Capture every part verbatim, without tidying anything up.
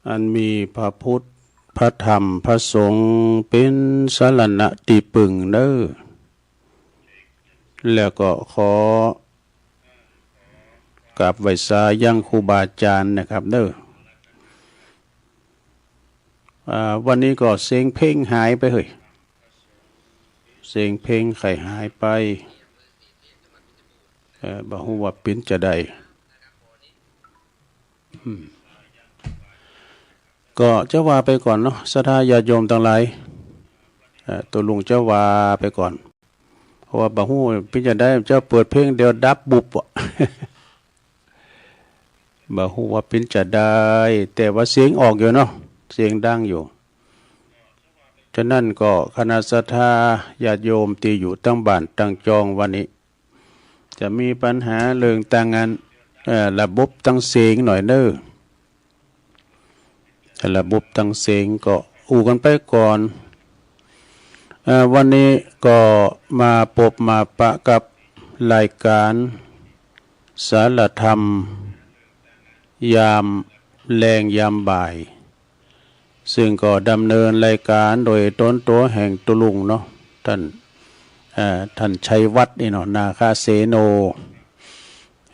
อันมีพระพุทธ พระธรรม พระสงฆ์ เป็นสรณะตี้พึ่งเน้อ แล้วก็ขอ กราบไหว้สายังครูบาอาจารย์นะครับเน้อ อ่า วันนี้ก็เสียงเพลงหายไปเฮ้ย เสียงเพลงใค่หายไป เอ่อ บ่ฮู้ว่าเป๋นจะใด อืม ก็จะว่าไปก่อนเนาะ ศรัทธาญาติโยมตังหลาย เอ่อ ตกลงจะว่าไปก่อน เพราะว่าบ่ฮู้เป๋นจะใด จะเปิดเพลงเดียวดับบุบอะ บ่ฮู้ว่าเป๋นจะใด แต่ว่าเสียงออกอยู่เนาะ เสียงดังอยู่ ฉะนั้นก็คณะศรัทธาญาติโยมตี้อยู่ตังบ้านตังจองวันนี้ จะมีปัญหาเรื่องตังอัน เอ่อ ระบบตังเสียงหน่อยเน้อ ระบบตังเสียงก็อู้กันไปก่อน เอ่อ วันนี้ก็มาปบมาปะกับรายการสารธรรม ยามแลงยามบ่าย ซึ่งก็ดำเนินรายการโดยตนตั๋วแห่งตกลงเนาะ ท่าน เอ่อ ท่านชัยวัฒน์นี่เนาะ นาคเสโน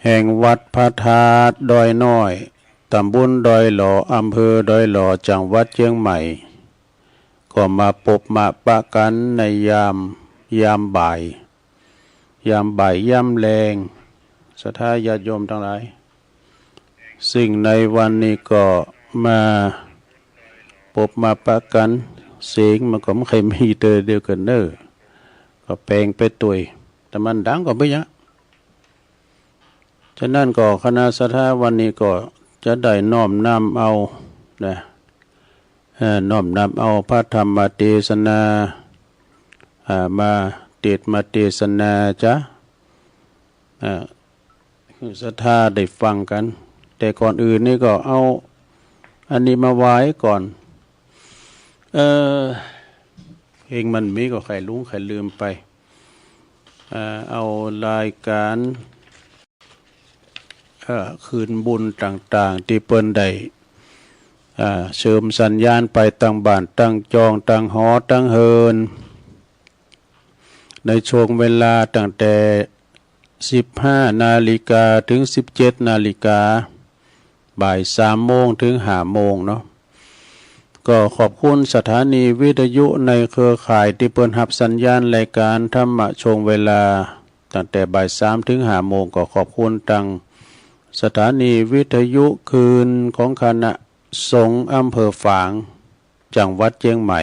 แห่งวัดพระธาตุดอยน้อย ตำบลดอยหล่อ อำเภอดอยหล่อ จังหวัดเชียงใหม่ ก็มาปบมาปะกันในยาม ยามบ่าย ยามบ่ายยามแลง ศรัทธาญาติโยมตังหลาย ซึ่งในวันนี้ก็มาปบมาปะกัน เสียงมันก็บ่ใค่มีเตื้อเดียวกั๋นเน้อ ก็แปลงไปตวย แต่มันดังก็บ่ยะ ฉะนั้นก็คณะศรัทธาวันนี้ก็จะได้น้อมนำเอานะ เอ่อ น้อมนำเอาพระธรรมเตสนา อ่า มาเตสน์มาเตสนาจ๊ะ อ่า หื้อศรัทธาได้ฟังกัน แต่ก่อนอื่นนี่ก็เอาอันนี้มาไหว้ก่อน เอ่อ เพลงมันมีก็ใค่หลงใค่ลืมไป เอ่อ เอารายการ เอ่อ คืนบุญต่างๆ ตี้เปิ้นได้ อ่า เสริมสัญญาณไปตังบ้านตังจองตังหอตังเฮือน ในช่วงเวลาตั้งแต่สิบห้านาฬิกาถึงสิบเจ็ดนาฬิกา บ่ายสามโมงถึงห้าโมงเนาะ ก็ขอบคุณสถานีวิทยุในเครือข่ายตี้เปิ้นฮับสัญญาณรายการธรรมะช่วงเวลา ตั้งแต่บ่ายสามถึงห้าโมง ก็ขอบคุณตังสถานีวิทยุคลื่นของคณะสงฆ์อำเภอฝาง จังหวัดเชียงใหม่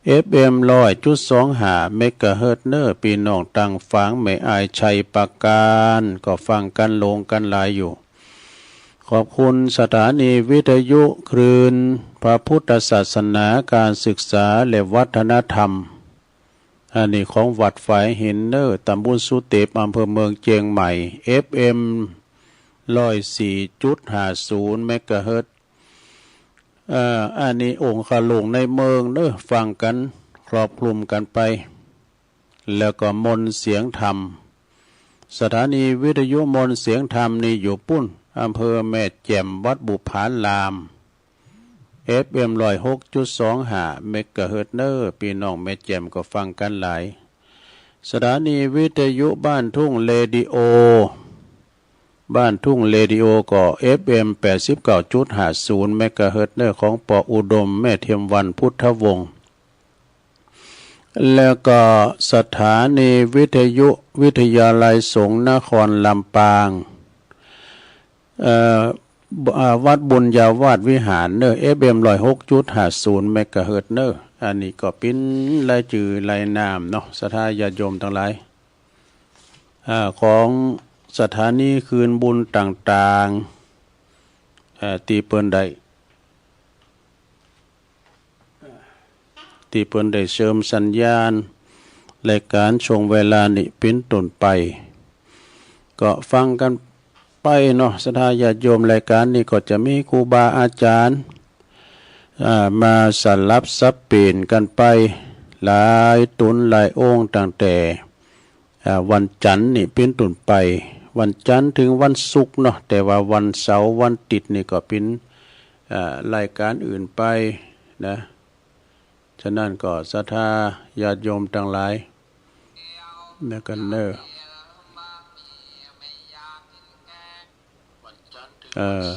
เอฟเอ็มร้อยจุดสองห้าเมกะเฮิรตซ์เน้อ ปี้น้องตังฝางแม่อายชัยปราการก็ฟังกันหลงกันหลายอยู่ ขอบคุณสถานีวิทยุคลื่นพระพุทธศาสนา การศึกษาและวัฒนธรรม อันนี้ของวัดฝายหินเน้อ ตำบลสุเตป อำเภอเมืองเชียงใหม่ เอฟเอ็มร้อยสี่จุดห้าศูนย์เมกะเฮิรตซ์ เอ่อ อันนี้องค์คลุงในเมืองเน้อ ฟังกันครอบคลุมกันไป แล้วก็มนต์เสียงธรรม สถานีวิทยุมนต์เสียงธรรมนี่อยู่ปุ้น อำเภอแม่แจ่ม วัดบุปผาราม เอฟเอ็มร้อยหกจุดสองห้าเมกะเฮิรตซ์เน้อ ปี้น้องแม่แจ่มก็ฟังกันหลาย สถานีวิทยุบ้านทุ่งเรดิโอ บ้านทุ่งเรดิโอก็เอฟเอ็มแปดสิบเก้าจุดห้าศูนย์เมกะเฮิรตซ์เน้อ ของป้ออุดม แม่เทียมวรรณ พุทธวงศ์ แล้วก็สถานีวิทยุวิทยาลัยสงฆ์นครลำปาง เอ่อ อ่า วัดบุญญาวาสวิหารเน้อ เอฟเอ็มร้อยหกจุดห้าศูนย์เมกะเฮิรตซ์เน้อ อันนี้ก็เป๋นรายจื้อรายนามเนาะ ศรัทธาญาติโยมตังหลาย อ่า ของสถานีคืนบุญต่างๆ เอ่อ ตี้เปิ้นได้ ตี้เปิ้นได้เสริมสัญญาณรายการช่วงเวลานี้เป๋นต้นไป ก็ฟังกันไปเนาะ ศรัทธาญาติโยม รายการนี้ก็จะมีครูบาอาจารย์ อ่า มาสลับสับเปลี่ยนกันไป หลายต๋นหลายองค์ ตั้งแต่ อ่า วันจันทร์นี่เป๋นต้นไป วันจันทร์ถึงวันศุกร์เนาะ แต่ว่าวันเสาร์วันอาทิตย์นี่ก็เป๋น เอ่อ รายการอื่นไปนะ ฉะนั้นก็ศรัทธาญาติโยมทั้งหลายนะกันเนอะ เอ่อ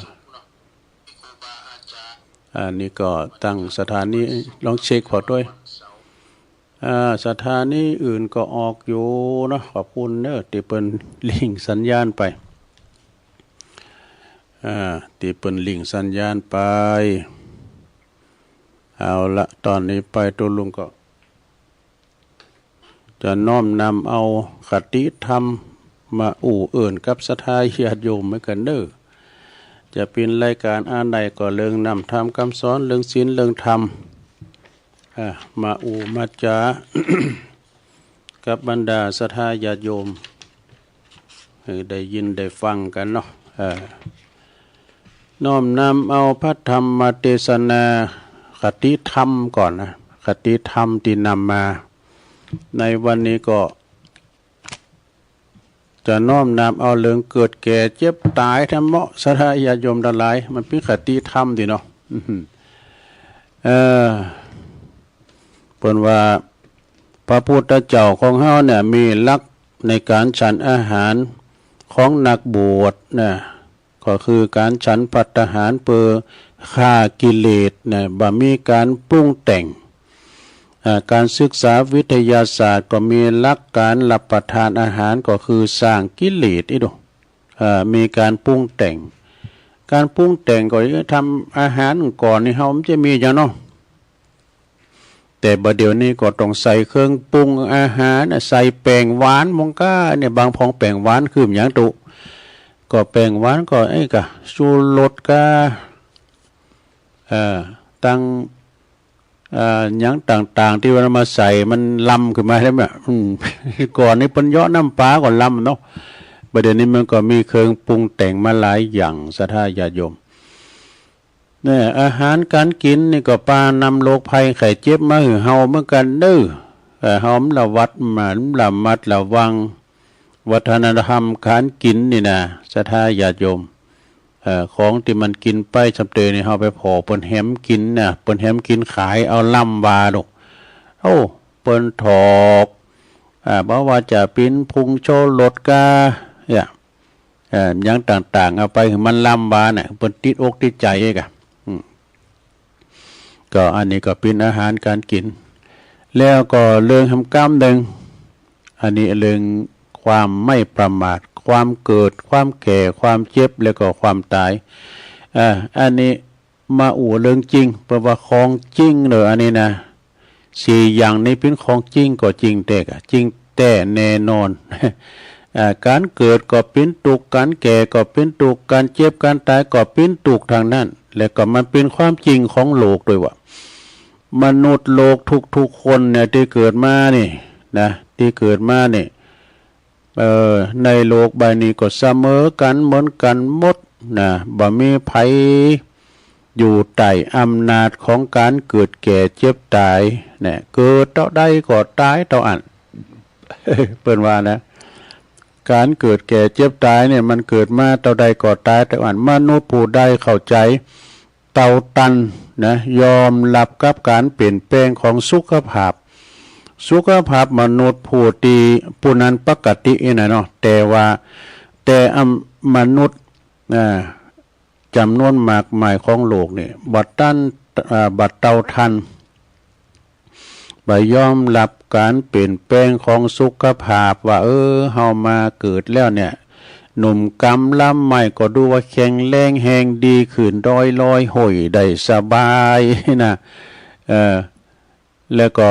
อันนี้ก็ตั้งสถานีลองเช็คขอด้วย อ่า สถานีอื่นก็ออกอยู่เนาะ ขอบคุณเนอะ ที่เปิ้นลิงก์สัญญาณไป อ่า ที่เปิ้นลิงก์สัญญาณไป เอาละ ตอนนี้ไปตัวลุงก็ จะน้อมนำเอาคติธรรมมาอู้เอิ้นกับศรัทธาญาติโยมเหมือนกันเด้อ จะเป็นรายการอันใดก็เรื่องนำธรรมคำสอน เรื่องศีล เรื่องธรรม อ่า มาอู้มาจา กับบรรดาศรัทธาญาติโยม ให้ได้ยินได้ฟังกันเนาะ เอ่อ น้อมนำเอาพระธรรมเทศนา คติธรรมก่อนนะ คติธรรมที่นำมา ในวันนี้ก็ จะน้อมนำเอาเรื่องเกิดแก่เจ็บตายธรรมะ ศรัทธาญาติโยมทั้งหลาย มันเป็นคติธรรมติเนาะ อื้อหือ เอ่อ เปิ้นว่า พระพุทธเจ้าของเฮาเนี่ยมีหลักในการฉันอาหารของนักบวชนะ ก็คือการฉันภัตตาหารเพื่อฆ่ากิเลสนะ บ่มีการปรุงแต่ง อ่า การศึกษาวิทยาศาสตร์ก็มีหลักการรับประทานอาหารก็คือสร้างกิเลสอีกดู เอ่อ มีการปรุงแต่ง การปรุงแต่งก็ทำอาหารก่อนนี่เฮามันจะมีอย่างเนาะ แต่บัดเดี๋ยวนี้ก็ต้องใส่เครื่องปรุงอาหารนะ ใส่แป้งหวานมงก้าเนี่ย บางพองแป้งหวานคือหยังตุ ก็แป้งหวานก็ไอ้กะชูรสกา เอ่อ ตั้ง เอ่อ หยังต่างๆ ที่ว่ามาใส่มันลำขึ้นมาแล้วเนี่ย อืม ก่อนนี้เปิ้นเหยาะน้ำปลาก็ลำเนาะ บัดเดี๋ยวนี้มันก็มีเครื่องปรุงแต่งมาหลายอย่าง ศรัทธาญาติโยม เนี่ย อาหารการกินนี่ก็ปานำโรคภัยไข้เจ็บมาหื้อเฮาเหมือนกันเด้อ เอ่อ เฮามันระวัด มันระมัดระวัง วัฒนธรรมการกินนี่นะ ศรัทธาญาติโยม เอ่อ ของที่มันกินไปสำเตยนี่ เฮาไปผ่อเปิ้นแหมกินนะ เปิ้นแหมกินขาย เอาลำว่าลูก โอ้ เปิ้นถอก อ่า บ่ว่าจะปิ้นผงชูรสกา เนี่ย เอ่อ อย่างต่างๆ เอาไปหื้อมันลำว่าน่ะ เปิ้นติดอกติดใจเอกอะ อืม ก็อันนี้ก็เป็นอาหารการกิน แล้วก็เรื่องหำกำหนึ่ง อันนี้เรื่องความไม่ประมาท ความเกิด ความแก่ ความเจ็บ แล้วก็ความตาย อ่า อันนี้มาอู้เรื่องจริง เพราะว่าของจริงเนอะ อันนี้นะ สี่อย่างนี้เป็นของจริงก็จริงแท้กะ จริงแท้แน่นอน อ่า การเกิดก็เป็นทุกข์ การแก่ก็เป็นทุกข์ การเจ็บ การตายก็เป็นทุกข์ทั้งนั้น และก็มันเป็นความจริงของโลกด้วยว่า มนุษย์โลกทุกๆ คนเนี่ยที่เกิดมานี่นะ ที่เกิดมานี่ เอ่อ ในโลกใบนี้ก็เสมอกันเหมือนกันหมดนะ บ่มีไผอยู่ใต้อำนาจของการเกิดแก่เจ็บตายนะ เกิดเต้าใดก็ตายเต้าอั้น เปิ้นว่านะ การเกิดแก่เจ็บตายเนี่ย มันเกิดมาเต้าใดก็ตายเต้าอั้น มนุษย์ผู้ใดเข้าใจ เต้าตันนะ ยอมรับกับการเปลี่ยนแปลงของสุขภาพ สุขภาพมนุษย์ผู้ที่ ผู้นั้นปกตินี่นะเนาะ แต่ว่า แต่อำ มนุษย์ อ่า จำนวนมากมายของโลกนี่ บ่ตัน อ่า บ่เต้าทัน บ่ยอมรับการเปลี่ยนแปลงของสุขภาพว่า เออ เฮามาเกิดแล้วเนี่ย หนุ่มกำลำใหม่ก็ดูว่าแข็งแรงแฮงดีขึ้น ดอยลอยห้วยได้สบายนะ เออ แล้วก็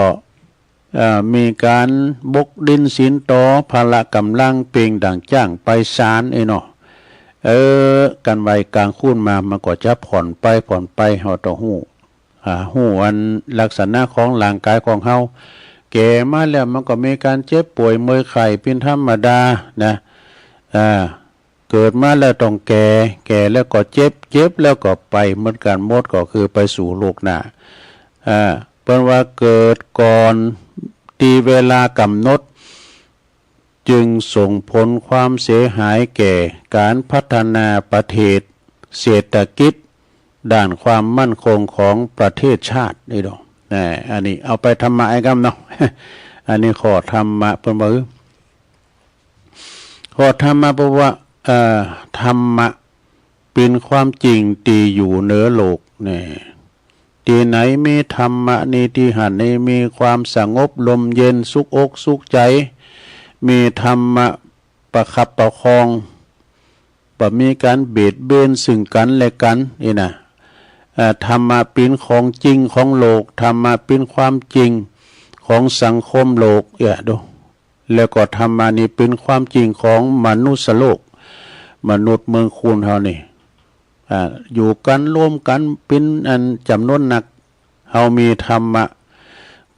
เอ่อ มีการบกดินสินต่อ พละกำลังเปล่งดั่งจ้างไปศาล เอ้ยเนาะ เออ กันไว้กลางคืนมา มันก็จะผ่อนไปผ่อนไป เฮาต้องฮู้ อ่า ฮู้อันลักษณะของร่างกายของเฮา แก่มาแล้วมันก็มีการเจ็บป่วยเมื่อยไข้เป็นธรรมดานะ อ่า เกิดมาแล้วต้องแก่ แก่แล้วก็เจ็บ เจ็บแล้วก็ไปเหมือนกันหมด ก็คือไปสู่โลกหน้า อ่า เปิ้นว่าเกิดก่อนที่เวลากำหนด จึงส่งผลความเสียหายแก่การพัฒนาประเทศ เศรษฐกิจ ด้านความมั่นคงของประเทศชาตินี่ดอก นะ อันนี้เอาไปธรรมะไอ้กำเนาะ อันนี้ข้อธรรมะเปิ้นว่า ข้อธรรมะเปิ้นว่า เอ่อ ธรรมะเป็นความจริงที่อยู่เหนือโลก นี่ ที่ไหนมีธรรมะนี่ ที่หั้นนี่มีความสงบลมเย็นสุขอกสุขใจ มีธรรมะประคับประคอง บ่มีการเบียดเบียนซึ่งกันและกัน นี่นะ เอ่อ ธรรมะเป็นของจริงของโลก ธรรมะเป็นความจริงของสังคมโลก เอ้อ ดู แล้วก็ธรรมะนี่เป็นความจริงของมนุษย์โลก มนุษย์เมืองคูนเฮานี่ อ่า อยู่กันร่วมกันเป็นอันจำนวนนัก เฮามีธรรมะ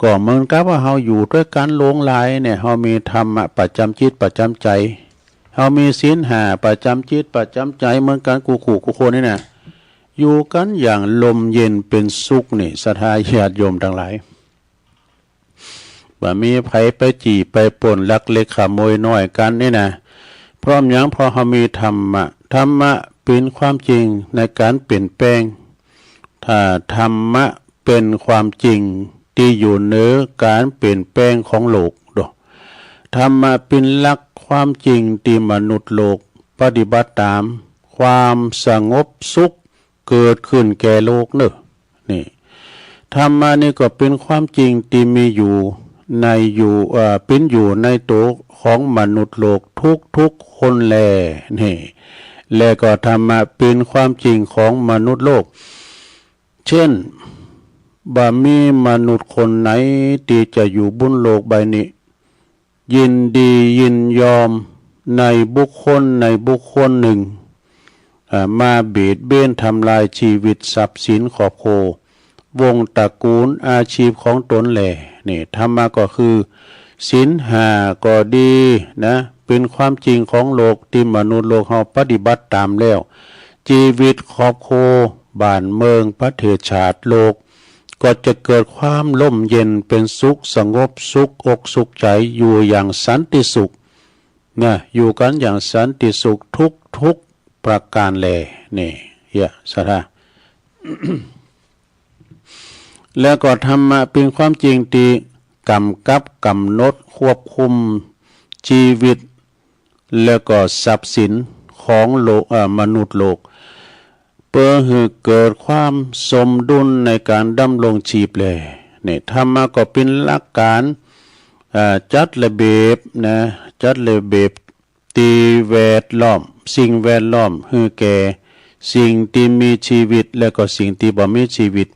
ก็เหมือนกับว่าเฮาอยู่ด้วยกันหลวงหลายเนี่ย เฮามีธรรมะประจำจิตประจำใจ เฮามีศีลห้าประจำจิตประจำใจเหมือนกันกู้คู่กู้คนนี่นะ อยู่กันอย่างลมเย็นเป็นสุขนี่ ศรัทธาญาติโยมทั้งหลาย บ่มีไผไปจี้ไปปล้นลักเล็กขโมยน้อยกันนี่นะ เพราะหยัง เพราะเฮามีธรรมะ ธรรมะเป็นความจริงในการเปลี่ยนแปลง ถ้าธรรมะเป็นความจริงที่อยู่เหนือการเปลี่ยนแปลงของโลก ดู ธรรมะเป็นหลักความจริงที่มนุษย์โลกปฏิบัติตาม ความสงบสุข เกิดขึ้นแก่โลกเนอะ นี่ ธรรมะนี่ก็เป็นความจริงที่มีอยู่ในอยู่ เอ่อ เป็นอยู่ในตัวของมนุษย์โลกทุกๆคนแล นี่ และก็ธรรมะเป็นความจริงของมนุษย์โลก เช่น บ่มีมนุษย์คนไหนที่จะอยู่บนโลกใบนี้ ยินดียินยอมในบุคคลในบุคคลหนึ่ง อ่า มาเบียดเบียนทำลายชีวิตทรัพย์สินครอบครัว วงศ์ตระกูลอาชีพของตนแล นี่ ธรรมะก็คือศีลห้าก็ดีนะ เป็นความจริงของโลกที่มนุษย์โลกเฮาปฏิบัติตามแล้ว ชีวิตครอบครัว บ้านเมือง ประเทศชาติ โลก ก็จะเกิดความร่มเย็นเป็นสุข สงบสุขอกสุขใจ อยู่อย่างสันติสุขนะ อยู่กันอย่างสันติสุขทุกๆประการแล นี่ เอ้อ ศรัทธา แล้วก็ธรรมะเป็นความจริงที่กำกับกำหนดควบคุมชีวิต แล้วก็ทรัพย์สินของโลก เอ่อ มนุษย์โลก เพื่อให้เกิดความสมดุลในการดำรงชีพแล นี่ ธรรมะก็เป็นหลักการ เอ่อ จัดระเบียบนะ จัดระเบียบ ที่แวดล้อม สิ่งแวดล้อม ให้แก่สิ่งที่มีชีวิต และก็สิ่งที่บ่มีชีวิต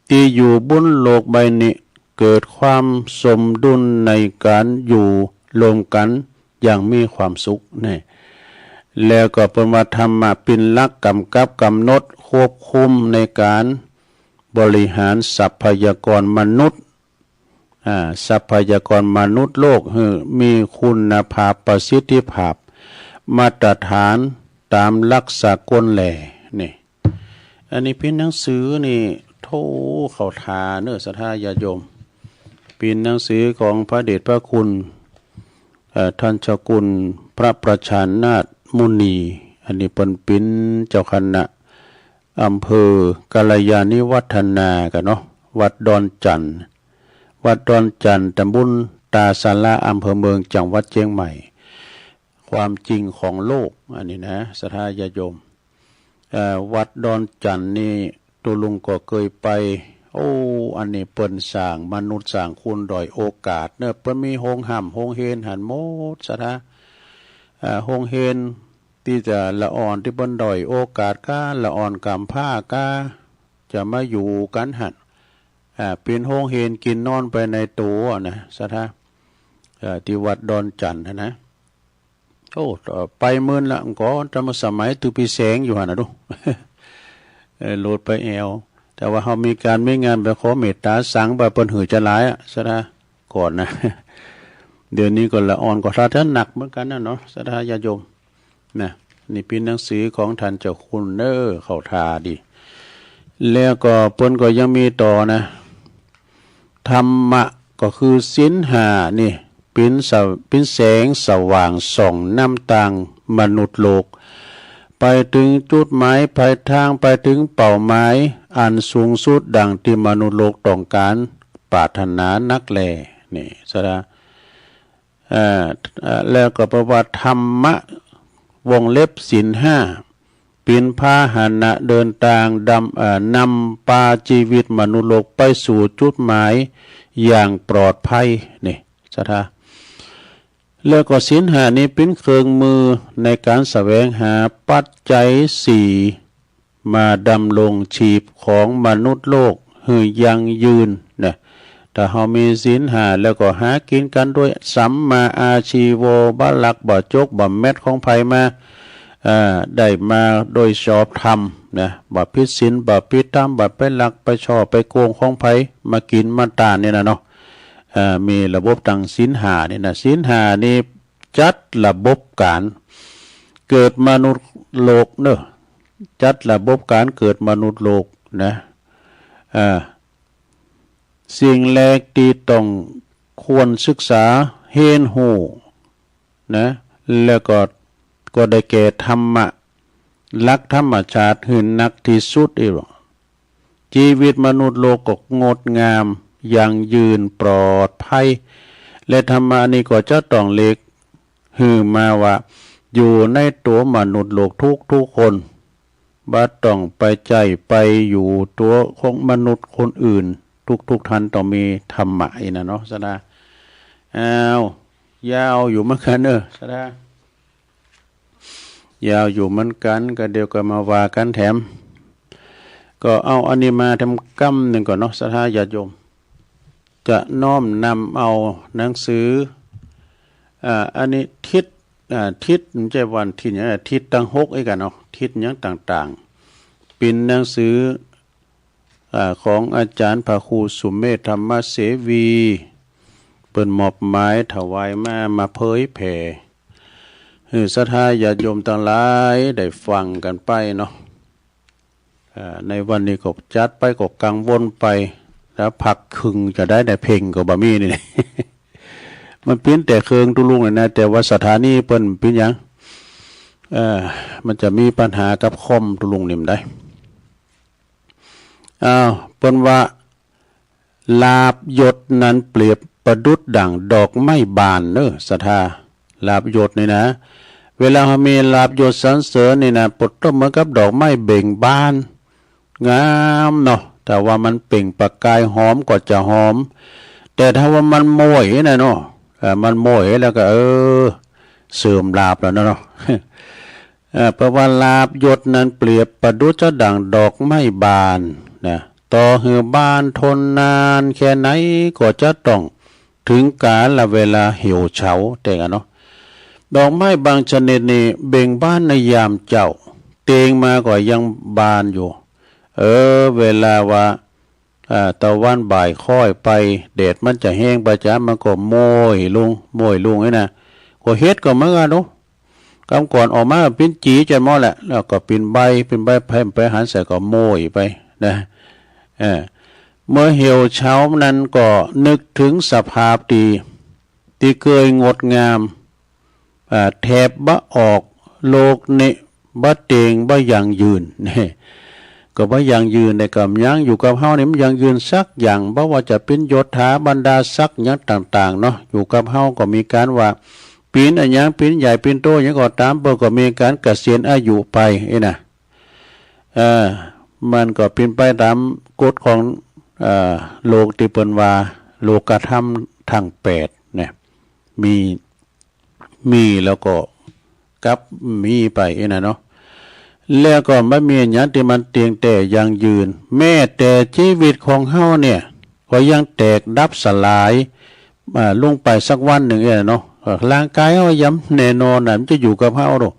ที่อยู่บนโลกใบนี้ เกิดความสมดุลในการอยู่ร่วมกันอย่างมีความสุข นี่ แล้วก็เปิ้นว่าธรรมะเป็นหลักกำกับกำหนดควบคุมในการบริหารทรัพยากรมนุษย์ อ่า ทรัพยากรมนุษย์โลก ให้มีคุณภาพประสิทธิภาพ มาตรฐานตามหลักสากลแล นี่ อันนี้เป๋นหนังสือนี่ โธ่ เข้าท่าเนอะ ศรัทธาญาติโยม เป๋นหนังสือของพระเดชพระคุณ เอ่อ ท่านเจ้าคุณพระประชานาถมุนี อันนี้เปิ้นเป๋นเจ้าคณะ อำเภอกัลยาณิวัฒนากั๋นเนาะ วัดดอนจั่น วัดดอนจั่น ตำบลตาสารา อำเภอเมือง จังหวัดเชียงใหม่ ความจริงของโลก อันนี้นะ ศรัทธาญาติโยม เอ่อ วัดดอนจั่นนี่ ตุ๊ลุงก็เกยไป โอ้ อันนี้เปิ้นสร้างมนุษย์สร้างคุณด้อยโอกาสเนอะ เปิ้นมีโฮงฮ่ำโฮงเฮียนหั้นหมด ศรัทธา เอ่อ โฮงเฮียน ตี้จะละอ่อนตี้เปิ้นด้อยโอกาสก้า ละอ่อนก๋ำพร้าก้า จะมาอยู่กั๋นหั้น อ่า เป๋นโฮงเฮียนกิ๋นนอนไปในตั๋วนะ ศรัทธา เอ่อ ตี้วัดดอนจั่นหั้นนะ โอ้ ไปเมินละ ก่อนแต่เมื่อสมัยตุ๊ปีแสงอยู่หั้นนะดู เอ่อ โลดไปแอว แต่ว่าเฮามีก๋านมีงานไปขอเมตตาสร้างบ่าเปิ้นหื้อจะหลายอะ ศรัทธา ก่อนนะ เดี๋ยวนี้ก็ละอ่อนก็ศรัทธาหนักเหมือนกั๋นนะเนาะ ศรัทธาญาติโยม นะ นี่เป๋นหนังสือของท่านเจ้าคุณเนอะ เข้าท่าดี แล้วก็เปิ้นก็ยังมีต่อนะ ธรรมะก็คือศีลห้านี่ เป๋นสะ เป๋นแสงสว่างส่องนำตางมนุษย์โลก ไป ไปถึงจุดหมายปลายทาง ไปถึงเป้าหมายอันสูงสุดดังที่มนุษย์โลกต้องการปรารถนานักแล นี่ สะดา เอ่อ เอ่อ แล้วก็แปลว่าธรรมะ วงเล็บศีลห้า เป็นพาหนะเดินตางดำ เอ่อ นำปาชีวิตมนุษย์โลกไปสู่จุดหมายอย่างปลอดภัย นี่ สะดา แล้วก็ศีลห้านี้เป็นเครื่องมือในการแสวงหาปัจจัยสี่ มาดำรงชีพของมนุษย์โลกหื้อยั่งยืนนะ ถ้าเฮามีศีลห้าแล้วก็หากินกันด้วยสัมมาอาชีโว บ่ลักบ่จกบ่แม็ดของไผมา เอ่อ ได้มาโดยชอบธรรมนะ บ่ผิดศีลบ่ผิดธรรม บ่ไปลักไปช่อไปโกงของไผมากินมาต้านนี่นะเนาะ เอ่อ มีระบบตังศีลห้านี่นะ ศีลห้านี่จัดระบบการเกิดมนุษย์โลกเนอะ จัดระบบการเกิดมนุษย์โลกนะ เอ่อ สิ่งแรกที่ต้องควรศึกษาเฮียนฮู้นะ แล้วก็ ก็ได้แก่ธรรมะ หลักธรรมชาติหื้อนักที่สุดอีก ชีวิตมนุษย์โลกก็งดงาม ยั่งยืน ปลอดภัย และธรรมะนี้ก็จะต้องเลขหื้อมาว่า อยู่ในตัวมนุษย์โลกทุกๆคน บ่ต้องไปใจ้ไปอยู่ตัวของมนุษย์คนอื่น ทุกๆท่านต้องมีธรรมะอีกนะเนาะ สะดา อ้าว ยาวอยู่เหมือนกันเนอะ สะดา ยาวอยู่เหมือนกัน ก็เดี๋ยวก็มาว่ากันแถม ก็เอาอันนี้มาแถมกำหนึ่งก่อนเนาะ ศรัทธาญาติโยม จะน้อมนำเอาหนังสือ อ่า อันนี้ทิศ อ่า ทิศ ไม่ใช่วันทิศอย่างนั้น ทิศทั้งหกอีกอะเนาะ ทิศอย่างต่างๆ เป็นหนังสือ อ่า ของอาจารย์พระครูสุเมธธรรมเสวี เปิ้นมอบหมายถวายมา มาเผยแผ่ หื้อศรัทธาญาติโยมตังหลายได้ฟังกันไปเนาะ อ่า ในวันนี้ก็จัดไปก็กังวลไป แล้วพักครึ่งจะได้ในเพ่งก็บ่มีนี่ มันเปลี่ยนแต่เครื่องตุลุงเลยนะ แต่ว่าสถานีเปิ้นเปลี่ยนหยัง เอ่อ มันจะมีปัญหากับคอมตุลุงนี่มันได้ อ้าว เปิ้นว่า ลาภยศนั้นเปรียบประดุจดั่งดอกไม้บานเนอะ ศรัทธา ลาภยศนี่นะ เวลาเฮามีลาภยศสรรเสริญนี่นะ เปรียบเหมือนกับดอกไม้เบ่งบาน งามเนาะ แต่ว่ามันเปล่งประกายหอมก็จะหอม แต่ถ้าว่ามันโมยนะเนาะ เอ่อ มันโมยแล้วก็ เออ เสื่อมลาภแล้วนะเนาะ เอ่อ แปลว่าลาภยศนั้นเปรียบประดุจดั่งดอกไม้บานนะ ต่อหื้อบานทนนานแค่ไหนก็จะต้องถึงกาลเวลาเหี่ยวเฉา แต่กันเนาะ ดอกไม้บางชนิดนี่เบ่งบานในยามเจ๊า เตียงมาก็ยังบานอยู่ เออ เวลาว่า อ่า ตะวันบ่ายค่อยไป แดดมันจะแฮงไปจ้า มันก็โมยลง โมยลงนี่นะ ก็เห็ดก็เหมือนกันเนาะ กำก่อนออกมาเป็นจี๋จนหมดแหละ แล้วก็เป็นใบ เป็นใบไผ่ไปหันใส่ก็โมยไปนะ เออ เมื่อเหี่ยวเฉานั้นก็นึกถึงสภาพที่ ที่เคยงดงาม อ่า แทบบ่ออก โลกนี้บ่เตียง บ่ยั่งยืน นี่ ก็บ่ยั่งยืน ในกำยังอยู่กับเฮานี่มันยั่งยืนสักอย่าง บ่ว่าจะเป็นยศถาบรรดาศักดิ์หยังต่างๆ เนาะ อยู่กับเฮาก็มีการว่า เป็นอะหยัง เป็นใหญ่ เป็นโตหยังก็ตาม เปิ้นก็มีการเกษียณอายุไป เอ้ยนะ เอ่อ มันก็เป็นไปตามกฎของ เอ่อ โลกที่เปิ้นว่า โลกธรรมทั้งแปดเนี่ย มี มีแล้วก็กลับมีไป เอ้ยนะเนาะ แล้วก็บ่มีอะหยังที่มันเตียงแต่ยั่งยืน แม้แต่ชีวิตของเฮาเนี่ย ก็ยังแตกดับสลาย อ่า ลงไปสักวันหนึ่ง เอ้ยนะเนาะ เอ่อ ร่างกายเฮายังแน่นอนนะ มันจะอยู่กับเฮาดอก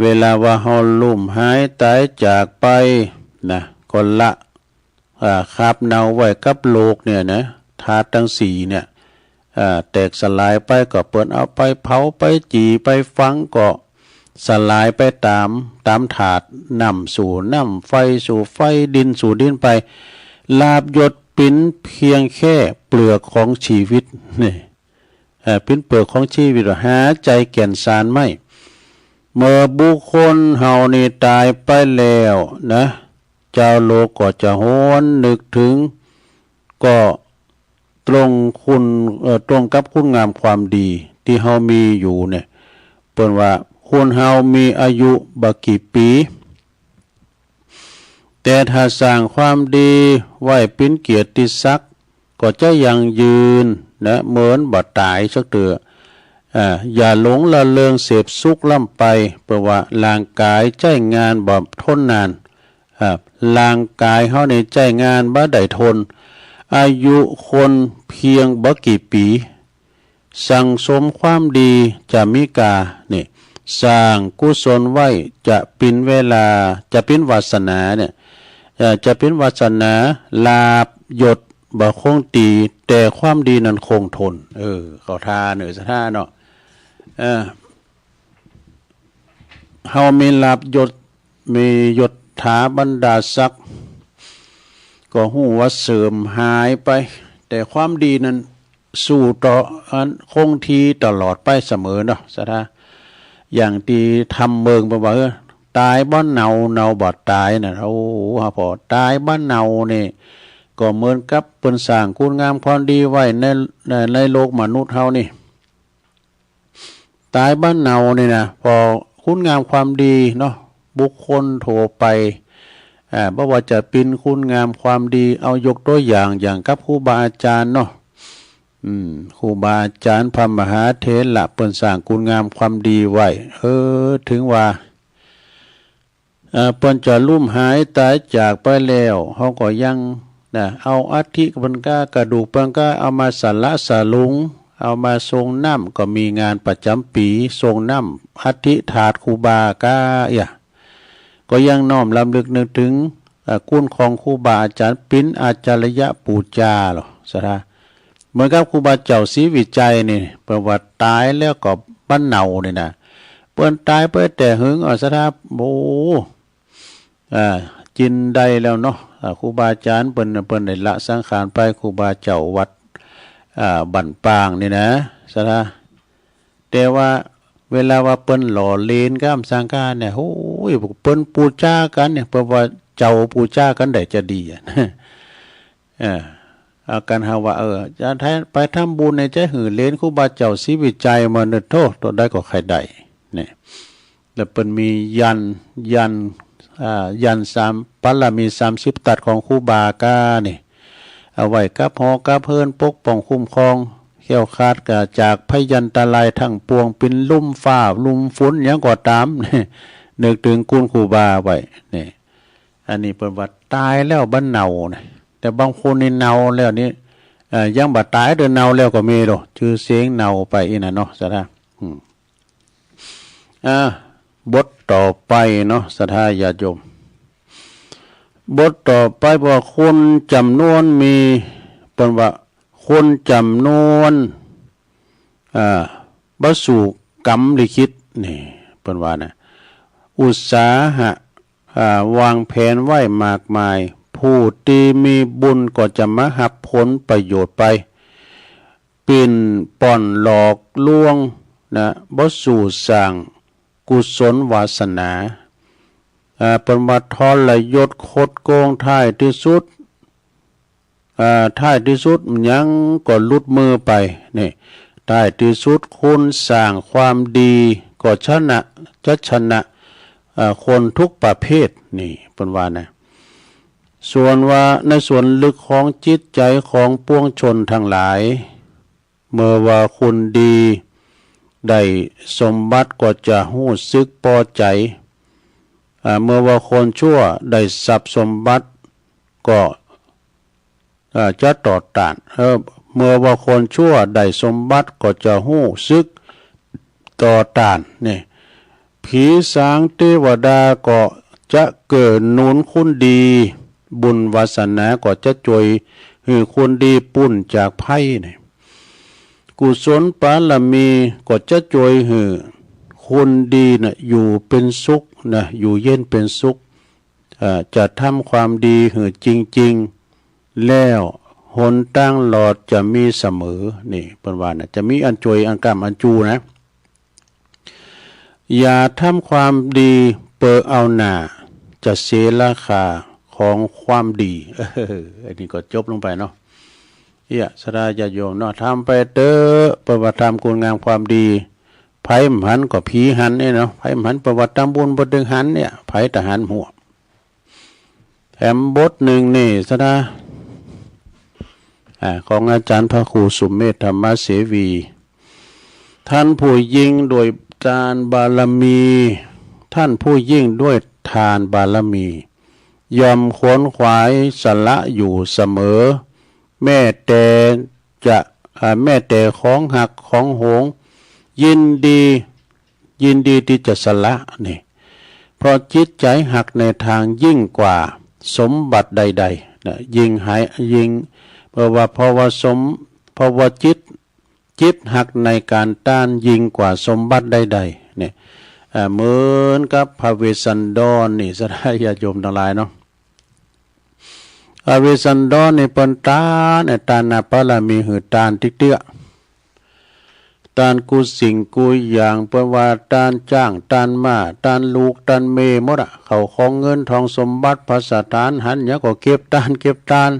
เวลาว่าเฮาล้มหายตายจากไปนะ ก็ละ อ่า คราบเนาไว้กับโลกเนี่ยนะ ธาตุทั้งสี่เนี่ย อ่า แตกสลายไปก็เปิ้นเอาไปเผา ไปจี่ ไปฝัง ก็สลายไปตาม ตามธาตุ น้ำสู่น้ำ ไฟสู่ไฟ ดินสู่ดินไป ลาภยศเป็นเพียงแค่เปลือกของชีวิต นี่ เอ่อ เป็นเปลือกของชีวิต หาใจ้แก่นสารไม่ เมื่อบุคคลเฮานี้ตายไปแล้วนะ เจ้าโลกก็จะหวนนึกถึง ก็ตรงคุณ เอ่อ ตรงกับคุณงามความดีตี้เฮามีอยู่เนี่ย เปิ้นว่าคนเฮามีอายุบ่กี่ปี แต่ถ้าสร้างความดีไว้เป็นเกียรติศักดิ์ ก็จะยั่งยืนนะ เหมือนบ่ตายสักเตื้อ อ่า อย่าหลงละเริงเสพสุขล้ำไป เพราะว่าร่างกายใช้งานบ่ทนนาน อ่า ร่างกายเฮานี่ใช้งานบ่ได้ทน อายุคนเพียงบ่กี่ปี สั่งสมความดีจะมีกา นี่ สร้างกุศลไว้จะเป็นเวลา จะเป็นวาสนาเนี่ย เอ่อ จะเป็นวาสนา ลาภยศบ่คงตี้ แต่ความดีนั้นคงทน เออ เข้าท่าเนอะ ศรัทธาเนาะ เออ เฮามีลาภยศ มียศถาบรรดาศักดิ์ ก็ฮู้ว่าเสื่อมหายไป แต่ความดีนั้นสู้ต่อ อันคงที่ตลอดไปเสมอเนาะ ศรัทธา อย่างตี้ธรรมเมืองเปิ้นว่า เออ ตายบ่เนา เนาบ่ตายน่ะ โอ้ เฮาพอตายบ่เนานี่ ก็เหมือนกับเปิ้นสร้างคุณงามความดีไว้ใน ใน ในโลกมนุษย์เฮานี่ ตายบ่เนานี่นะ พอคุณงามความดีเนาะ บุคคลทั่วไป อ่า บ่ว่าจะเป็นคุณงามความดี เอายกตัวอย่าง อย่างกับครูบาอาจารย์เนาะ อืม ครูบาอาจารย์พระมหาเถระเปิ้นสร้างคุณงามความดีไว้ เออ ถึงว่า เอ่อ เปิ้นจะลุ่มหายตายจากไปแล้ว เฮาก็ยังนะ เอาอัฐิเปิ้นก้า กระดูกเปิ้นก้า เอามาสละสลุง เอามาส่งน้ำ ก็มีงานประจำปี ส่งน้ำอัฐิธาตุครูบาก้าเอี้ย ก็ยังน้อมรำลึกนึกถึง เอ่อ คุณของครูบาอาจารย์ เป็นอาจาริยปูจาเหรอ ศรัทธา เหมือนกับครูบาเจ้าศรีวิชัยนี่ เปิ้นว่าตายแล้วก็บ่เนานี่นะ เปิ้นตายไปแต่หึง เออ ศรัทธา โอ้ อ่า จินได้แล้วเนาะ อ่า ครูบาอาจารย์เปิ้น เปิ้นได้ละสังขารไป ครูบาเจ้าวัด อ่า บ้านปางนี่นะ ศรัทธา แต่ว่าเวลาว่าเปิ้นหล่อเลียนกับสังฆาเนี่ย โอ้ย เปิ้นปูจากั๋นเนี่ย เปิ้นว่าเจ้าปูจากั๋นได้จะดีอะ เออ อาการเฮาว่า เออ จะไปทำบุญเนี่ย จะหื้อเลียนครูบาเจ้าศรีวิชัยมาเนอะ โธ่ ตัวใดก็ใค่ได้ เนี่ย แล้วเปิ้นมียันต์ ยันต์ อ่า ยันต์สาม บารมีสามสิบตัดของครูบาก้านี่ เอาไว้กับหอกับเฮือน ปกป้องคุ้มครอง แคล้วคลาดกาจากพยันตรายทั้งปวง เป็นลุ่มฟ้าลุ่มฝนหยังก็ต๋าม นึกถึงคุณครูบาไว้ นี่ อันนี้เปิ้นว่าตายแล้วบ่เนานะ แต่บางคนนี่เนาแล้วนี่ เอ่อ ยังบ่ตายเตื้อเนาแล้วก็มีโลด ชื่อเสียงเนาไปอี้น่ะเนาะ ศรัทธา อืม อ่า บทต่อไปเนาะ ศรัทธาญาติโยม บทต่อไปบอกคนจำนวนมี เปิ้นว่าคนจำนวน อ่า บ่สู้กรรมลิขิต นี่ เปิ้นว่านะ อุตสาหะ อ่า วางแผนไว้มากมาย ผู้ตี้มีบุญก็จะมาฮับผลประโยชน์ไป ปิ้นป้อนหลอกลวงนะ บ่สู้สร้างกุศลวาสนา อ่า เปิ้นว่าทรยศคดโกง ท้ายตี้สุด อ่า ท้ายตี้สุดหยังก็หลุดมือไป นี่ ท้ายตี้สุดคนสร้างความดีก็ชนะ จะชนะ อ่า คนทุกประเภท นี่ เปิ้นว่านะ ส่วนว่าในส่วนลึกของจิตใจของปวงชนทั้งหลาย เมื่อว่าคนดีได้สมบัติก็จะฮู้สึกปอใจ๋ อ่า เมื่อว่าคนชั่วได้ทรัพย์สมบัติก็ อ่า จะต่อต้าน เออ เมื่อว่าคนชั่วได้สมบัติก็จะฮู้สึกต่อต้าน นี่ ผีสางเตวดาก็จะเกื้อหนุนคนดี บุญวาสนาก็จะจ้วยหื้อคนดีป๊นจากภัย นี่ กุศลบารมีก็จะจ้วยหื้อคนดีน่ะอยู่เป๋นสุขนะ อยู่เย็นเป๋นสุข เอ่อ จะทำความดีหื้อจริงๆ แล้วหนตางรอดจะมีเสมอ นี่ เปิ้นว่านะ จะมีอันจ้วยอันก้ำอันจูนะ อย่าทำความดีเพื่อเอาหน้า จะเสียราคาของความดี เออ อันนี้ก็จบลงไปเนาะ เอี้ย ศรัทธาญาติโยมเนาะ ทำไปเต๊อะ เปิ้นว่าทำคุณงามความดี ไผบ่หันก็ผีหันเนี่ยเนาะ ไผบ่หันเปิ้นว่าทำบุญบ่ตึงหันเนี่ย ไผตะหันหัว แถมบทหนึ่งนี่ศรัทธา อ่า ของอาจารย์พระครูสุเมธธรรมเสวี ท่านผู้ยิ่งด้วยทานบารมี ท่านผู้ยิ่งด้วยทานบารมี ย่อมขวนขวายสละอยู่เสมอ แม้แต่จะ อ่า แม้แต่ของฮักของหวง ยินดี ยินดีที่จะสละนี่ เพราะจิตใจฮักในทางยิ่งกว่าสมบัติใดๆ นะ ยิ่งหาย ยิ่ง เพราะว่า เพราะว่าสม เพราะว่าจิต จิตฮักในการทานยิ่งกว่าสมบัติใดๆ เนี่ย อ่า เหมือนกับพระเวสสันดรนี่ ศรัทธาญาติโยมทั้งหลายเนาะ พระเวสสันดรนี่เปิ้นทาน เนี่ย ทานบารมีหื้อทานติ๊กเตื้อ ทานกู้สิ่งกู้อย่าง เปิ้นว่าทานจ๊าง ทานม้า ทานลูก ทานเมย์หมดอะ เข้าของเงินทองสมบัติ ภัสสถาน หันหยังก็เก็บทาน เก็บทาน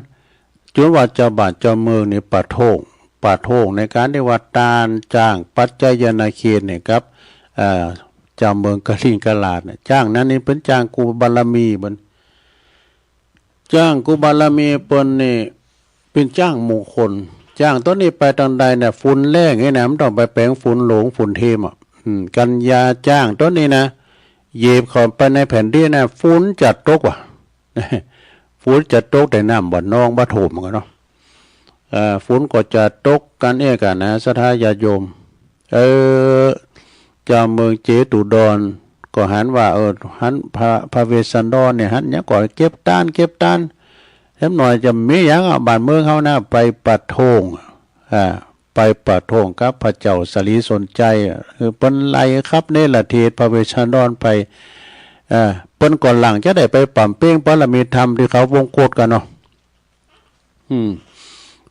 จนว่าเจ้าบ้านเจ้าเมืองนี่ประท้วง ประท้วงในการที่ว่าทานจ๊างปัจจยานาเขตนี่ครับ เอ่อ เจ้าเมืองกลิงกราดเนี่ย จ๊างนั้นนี่เปิ้นจ๊างกู้บารมีเปิ้น จ๊างกู้บารมีเปิ้นนี่ เปิ้นจ๊างมงคล จ๊างโตนี้ไปตางใดเนี่ย ฝุ่นแรงนี่นะ มันต้องไปแป๋งฝุ่นหลงฝุ่นเทมอะ อืม กัญญาจ๊างโตนี้นะ เหยียบเข้าไปในแผ่นดินนะ ฝุ่นจะตกว่ะ ฝุ่นจะตกแต่น้ำบ่านองบ่าโถมกันเนาะ เอ่อ ฝุ่นก็จะตกกันเองกันนะ ศรัทธาญาติโยม เออ เจ้าเมืองเจตุดรก็หันว่า เออ หันพระ พระเวสสันดรเนี่ย หันหยังก็เก็บทาน เก็บทาน แถมหน่อยจะมีหยังอะ บ้านเมืองเฮานะ ไปประท้วง อ่า ไปประท้วงกับพระเจ้าสาลีสนชัย คือเปิ้นไล่ขับเนรเทศพระเวสสันดรไป เอ่อ เปิ้นก็หลังจะได้ไปบำเพ็ญบารมีธรรมที่เขาวงกฏกันเนาะ อืม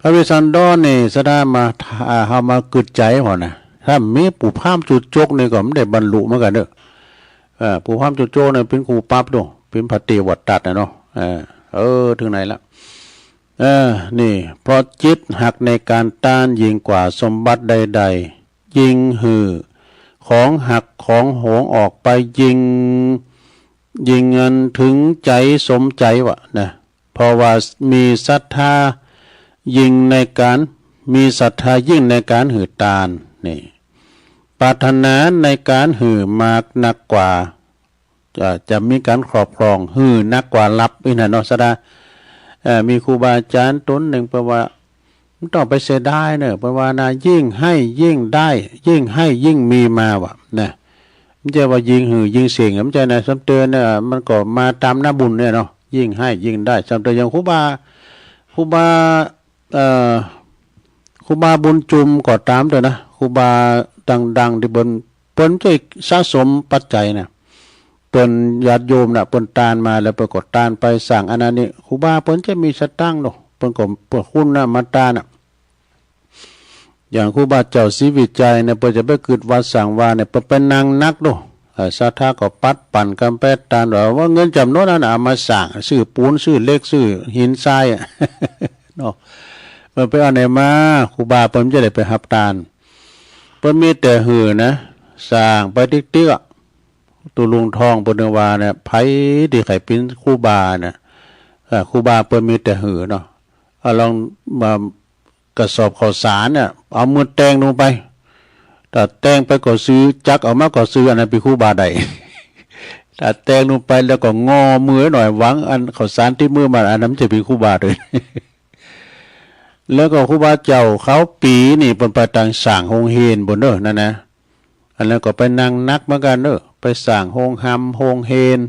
พระเวสสันดรนี่ ศรัทธามา อ่า เฮามากึ๊ดใจ๋หั้นนะ ถ้ามีผู้พราหมณ์จุดจกนี่ก็บ่ได้บรรลุเหมือนกันเด้อ เอ่อ ผู้พราหมณ์จุดจกนี่เปิ้นครูปรับโด เปิ้นพระเทวทัตนะเนาะ เออ เออ ถึงไหนละ เออ นี่ เพราะจิตฮักในการทานยิ่งกว่าสมบัติใดๆ ยิ่งหื้อของฮักของหวงออกไป ยิ่ง ยิ่งอันถึงใจ๋สมใจ๋ว่ะนะ เพราะว่ามีศรัทธายิ่งในการ มีศรัทธายิ่งในการหื้อทาน นี่ ปรารถนาในการหื้อมากนักกว่า จะ จะมีการครอบครอง หื้อนักกว่ารับ อี้นะเนาะ ศรัทธา เอ่อ มีครูบาอาจารย์ตนหนึ่งเปิ้นว่า บ่ต้องไปเสียดายเนอะ เปิ้นว่านะ ยิ่งให้ยิ่งได้ ยิ่งให้ยิ่งมีมาว่ะนะ บ่ใจ้ว่ายิ่งหื้อยิ่งเสียง บ่ใจ้นะ ซ้ำเติมเนี่ย มันก็มาต๋ามน้ำบุญเนี่ยเนาะ ยิ่งให้ยิ่งได้ ซ้ำเติมอย่างครูบา ครูบา เอ่อ ครูบาบุญจุมก็ต๋ามเถอะนะ ครูบาดังๆ ตี้เปิ้น เปิ้นใจ้สะสมปัจจัยนะ เปิ้นญาติโยมนะ เปิ้นทานมาแล้วเปิ้นก็ทานไปสร้างอันนั้นนี่ ครูบาเปิ้นใจ้มีสตางค์เนาะ เปิ้นก็ เปิ้นคุณนะมาทานน่ะ อย่างครูบาเจ้าศรีวิชัยเนี่ย เปิ้นจะไปกึ๊ดวัดสร้างวาเนี่ย เปิ้นไปนั่งนักโด เอ่อ ศรัทธาก็ปัดปั๋นกันไปทาน ว่า ว่าเงินจ๋ำนวนนั้นน่ะ เอามาสร้าง ซื้อปูน ซื้อเหล็ก ซื้อหินทรายอะ เนาะ เปิ้นไปเอาไหนมา ครูบาเปิ้นจะได้ไปฮับทาน เปิ้นมีแต่หื้อนะ สร้างไปติ๊กติ๊กอะ ตุ๊ลุงทองเปิ้นว่าเนี่ย ไผตี้ใค่เป๋นครูบาเนี่ย เอ่อ ครูบาเปิ้นมีแต่หื้อเนาะ เอาลองมา กระสอบข้าวสารเนี่ย เอามือแตงลงไป ถ้าแตงไปก็ซื้อ จักเอามาก็ซื้อ อันนั้นเป๋นครูบาได้ ถ้าแตงลงไปแล้วก็งอมือหน่อย หวังอันข้าวสารติดมือมา อันนั้นบ่ใจ้เป๋นครูบาเลย แล้วก็ครูบาเจ้าเขาปีนี่เปิ้นไปตางสร้างโฮงเฮียนปู้นเด้อ นั่นนะ อันนั้นก็ไปนั่งนักเหมือนกันเด้อ ไปสร้างโฮงฮำโฮงเฮียน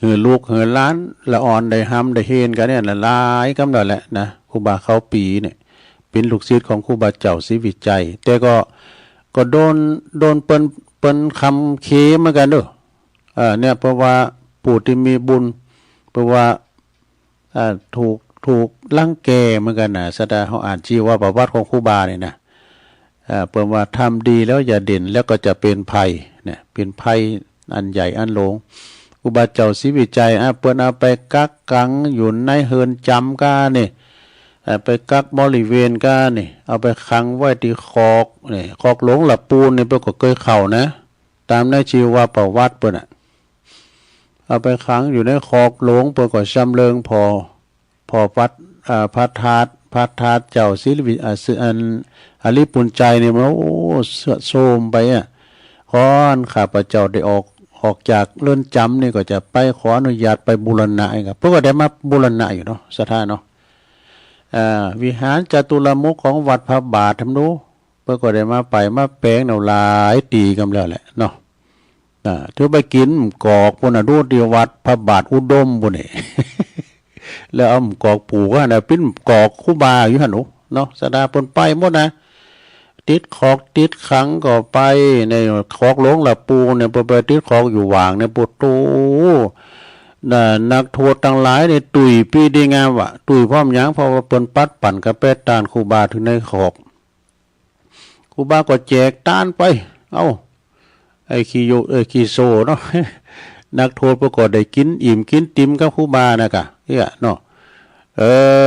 หื้อลูกหื้อหลานละอ่อนได้ฮำได้เฮียนกันเนี่ยนะ หลายกำลังแหละนะ ครูบาเขาปีเนี่ย เป๋นลูกศิษย์ของครูบาเจ้าศรีวิชัย แต่ก็ ก็โดน โดนเปิ้น เปิ้นคำเคเหมือนกันเด้อ เอ่อ เนี่ย เพราะว่าผู้ที่มีบุญ เพราะว่า เอ่อ ถูก ถูกรังแกเหมือนกันนะ ศรัทธา เฮาอ่านชีวประวัติของครูบานี่นะ เอ่อ อ่า เปิ้นว่าทำดีแล้วอย่าเด่น แล้วก็จะเป็นภัย เนี่ย เป็นภัยอันใหญ่อันหลวง ครูบาเจ้าศรีวิชัย อ่า เปิ้นเอาไปกักขังอยู่ในเฮือนจำก้านี่ อ่า ไปกักบริเวณก้านี่ เอาไปขังไว้ตี้คอก นี่ คอกหลวงละปูนนี่ เปิ้นก็เกยเข้านะ ตามในชีวประวัติเปิ้นน่ะ เอาไปขังอยู่ในคอกหลวง เปิ้นก็ชำเริงผ่อ ผ่อพระ อ่า พระธาตุ พระธาตุเจ้าศรีวิ อ่า ศรี อัน อริปุญชัยนี่มัน โอ้ เศร้าโศกไปอะ ก่อนข้าพเจ้าได้ออก ออกจากเรือนจำนี่ก็จะไปขออนุญาตไปบูรณะครับ เปิ้นก็ได้มาบูรณะอยู่เนาะ ศรัทธาเนาะ อ่า วิหารจตุรมุขของวัดพระบาททำดู เปิ้นก็ได้มาไปมาแปลงเอาหลายตี้กำแล้วแหละเนาะ อ่า ถือไปกินกอกปู้นน่ะ ดูตี้วัดพระบาทอุดมปู้นนี่ แล้วเอากอกปลูกหั่นน่ะ ปิ้นกอกครูบาอยู่หั่นโอ้ เนาะ ศรัทธาเปิ้นไปหมดนะ ติดคอกติดขังก็ไป ในคอกหลวงละปูนเนี่ย เปิ้นไปติดคอกอยู่หว่างเนี่ย ปู้โต น่ะ นักโทษตังหลายเนี่ย ตุ้ยปี้ดีงามว่ะ ตุ้ยพร้อมหยัง เพราะว่าเปิ้นปัดปั๋นกาแฟต้านครูบาถึงในคอก ครูบาก็แจกตานไป เอ้า ไอ้ขี้โย เอ้ย ขี้โซ่เนาะ นักโทษเปิ้นก็ได้กิ๋นอิ่มกิ๋นติ่มกับครูบานะกะ เนี่ยเนาะ เอ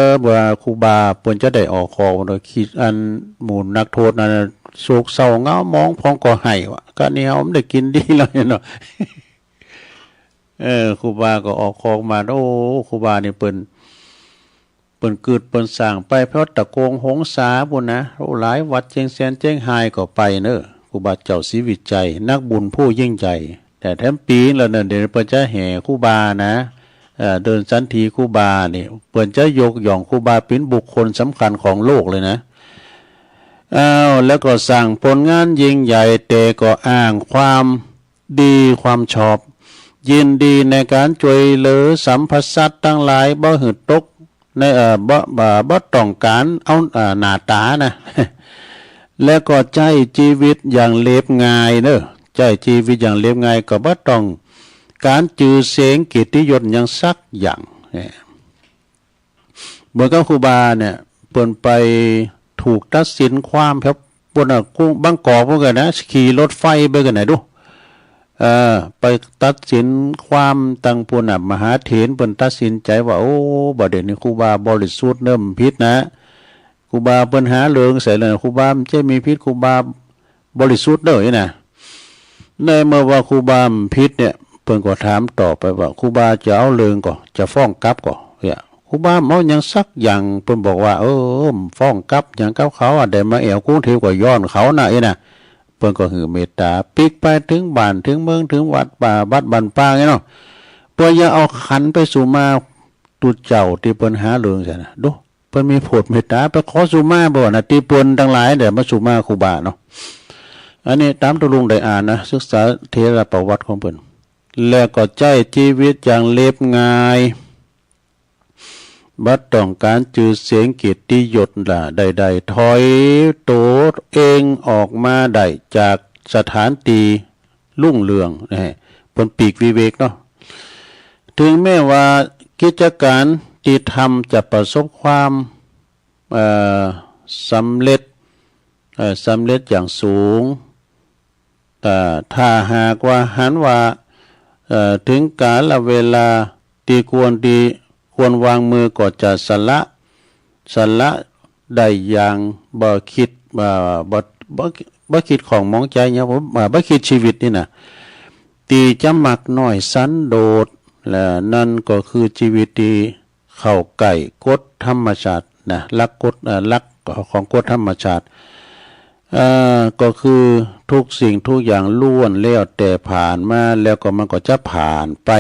อ ว่าครูบาเปิ้นจะได้ออกคอกเนาะ ขี้ อันหมู่นักโทษนั้นน่ะ โศกเศร้าเหงาหมอง พ่องก็ไห้ว่ะ กะนี่เฮาบ่ได้กิ๋นดีแล้วเนาะ เออ ครูบาก็ออกคอกมา โอ้ ครูบานี่เปิ้น เปิ้นกึ๊ดเปิ้นสร้างไป แถวตะโกงหงสาปู้นนะ โอ้ หลายวัดเจ๊งแสนเจ๊งฮายก็ไปเนอะ ครูบาเจ้าศรีวิชัย นักบุญผู้ยิ่งใหญ่ แต่แถมปี๋ละเนิ่น เดี๋ยวเปิ้นจะแห่ครูบานะ เอ่อ เดินสันถีครูบานี่ เปิ้นจะยกย่องครูบาเป๋นบุคคลสำคัญของโลกเลยนะ อ้าว แล้วก็สร้างผลงานยิ่งใหญ่ แต่ก็อ้างความ ดีความชอบ ยินดีในก๋านจ้วยเหลือสรรพสัตว์ตังหลาย บ่หื้อตกใน เอ่อ บ่ บ่ บ่ต้องก๋านเอา เอ่อ หน้าต๋านะ แล้วก็ใจ๊จีวิตอย่างเรียบง่ายเนอะ ใจ๊จีวิตอย่างเรียบง่าย ก็บ่ต้องก๋านจื้อเสียงเกียรติยศหยังสักอย่าง เนี่ย เหมือนกับครูบาเนี่ย เปิ้นไปถูกตัดสินความครับ ปู้นน่ะ กู้ บางกอกปู้นกั๋นนะ ขี่รถไฟไปกั๋นนะดู เอ่อ ไปตัดสินความตังปู้นน่ะ มหาเถรเปิ้นตัดสินใจ๋ว่า โอ้ บ่าเดี่ยวนี้ครูบาบริสุทธิ์เนอะ บ่ผิดนะ ครูบาเปิ้นหาเรื่องใส่เลย ครูบาบ่ใจ้มีผิด ครูบา บริสุทธิ์เด้อนี่นะ ในเมื่อว่าครูบาบ่ผิดเนี่ย เปิ้นก็ถามต่อไปว่า ครูบาจะเอาเรื่องก่อ จะฟ้องกลับก่อ เนี่ย ครูบาบ่เอาหยังสักอย่าง เปิ้นบอกว่า เออ ฟ้องกลับหยังกับเขาอะ ได้มาแอ่วกรุงเทพฯก็ย้อนเขานะ นี่นะ เปิ้นก็หื้อเมตต๋า ปิ๊กไปเถิงบ้านเถิงเมือง เถิงวัดป่า วัดบ้านป่า นี่เนาะ เปิ้นยังเอาขันไปสู่มา ตุ๊เจ้าตี้เปิ้นหาเรื่องใส่นะ ดู เปิ้นมีโผดเมตต๋า ไปขอสุมาบ่นะ ตี้เปิ้นตังหลายเดี่ยวมาสุมาครูบาเนาะ อันนี้ต๋ามตุ๊ลุงได้อ่านนะ ศึกษาเถรประวัติของเปิ้น แล้วก็ใจ๊จีวิตอย่างเรียบง่าย บ่ต้องก๋านจื้อเสียงเกียรติยศละใดๆ ถอยตั๋วเองออกมาได้จากสถานตี้ รุ่งเรืองนะฮะ เปิ้นปีกวิเวกเนาะ ถึงแม้ว่ากิจก๋านตี้ทำจะประสบความ เอ่อ สำเร็จ เอ่อ สำเร็จอย่างสูง แต่ถ้าหากว่าหันว่า เอ่อ ถึงกาลเวลาตี้ควร ตี้ควรวางมือก็จะสละ สละได้อย่างบ่คิด บ่ บ่ บ่ บ่คิดข้องหมองใจ๋หยัง บ่ บ่คิดชีวิตนี่นะ ตี้จะมักน้อยสันโดษ และนั่นก็คือชีวิตตี้เข้าใก้กฎธรรมชาตินะ หลักกฎ เอ่อ หลักของกฎธรรมชาติ เอ่อ ก็คือทุกสิ่งทุกอย่างล้วนแล้วแต่ผ่านมา แล้วก็มันก็จะผ่านไป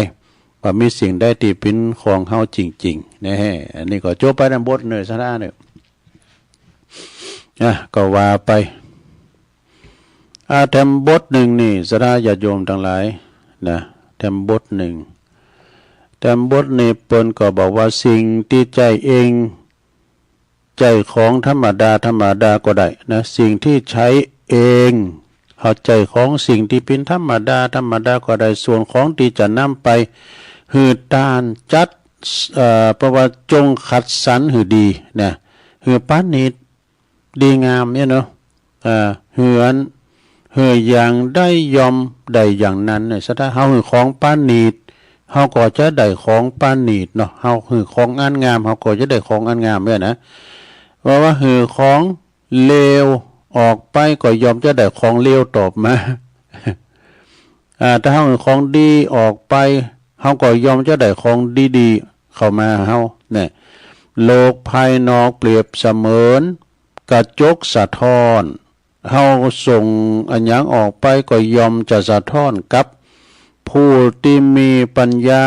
บ่มีสิ่งใดตี้เป๋นของเฮาจริงๆ นะฮะ อันนี้ก็จบไปนำบทเนอะ ศรัทธาเนอะ อ่ะ ก็ว่าไป อ่ะ แถมบทนึ่งนี่ ศรัทธาญาติโยมตังหลายนะ แถมบทนึ่ง แถมบทนี้เปิ้นก็บอกว่าสิ่งตี้ใจ๊เอง ใจ๊ของธรรมดาธรรมดาก็ได้นะ สิ่งตี้ใจ๊เอง เอาใจ๊ของสิ่งตี้เป๋นธรรมดาธรรมดาก็ได้ ส่วนของตี้จะนำไปหื้อตานจัด เอ่อ แปลว่าจงคัดสรรหื้อดีนะ หื้อประณีตดีงามเนี่ยเนาะ เอ่อ เฮือน หื้ออย่างใดย่อมได้อย่างนั้นเนี่ย ศรัทธา เฮาหื้อของประณีต เฮาก็จะได้ของประณีตเนาะ เฮาหื้อของอันงาม เฮาก็จะได้ของอันงามเนี่ยนะ ว่า ว่าหื้อของเลวออกไป ก็ย่อมจะได้ของเลวตอบมา อ่า ถ้าเฮาหื้อของดีออกไป เฮาก็ย่อมจะได้ของดีๆ เข้ามาหาเฮาเนี่ย โลกภายนอกเปรียบเสมือนกระจกสะท้อน เฮาส่งอะหยังออกไปก็ย่อมจะสะท้อนกลับ ผู้ตี้มีปัญญา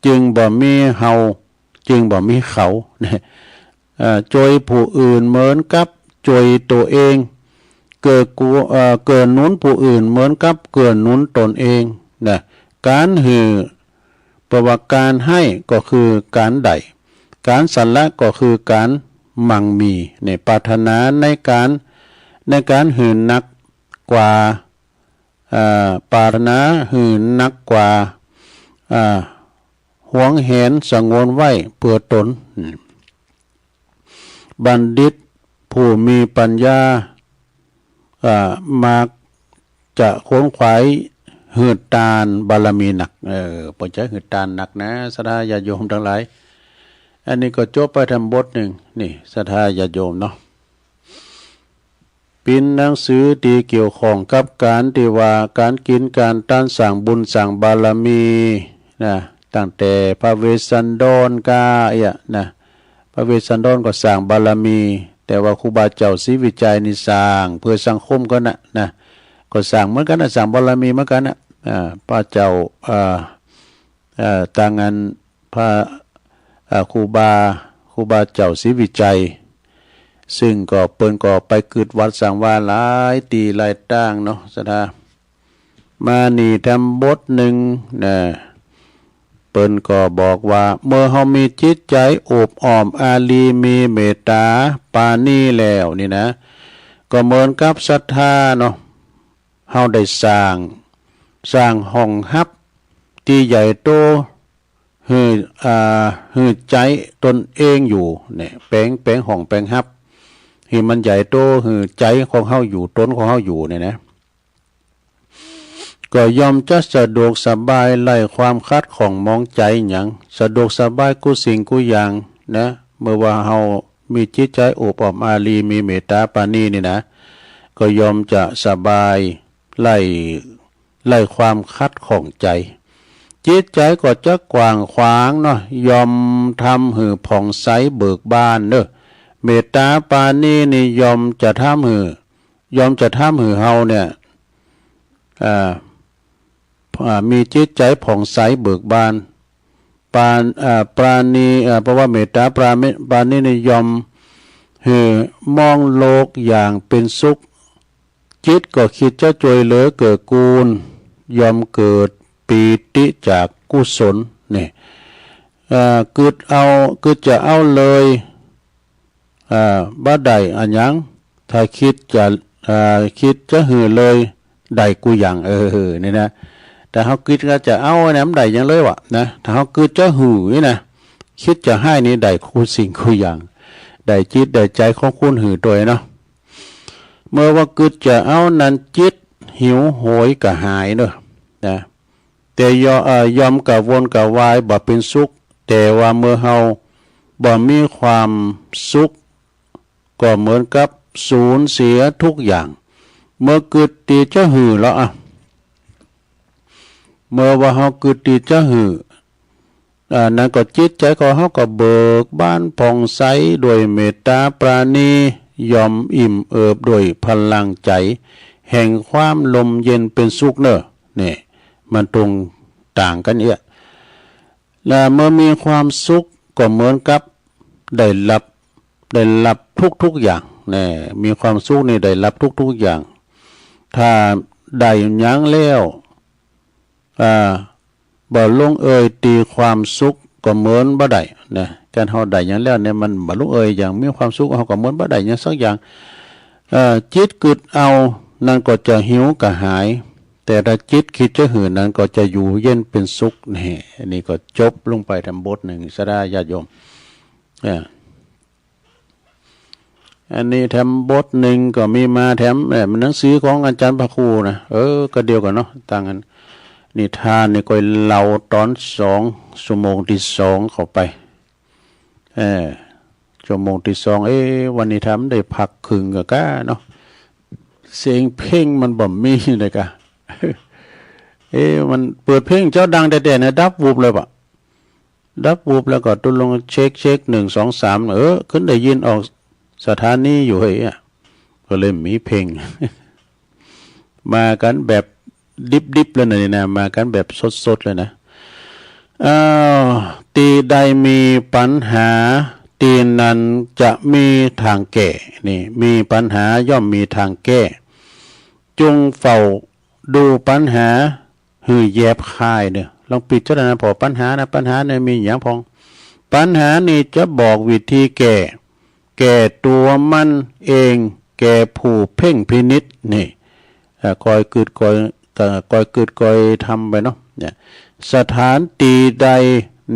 จึงบ่มีเฮา จึงบ่มีเขา เนี่ย เอ่อ ช่วยผู้อื่นเหมือนกับช่วยตัวเอง เกื้อกู- เอ่อ เกื้อหนุนผู้อื่นเหมือนกับเกื้อหนุนตนเองนะ การหื้อ เพราะว่าการให้ก็คือการได้ การสละก็คือการมั่งมี เนี่ย ปรารถนาในการ ในการหื้อนักกว่า เอ่อ ปรารถนาหื้อนักกว่า เอ่อ หวงแหนสงวนไว้เพื่อตน บัณฑิตผู้มีปัญญา เอ่อ มักจะขวนขวายหื้อตานบารมีหนัก เออ เปิ้นจะหื้อตานหนักนะ ศรัทธาญาติโยมทั้งหลาย อันนี้ก็จบไปทำบทหนึ่ง นี่ ศรัทธาญาติโยมเนาะ ปิ้นหนังสือตี้เกี่ยวข้องกับการตี้ว่าการกินการตานสร้างบุญสร้างบารมีนะ ตั้งแต่พระเวสสันดรกาเอี้ยนะ พระเวสสันดรก็สร้างบารมี แต่ว่าครูบาเจ้าศรีวิชัยนี่สร้างเพื่อสังคมก็นะ นะ ก็สร้างเหมือนกันนะ สร้างบารมีเหมือนกันนะ อ่า พระเจ้า อ่า เอ่อ ตางอันพระ เอ่อ ครูบา ครูบาเจ้าศรีวิชัย ซึ่งก็เปิ้นก็ไปกึดวัดสร้างวาหลายตี้หลายตางเนาะ ศรัทธา มานี่ทำบทหนึ่งนะ เปิ้นก็บอกว่า เมื่อเฮามีจิตใจโอบอ้อมอารี มีเมตตาปราณีแล้วนี่นะ ก็เหมือนกับศรัทธาเนาะ เฮาได้สร้าง สร้างห้องฮับตี้ใหญ่โต หื้อ อ่า หื้อใจตนเองอยู่เนี่ย แป๋ง แป๋งห้องแป๋งฮับ หื้อมันใหญ่โต หื้อใจของเฮาอยู่ ตนของเฮาอยู่เนี่ยนะ ก็ย่อมจะสะดวกสบาย ไร้ความขัดข้องหมองใจหยัง สะดวกสบายกู้สิ่งกู้อย่างนะ เมื่อว่าเฮามีจิตใจโอบอ้อมอารี มีเมตตาปราณีนี่นะ ก็ย่อมจะสบาย ไร้ ไร้ความขัดข้องใจ จิตใจก็จะกว้างขวางเนาะ ย่อมทำหื้อผ่องใสเบิกบานเนอะ เมตตาปราณีนี่ย่อมจะทำหื้อ ย่อมจะทำหื้อเฮาเนี่ย อ่า อ่า มีจิตใจผ่องใสเบิกบาน ปรา- อ่า ปราณี อ่า เพราะว่าเมตตาปรา- ปราณีนี่ย่อมหื้อมองโลกอย่างเป็นสุข จิตก็คิดจะช่วยเหลือเกื้อกูล ย่อมเกิดปีติจากกุศล นี่ เอ่อ กึดเอา กึดจะเอาเลย เอ่อ บ่ได้อะหยัง ถ้าคิดจะ เอ่อ คิดจะหื้อเลย ได้กู้อย่าง เออ นี่นะ ถ้าเฮากึดจะเอาเนี่ย มันได้หยังเลยวะนะ ถ้าเฮากึดจะหื้อนี่นะ คิดจะให้นี่ได้กู้สิ่งกู้อย่าง ได้จิตได้ใจของคนหื้อโตยเนาะ เมื่อว่ากึดจะเอานั้นจิตหิวโหยกระหายเนอะนะ แต่ย่อ- เอ่อ ย่อมกระวนกระวายบ่เป็นสุข แต่ว่าเมื่อเฮาบ่มีความสุข ก็เหมือนกับสูญเสียทุกอย่าง เมื่อกึดตี้จะหื้อแล้วอะ เมื่อว่าเฮากึดตี้จะหื้อ อ่า นั้นก็จิตใจของเฮาก็เบิกบานผ่องใสด้วยเมตตาปราณี ย่อมอิ่มเอิบด้วยพลังใจ แห่งความร่มเย็นเป็นสุขเนอะ นี่ มันตรงต่างกันเอี้ย และเมื่อมีความสุขก็เหมือนกับได้รับ ได้รับทุกๆอย่าง นี่ มีความสุขนี่ได้รับทุกๆอย่าง ถ้าได้หยังแล้ว อ่า บ่ลงเอยตี้ความสุขก็เหมือนบ่ได้นะ การเฮาได้หยังแล้วเนี่ยมันบ่ลงเอยหยัง มีความสุขเฮาก็เหมือนบ่ได้หยังสักอย่าง เอ่อ จิตกึดเอานั้นก็จะหิวกระหาย แต่ถ้าจิตคิดจะหื้อนั้นก็จะอยู่เย็นเป็นสุข นี่ อันนี้ก็จบลงไปทำบทหนึ่ง ศรัทธาญาติโยม เอ่อ อันนี้แถมบทหนึ่งก็มีมาแถม เอ่อ หนังสือของอาจารย์พระครูนะ เออ ก็เดียวกันเนาะ ต่างกัน นิทานนี่ก็เล่าตอนสอง ชั่วโมงที่สองเข้าไป เออ ชั่วโมงที่สอง เอ๊ะ วันนี้ทำได้พักครึ่งก็กะเนาะ เสียงเพลงมันบ่มีเลยกะ เอ๊ะ มันเปิดเพลงเจ้าดังแต๊ๆ นะ ดับวุบเลยปะ ดับวุบแล้วก็ตกลงเช็ค เช็ค หนึ่ง สอง สาม เออ ขึ้นได้ยินออกสถานีอยู่เฮ้ยอะ ก็เลยมีเพลง มากันแบบดิบๆ เลยนะนี่นะ มากันแบบสดๆ เลยนะ อ้าว ตี้ใดมีปัญหา ตี้นั้นจะมีทางแก้ นี่ มีปัญหาย่อมมีทางแก้ จงเฝ้าดูปัญหาหื้อแยบคายเนอะ ลองปิดเจ้าหน้านะ พอปัญหานะ ปัญหาเนี่ยมีหยังพอง ปัญหานี่จะบอกวิธีแก้ แก้ตัวมันเอง แก่ผู้เพ่งพินิจนี่ เอ่อ คอยกึดคอย เอ่อ คอยกึดคอยทำไปเนาะ เนี่ย สถานตี้ใด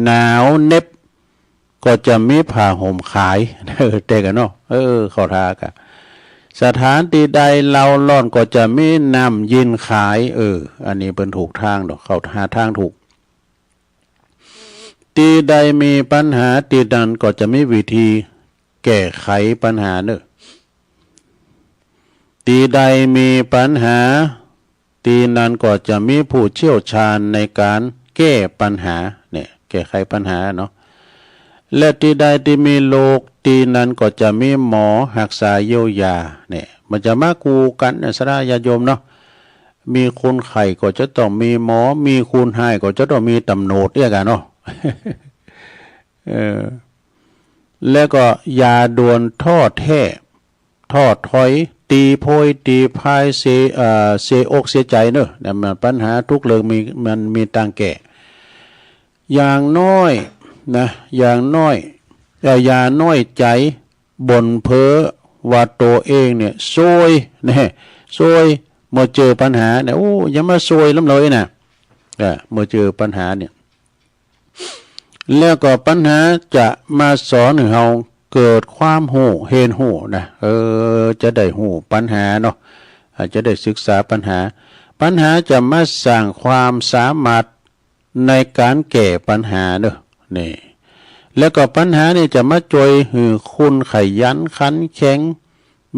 หนาวเหน็บ ก็จะมีผ้าห่มขาย เออ แต่กันเนาะ เออ เข้าท่ากะ สถานตี้ใดเฮาร้อนก็จะมีน้ำเย็นขาย เออ อันนี้เปิ้นถูกทางดอก เข้าหาทางถูก ตี้ใดมีปัญหา ตี้นั้นก็จะมีวิธีแก้ไขปัญหาเนอะ ตี้ใดมีปัญหา ตี้นั้นก็จะมีผู้เชี่ยวชาญในการแก้ปัญหา เนี่ย แก้ไขปัญหาเนาะ และตี้ใดตี้มีโรค ตี้นั้นก็จะมีหมอฮักษาเยียวยา เนี่ย มันจะมาคู่กันนะ ศรัทธาญาติโยมเนาะ มีคนไข้ก็จะต้องมีหมอ มีคนไข้ก็จะต้องมีตำรวจเอี้ยกันเนาะ เออ แล้วก็อย่าด่วนท้อแท้ ท้อถอย ตีโพยตีพาย เสีย เอ่อ เสียอกเสียใจเนอะ เนี่ย มันปัญหาทุกเรื่องมี มันมีตางแก้ อย่างน้อยนะ อย่างน้อย เอ่อ อย่าน้อยใจ บ่นเพ้อว่าตัวเองเนี่ยซวย เนี่ย ซวย เมื่อเจอปัญหาเนี่ย โอ้ อย่ามาซวยลำเลยนะ เออ เมื่อเจอปัญหาเนี่ย แล้วก็ปัญหาจะมาสอนให้เราเกิดความฮู้ เห็นฮู้นะ เออ จะได้ฮู้ปัญหาเนาะ อาจจะได้ศึกษาปัญหา ปัญหาจะมาสร้างความสามารถในการแก้ปัญหาเนอะ นี่ แล้วก็ปัญหานี่จะมาช่วยให้คุณขยันขันแข็ง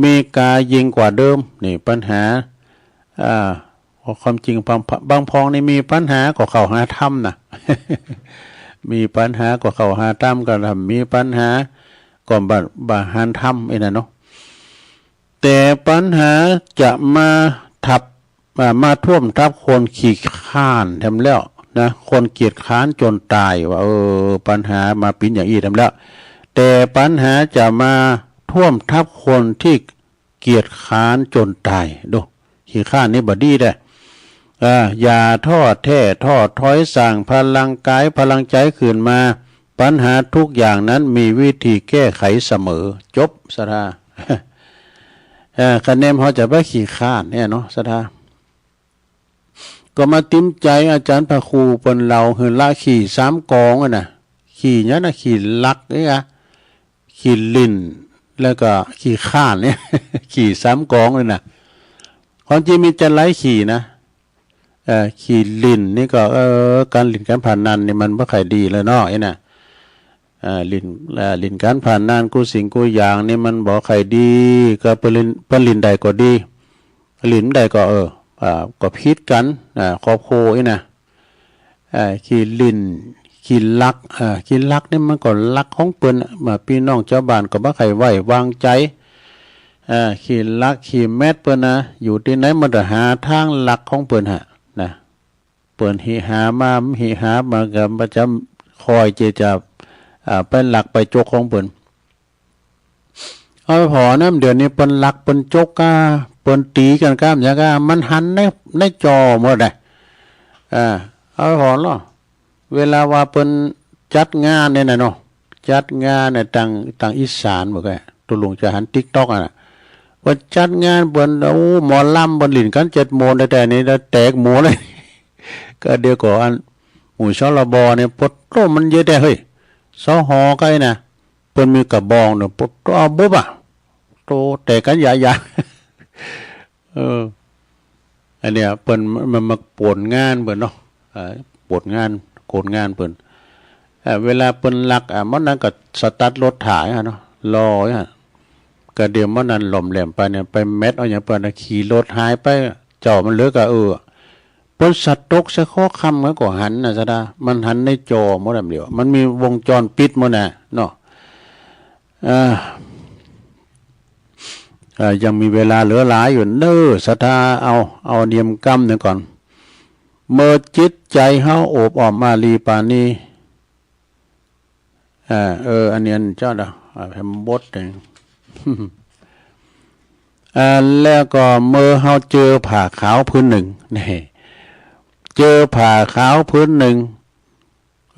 มีกายิ่งกว่าเดิม นี่ปัญหา อ่า ความจริงบาง บางพองนี่มีปัญหาก็เข้าหาธรรมนะ มีปัญหาก็เข้าหาธรรม ก็ถ้ามีปัญหาก็บ่ บ่หันธรรมไอ้นั่นเนาะ แต่ปัญหาจะมาทับ อ่า มาท่วมทับคนขี้คร้านแถมแล้วนะ คนเกียจคร้านจนตายว่า เออ ปัญหามาเป็นอย่างอี้แถมแล้ว แต่ปัญหาจะมาท่วมทับคนที่ เกียจคร้านจนตาย ดู ขี้คร้านนี่บ่ดีเด้อ อ่า อย่าท้อแท้ท้อถอย สร้างพลังกายพลังใจขึ้นมา ปัญหาทุกอย่างนั้นมีวิธีแก้ไขเสมอ จบ ศรัทธา เอ่อ คะแนนเขาจะไปขี้คร้านเนี่ยเนาะ ศรัทธา ก็มาติมใจอาจารย์พระครูเปิ้นเล่าหื้อละขี้สามกองอะนะ ขี้หยังนะ ขี้ลักนี่อะ ขี้หลิ้น แล้วก็ขี้คร้านเนี่ย ขี้สามกองเลยนะ ความจริงมีจะหลายขี้นะ เอ่อ ขี้หลิ้นนี่ก็ เออ การหลิ้นการพนันนี่มันบ่ค่อยดีเลยเนาะ ไอ้น่ะ เอ่อ หลิ้น เอ่อ หลิ้นการพนันกู้สิ่งกู้อย่างนี่มันบ่ค่อยดี ก็เปิ้นหลิ้น เปิ้นหลิ้นได้ก็ดี หลิ้นได้ก็ เออ อ่า ก็ผิดกัน อ่า ครอบครัวนี่นะ เอ่อ ขี้หลิ้น ขี้ลัก เอ่อ ขี้ลักนี่มันก็ลักของเปิ้นอะ มาพี่น้องชาวบ้านก็บ่ใคร่ไว้วางใจ เอ่อ ขี้ลักขี้แมดเปิ้นนะ อยู่ตี้ไหนมันจะหาทางลักของเปิ้นหะ นะ เปิ้นหิหามา หิหามาก็ประจำคอยเจจะ อ่า ไปลักไปจกของเปิ้น เอาผ่อนะ เดี๋ยวนี้เปิ้นลักเปิ้นจกก้า เปิ้นตีกันก้ามหยังก้า มันหันใน ในจอหมดเลย อ่า เอาผ่อเนาะ เวลาว่าเปิ้นจัดงานเนี่ยนะเนาะ จัดงานเนี่ย ตาง ตางอีสานหมดเลย ตุ๊ลุงจะหันติ๊กต็อกอะนะ เปิ้นจัดงาน เปิ้น โอ้ หมอลำ เปิ้นหลิ้นกันเจ็ดโมง แต่ แต่นี่แตกหมู่เลย ก็เดี๋ยวก่อน หมู่ ชลบ เนี่ย ปวดโต้มันเยอะแท้เฮ้ย สห ก็ไอ้นะ เปิ้นมีกระบองเนี่ย ปวดโต้ เอาบุบอะ โตแตกกันยายา เออ อันเนี้ยเปิ้นมันมาผลงานเปิ้นเนาะ อ่า ผลงาน ผลงานเปิ้น อ่า เวลาเปิ้นลัก อ่า มันนั้นก็สตาร์ทรถถ่ายอะเนาะ รออะ ก็เดี๋ยวมันนั้นหล่อมแหลมไปเนี่ย ไปแมทเอาอย่างเปิ้นน่ะ ขี่รถหายไป เจ้ามันเหลือก็ เออ เปิ้นสต๊อกใส่ข้อความมันก็หันนะ สะดา มันหันในจอหมดแหละ เดี๋ยว มันมีวงจรปิดหมดนะเนาะ อ่า อ่า ยังมีเวลาเหลือหลายอยู่เน้อ ศรัทธา เอา เอาเนียมกำหนึ่งก่อน เมื่อจิตใจเฮาโอบอ้อมอารีปานนี้ อ่า เออ อันนี้อันเจ้าเด้อ อ่า แผ่นบทหนึ่ง อ่า แล้วก็เมื่อเฮาเจอผ้าขาวผืนหนึ่ง นี่ เจอผ้าขาวผืนหนึ่ง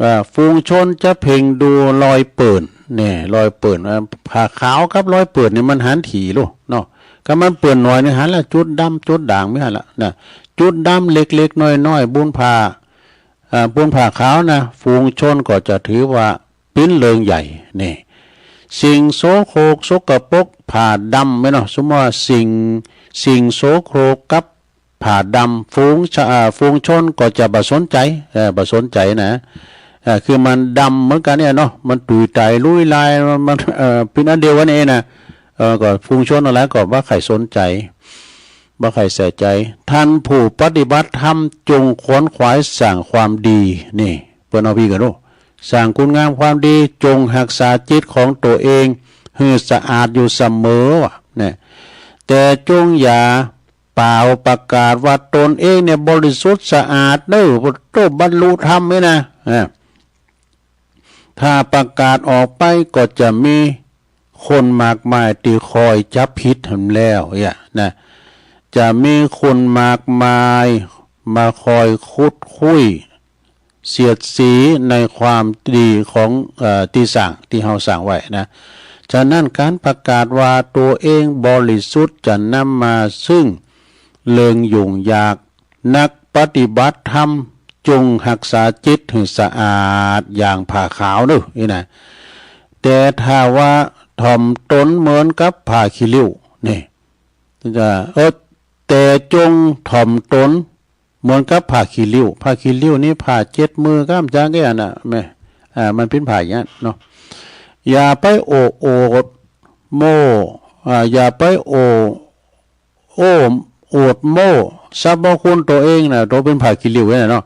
อ่า ฝูงชนจะเพ่งดูรอยเปื้อน เนี่ย รอยเปื้อน อ่า ผ้าขาวกับรอยเปื้อนนี่มันหันถี่ลูกเนาะ ก็มันเปื้อนหน่อยนี่หันละ จุดดำจุดด่างมีหันละนะ จุดดำเล็กๆน้อยๆ บนผ้า อ่า บนผ้าขาวนะ ฝูงชนก็จะถือว่าเป๋นเรื่องใหญ่ นี่ สิ่งโสโครกสกปรก ผ้าดำแม่นเนาะ สมมุติว่าสิ่ง สิ่งโสโครกกับ ผ้าดำ ฝูงชะ อ่า ฝูงชนก็จะบ่สนใจ เอ่อ บ่สนใจนะ เอ่อ คือมันดำเหมือนกันเนี่ยเนาะ มันตุยไตลุยลาย มัน มัน เอ่อ เป๋นอันเดียวกันเองนะ เอ่อ ก็ฝูงชนอะไรก็บ่ใค่สนใจ บ่ใค่ใส่ใจ ท่านผู้ปฏิบัติธรรมจงขวนขวายสร้างความดี นี่ เปิ้นเอาพี้กันเนาะ สร้างคุณงามความดี จงรักษาจิตของตัวเองหื้อสะอาดอยู่เสมอว่ะ เนี่ย แต่จงอย่า เป่าประกาศว่าตนเองเนี่ยบริสุทธิ์สะอาดเด้อ โตบรรลุธรรมนี่นะ อ่า ถ้าประกาศออกไปก็จะมีคนมากมายที่คอยจับผิดหั้นแล้วเนี่ยนะ จะมีคนมากมายมาคอยขุดคุย เสียดสีในความดีของ เอ่อ ที่สร้าง ที่เฮาสร้างไว้นะ ฉะนั้นการประกาศว่าตัวเองบริสุทธิ์จะนำมาซึ่งเรื่องยุ่งยาก นักปฏิบัติธรรมจงรักษาจิตให้สะอาดอย่างผ้าขาวเด้อ นี่นะ แต่ถ้าว่าถ่อมตนเหมือนกับผ้าขี้ริ้ว นี่ จะ เออ แต่จงถ่อมตน เหมือนกับผ้าขี้ริ้ว ผ้าขี้ริ้วนี่ผ้าเจ็ดมือก้ามจางแก่อันน่ะแม่ อ่า มันเป๋นผ้าอย่างนั้นเนาะ อย่าไปโอ้อวดโม้ อ่า อย่าไปโอ้ โอ้อวดโม้สรรพคุณตัวเองนะ ตัวเป๋นผ้าขี้ริ้วเนี่ยเนาะ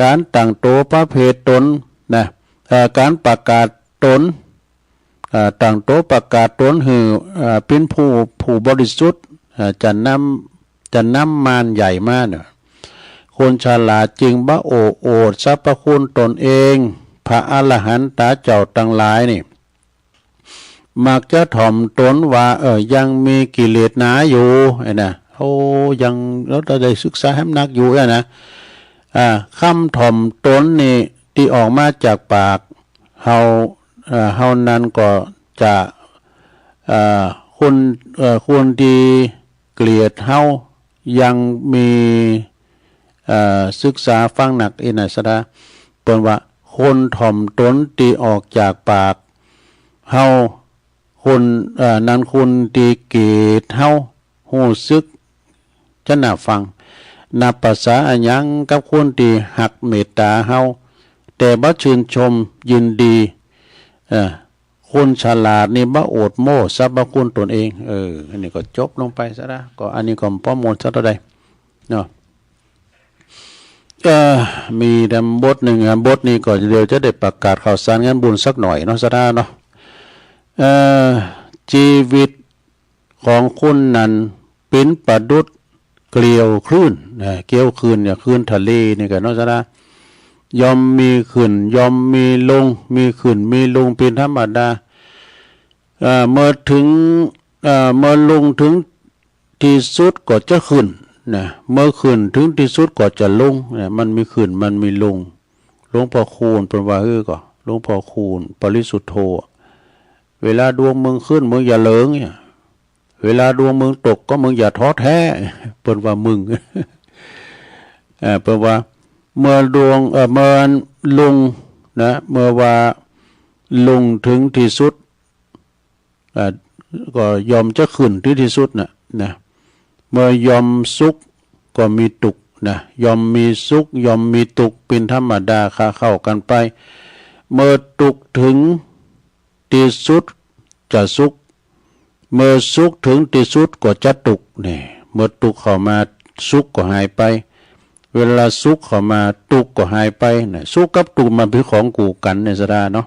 การตั้งตัวประเภทตนนะ เอ่อ การประกาศตน อ่า ตั้งตัวประกาศตนหื้อ อ่า เป๋นผู้ ผู้บริสุทธิ์ อ่า จะนำ จะนำมารใหญ่มาเนี่ย คนฉลาดจึงบ่โอ้อวดสรรพคุณตนเอง พระอรหันตาเจ้าทั้งหลายนี่ มักจะถ่อมตนว่า เออ ยังมีกิเลสหนาอยู่ ไอ้นะ โอ้ ยัง เราได้ศึกษาให้มันหนักอยู่ ไอ้นะ อ่า คำถ่อมตนนี่ ที่ออกมาจากปากเฮา เอ่อ เฮานั้นก็จะ เอ่อ คน เอ่อ คนที่เกลียดเฮายังมี เอ่อ ศึกษาฟังหนักอีกนะ ศรัทธา เปิ้นว่าคนถ่อมตนที่ออกจากปากเฮา คน เอ่อ นั้นคนที่เกลียดเฮา ฮู้สึกจะน่าฟัง นับประสาอะหยังกับคนที่ฮักเมตตาเฮา แต่บ่ชื่นชมยินดี เอ่อ คนฉลาดนี่บ่อวดโม้สรรพคุณตนเอง เออ อันนี้ก็จบลงไปซะละ ก็อันนี้ก็บ่ม่วนสักเท่าใดเนาะ เอ่อ มีแต่บทหนึ่ง อ่ะ บทนี้ก็เดี๋ยวจะได้ประกาศข่าวสารงานบุญสักหน่อยเนาะ ศรัทธาเนาะ เอ่อ ชีวิตของคนนั้นเป๋นประดุจเกลียวคลื่น นะ เกลียวคลื่นเนี่ย คลื่นทะเลนี่ก็เนาะ ศรัทธา ย่อมมีขึ้น ย่อมมีลง มีขึ้น มีลงเป๋นธรรมดา เอ่อ เมื่อถึง เอ่อ เมื่อลงถึงที่สุดก็จะขึ้นนะ เมื่อขึ้นถึงที่สุดก็จะลงนะ มันมีขึ้น มันมีลง หลวงพ่อคูณเปิ้นว่า เออ ก็ หลวงพ่อคูณ ปริสุทธโธ เวลาดวงมึงขึ้น มึงอย่าเหลิงเนี่ย เวลาดวงมึงตก ก็มึงอย่าท้อแท้ เปิ้นว่ามึง เอ่อ เปิ้นว่า เมื่อดวง เอ่อ เมื่อลงนะ เมื่อว่าลงถึงที่สุด เอ่อ ก็ย่อมจะขึ้นที่ที่สุดนะนะ เมื่อย่อมสุขก็มีทุกข์นะ ย่อมมีสุขย่อมมีทุกข์เป็นธรรมดาคาเข้ากันไป เมื่อทุกข์ถึงที่สุดจะสุข เมื่อสุขถึงที่สุดก็จะทุกข์นี่ เมื่อทุกข์เข้ามาสุขก็หายไป เวลาสุขเข้ามาทุกข์ก็หายไปนะ สุขกับทุกข์มันเป็นของคู่กันในสระเนาะ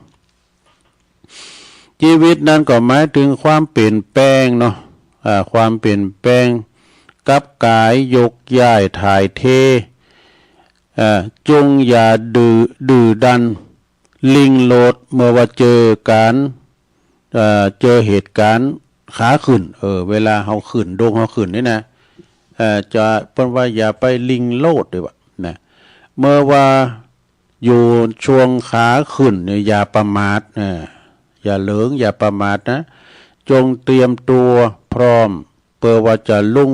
ชีวิตนั้นก็หมายถึงความเปลี่ยนแปลงเนาะ อ่า ความเปลี่ยนแปลง กลับกลาย ยกย้าย ถ่ายเท อ่า จงอย่าดื้อ ดื้อรั้น ลิงโลด เมื่อว่าเจอการ เอ่อ เจอเหตุการณ์ขาขึ้น เออ เวลาเฮาขึ้น ดวงเฮาขึ้นนี่นะ เอ่อ จะ เปิ้นว่าอย่าไปลิงโลดเด้อวะนะ เมื่อว่าอยู่ช่วงขาขึ้นเนี่ยอย่าประมาท เอ่อ อย่าเหลิง อย่าประมาทนะ จงเตรียมตัวพร้อม เพื่อว่าจะรุ่ง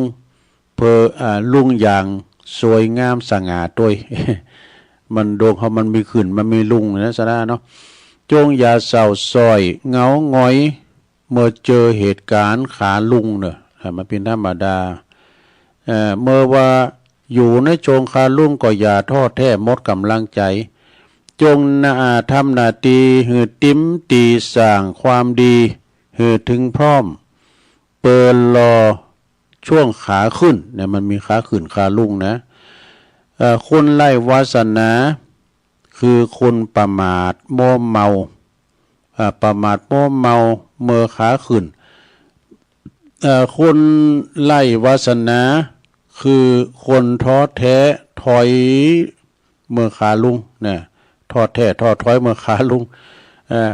เพื่อ อ่า รุ่งอย่างสวยงามสง่าโดย มันดวงเฮามันมีขึ้น มันมีรุ่งนะสระเนาะ จงอย่าเศร้าส้อยเหงาหงอย เมื่อเจอเหตุการณ์ขาลงเนอะ อ่า มันเป็นธรรมดา เอ่อ เมื่อว่าอยู่ในช่วงขาลงก็อย่าท้อแท้หมดกำลังใจ จงหน้า ทำหน้าที่หื้อเต็มตี้ สร้างความดีหื้อถึงพร้อม เปิดรอช่วงขาขึ้นเนี่ย มันมีขาขึ้นขาลงนะ เอ่อ คนไร้วาสนา คือคนประมาทมัวเมา อ่า ประมาทมัวเมาเมื่อขาขึ้น เอ่อ คนไร้วาสนา คือคนท้อแท้ถอยเมื่อขาลงนะ ท้อแท้ท้อถอยเมื่อขาลง เอ่อ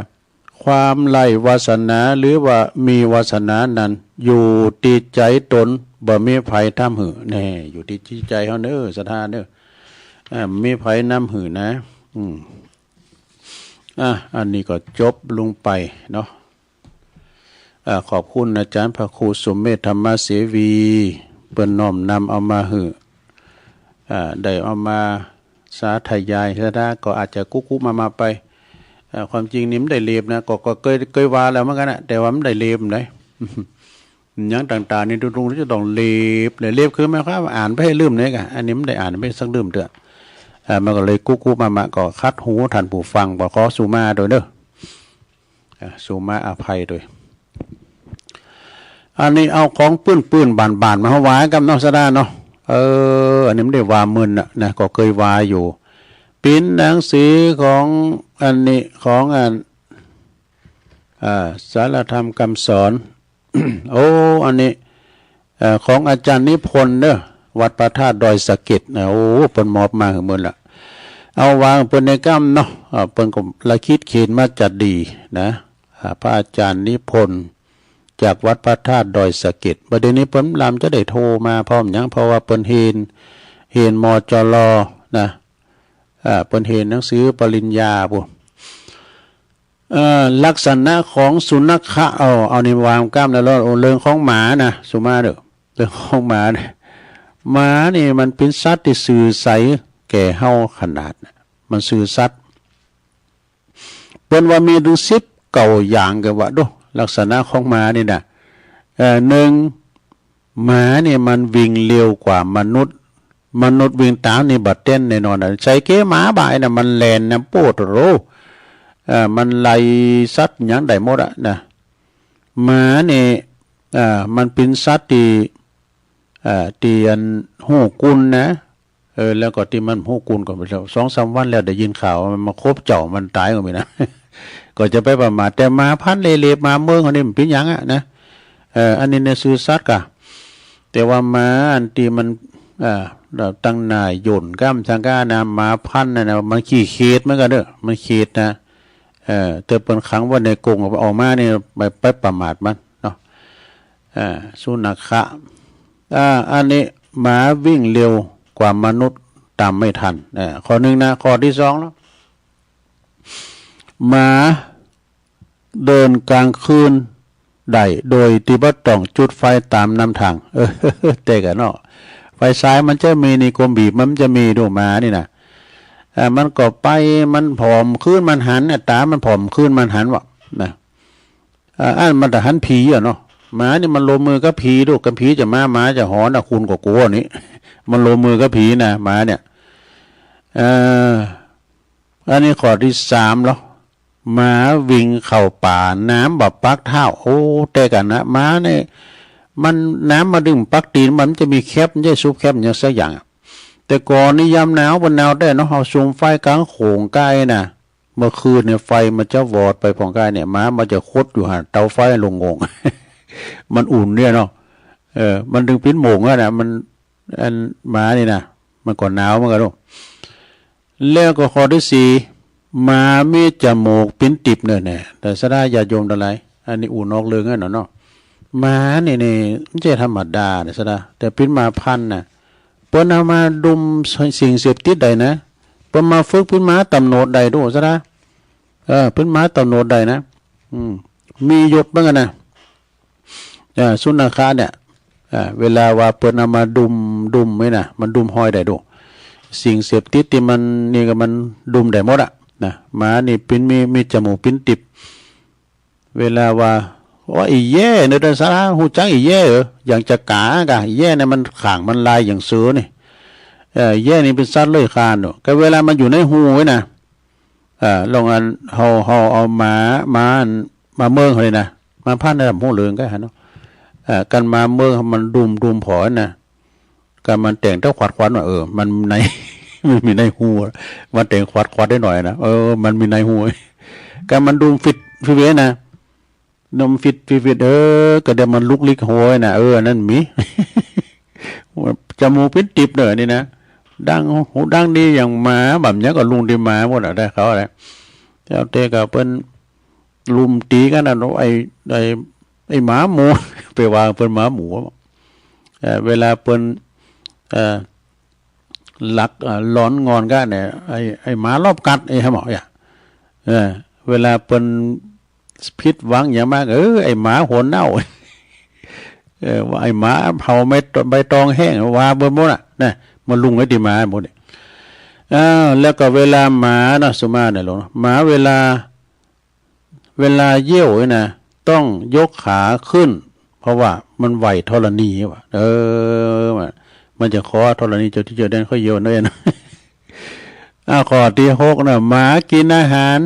ความไร้วาสนาหรือว่ามีวาสนานั้น อยู่ที่ใจตน บ่มีไผทำหื้อ แน่ อยู่ที่จิตใจเฮาเน้อ ศรัทธาเน้อ อ่า มีไผนำหื้อนะ อืม อ่ะ อันนี้ก็จบลงไปเนาะ อ่า ขอบคุณอาจารย์พระครูสุเมธธรรมเสวี เปิ้นน้อมนำเอามาหื้อ อ่า ได้เอามาสาธยาย ศรัทธาก็อาจจะกุ๊กกุ๊กมามาไป อ่า ความจริงนี่มันได้เล็บนะ ก็ ก็เคย เคยว่าแล้วเหมือนกันนะ แต่ว่ามันได้เล็บไหน อย่างต่างๆ นี่ตรงๆ จะต้องเล็บเลย เล็บคือหมายความว่าอ่านไปให้ลืมเนี่ยกะ อันนี้มันได้อ่านไปสักลืมเถอะ อ่า มันก็เลยกุ๊กกุ๊กมามา ก็ขัดหูท่านผู้ฟัง ก็ขอสุมาโดยเด้อ อ่า สุมาอภัยโดย อันนี้เอาของปื้นๆ บานๆ มาเฮาว่ากันเนาะ ศรัทธาเนาะ เออ อันนี้มันได้ว่ามึนน่ะนะ ก็เคยว่าอยู่ เป็นหนังสือของอันนี้ ของอัน อ่า สารธรรมคำสอน โอ้ อันนี้ เอ่อ ของอาจารย์นิพนธ์เด้อ วัดพระธาตุดอยสะเก็ดนะ โอ้ เปิ้นมอบมาหื้อมื้อละ เอาวางเปิ้นในก้ำเนาะ อ่า เปิ้นก็ละคิดเขียนมาจัดดีนะ อ่า พระอาจารย์นิพนธ์ จากวัดพระธาตุดอยสะเก็ด บัดเดี๋ยวนี้เปิ้นลำจะได้โทรมาพร้อมหยัง เพราะว่าเปิ้นเฮน เฮน มจล นะ อ่า เปิ้นเฮนหนังสือปริญญาพู้น เอ่อ ลักษณะของสุนัขะ เอา เอานี่วางก้ำแล้ว เรื่องของหมานะ สุมาเด้อ เรื่องของหมานะ หมานี่มันเป็นสัตว์ที่ซื่อใสแก่เฮาขนาดนะ มันซื่อสัตย์ เปิ้นว่ามีถึงสิบเก้าอย่าง ก็ว่าดู ลักษณะของหมานี่นะ เอ่อ หนึ่ง หมาเนี่ยมันวิ่งเร็วกว่ามนุษย์ มนุษย์วิ่งตามนี่บ่เต้นแน่นอนอะ ใส่เก๊หมาบ่ายนะ มันแล่นนะ โป๊ดโร เอ่อ มันไล่สัตว์หยังได้หมดอะนะ หมาเนี่ย เอ่อ มันเป็นสัตว์ที่ เอ่อ ที่อันฮู้กุณนะ เออ แล้วก็ที่มันฮู้กุณก็ไปแล้ว สองสามวันแล้วได้ยินข่าวว่ามันมาคบเจ้ามันตายก็มีนะ ก็จะไปประมาท แต่หมาพันธุ์เล่ห์ๆ หมาเมืองเขานี่มันเป็นหยังอะนะ เออ อันนี้เนี่ยซื่อสัตย์กะ แต่ว่าหมาอันที่มัน เอ่อ ตั้งหน้าย่นก้ำทางก้านะ หมาพันธุ์นั่นนะ มันขี้เข็ดเหมือนกันเด้อ มันเข็ดนะ เออ แต่เปิ้นขังไว้ในกรง เอาออกมานี่ไป ไปประมาทมันเนาะ อ่า สุนัขะ อ่า อันนี้หมาวิ่งเร็วกว่ามนุษย์ตามไม่ทัน อ่า ข้อหนึ่งนะ ข้อที่สองแล้ว หมาเดินกลางคืนได้โดยที่บ่ต้องจุดไฟตามนำทาง เออ แต่กะเนาะ ไฟฉายมันจะมีนี่ กลมบีบมันจะมีดูหมานี่นะ อ่า มันก็ไป มันผ่อมคืนมันหัน อ่ะ ตามันผ่อมคืนมันหันวะนะ อ่า อันมันจะหันผีอะเนาะ หมานี่มันลงมือกับผีดู กันผีจะมา หมาจะหอนนะ คุณก็กลัวนี่ มันลงมือกับผีนะ หมาเนี่ย เอ่อ อันนี้ข้อที่สามแล้ว หมาวิ่งเข้าป่า น้ำบ่ปักเท้า โอ้ แต่กันนะ หมาเนี่ย มัน น้ำมาดื่มปักตีน มันจะมีแคบ มันจะซุบแคบอย่างสักอย่างอะ แต่ก่อนนี่ยามหนาว มันหนาวแท้เนาะ เอาสุมไฟกลางโขงใกล้นะ เมื่อคืนเนี่ยไฟมันจะวอดไปผ่องใกล้เนี่ย หมามันจะขดอยู่หั่น เตาไฟลงงง มันอุ่นเนี่ยเนาะ เออ มันถึงปิ้นโหม่งอะนะ มัน อันหมานี่นะ มันก็หนาวเหมือนกันลูก แล้วก็ข้อที่สี่ หมามีจมูกปิ้นติบเนี่ย เนี่ย แต่สะดาญาติโยมทั้งหลาย อันนี้อู้นอกเรื่องแล้วเนาะ หมานี่นี่ มันจะธรรมดาเนี่ยสะดา แต่ปิ้นหมาพันธุ์น่ะ เปิ้นเอามาดุมสิ่งเสพติดได้นะ เปิ้นมาฝึกปิ้นหมาตำรวจได้ดูสะดา เออ ปิ้นหมาตำรวจได้นะ อืม มียศเหมือนกันนะ เอ่อ สุนัขะเนี่ย เอ่อ เวลาว่าเปิ้นเอามาดุม ดุมไว้นะ มันดุมฮอยได้ดู สิ่งเสพติดที่มันนี่ก็มันดุมได้หมดอะนะ หมานี่ปิ้นมี มีจมูกปิ้นติบ เวลาว่า ว่าอีแย่เนอะ แต่สาระฮู้จักอีแย่เหรอ อย่างจะกากะ อีแย่เนี่ยมันข่างมันลายอย่างเสือนี่ เอ่อ อีแย่นี่เป็นสัตว์เลื้อยคลานเนอะ ก็เวลามันอยู่ในฮูไว้นะ เอ่อ ลองอัน เฮา เฮาเอาหมา หมาอัน หมาเมืองเขาเลยนะ หมาพันธุ์ระดับฮูเหลืองก็หันเนาะ เอ่อ กันหมาเมืองมันดุม ดุมผอนะ กันมันแต่งเต้าขวัดขวัดว่า เออ มันใน มันมีในฮู มันแต่งขวัดขวัดได้หน่อยนะ เออ มันมีในฮู กันมันดุมฟิด ฟิดเวนะ นมฟิด ฟิด ฟิด เออ ก็เดี๋ยวมันลุกลิกโหยนะ เออ อันนั้นมี จมูกปิ้นติบเนอะนี่นะ ดัง หูดังดีอย่างหมา แบบเนี้ยก็ลุงดีหมาหมดอะ ได้เขาอะไร แล้วแต่ก็เปิ้นลุมตีกันนะเนาะ ไอ้ ไอ้ ไอ้หมาหมู่ ไปว่าเปิ้นหมาหมู่ เอ่อ เวลาเปิ้น เอ่อ หลัก เอ่อ หลอนงอนกันเนี่ย ไอ้ ไอ้หมารอบกัด ไอ้หมออย่า เออ เวลาเปิ้นผิดหวังอย่างมาก เออ ไอ้หมาหัวเน่า เออ ว่าไอ้หมาเผาใบต- ใบตองแห้ง ว่าเปิ้นหมดน่ะ นะ มาลุงไว้ที่หมาหมดเนี่ย เออ แล้วก็เวลาหมาเนาะ สุมาเนี่ยหลวง หมาเวลา เวลาเยี่ยวนี่นะ ต้องยกขาขึ้น เพราะว่ามันไหวธรณีว่ะ เออ มัน มันจะขอธรณีเจ้าที่เจ้าแดนเขาเยี่ยวนั่นเอง อ่า ข้อที่หกนะ หมากินอาหาร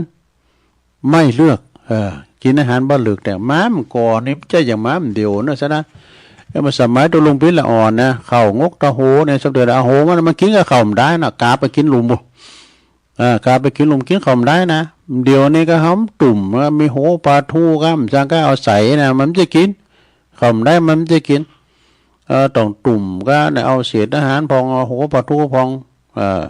ไม่เลือก เออ กินอาหารบ่เลือก แต่หมามันก่อนนี่จะอย่างหมามันเดียวนะซะนะ เอ้ย มันสมัยตัวลุงปิ้นละอ่อนนะ เข้างกตะโหเนี่ย สมเด็จเอาโหมัน มันกินกับข้าวมันได้นะ กาไปกินหลุมบุ อ่า กาไปกินหลุมกินข้าวมันได้นะ เดี๋ยวนี้ก็หอมตุ่ม มีโหปลาทูก็มันจังก็เอาใส่นะ มันจะกิน ข้าวมันได้มันจะกิน เออ ต้องตุ่มก็เนี่ย เอาเศษอาหารพอง เอาโหปลาทูพอง เออ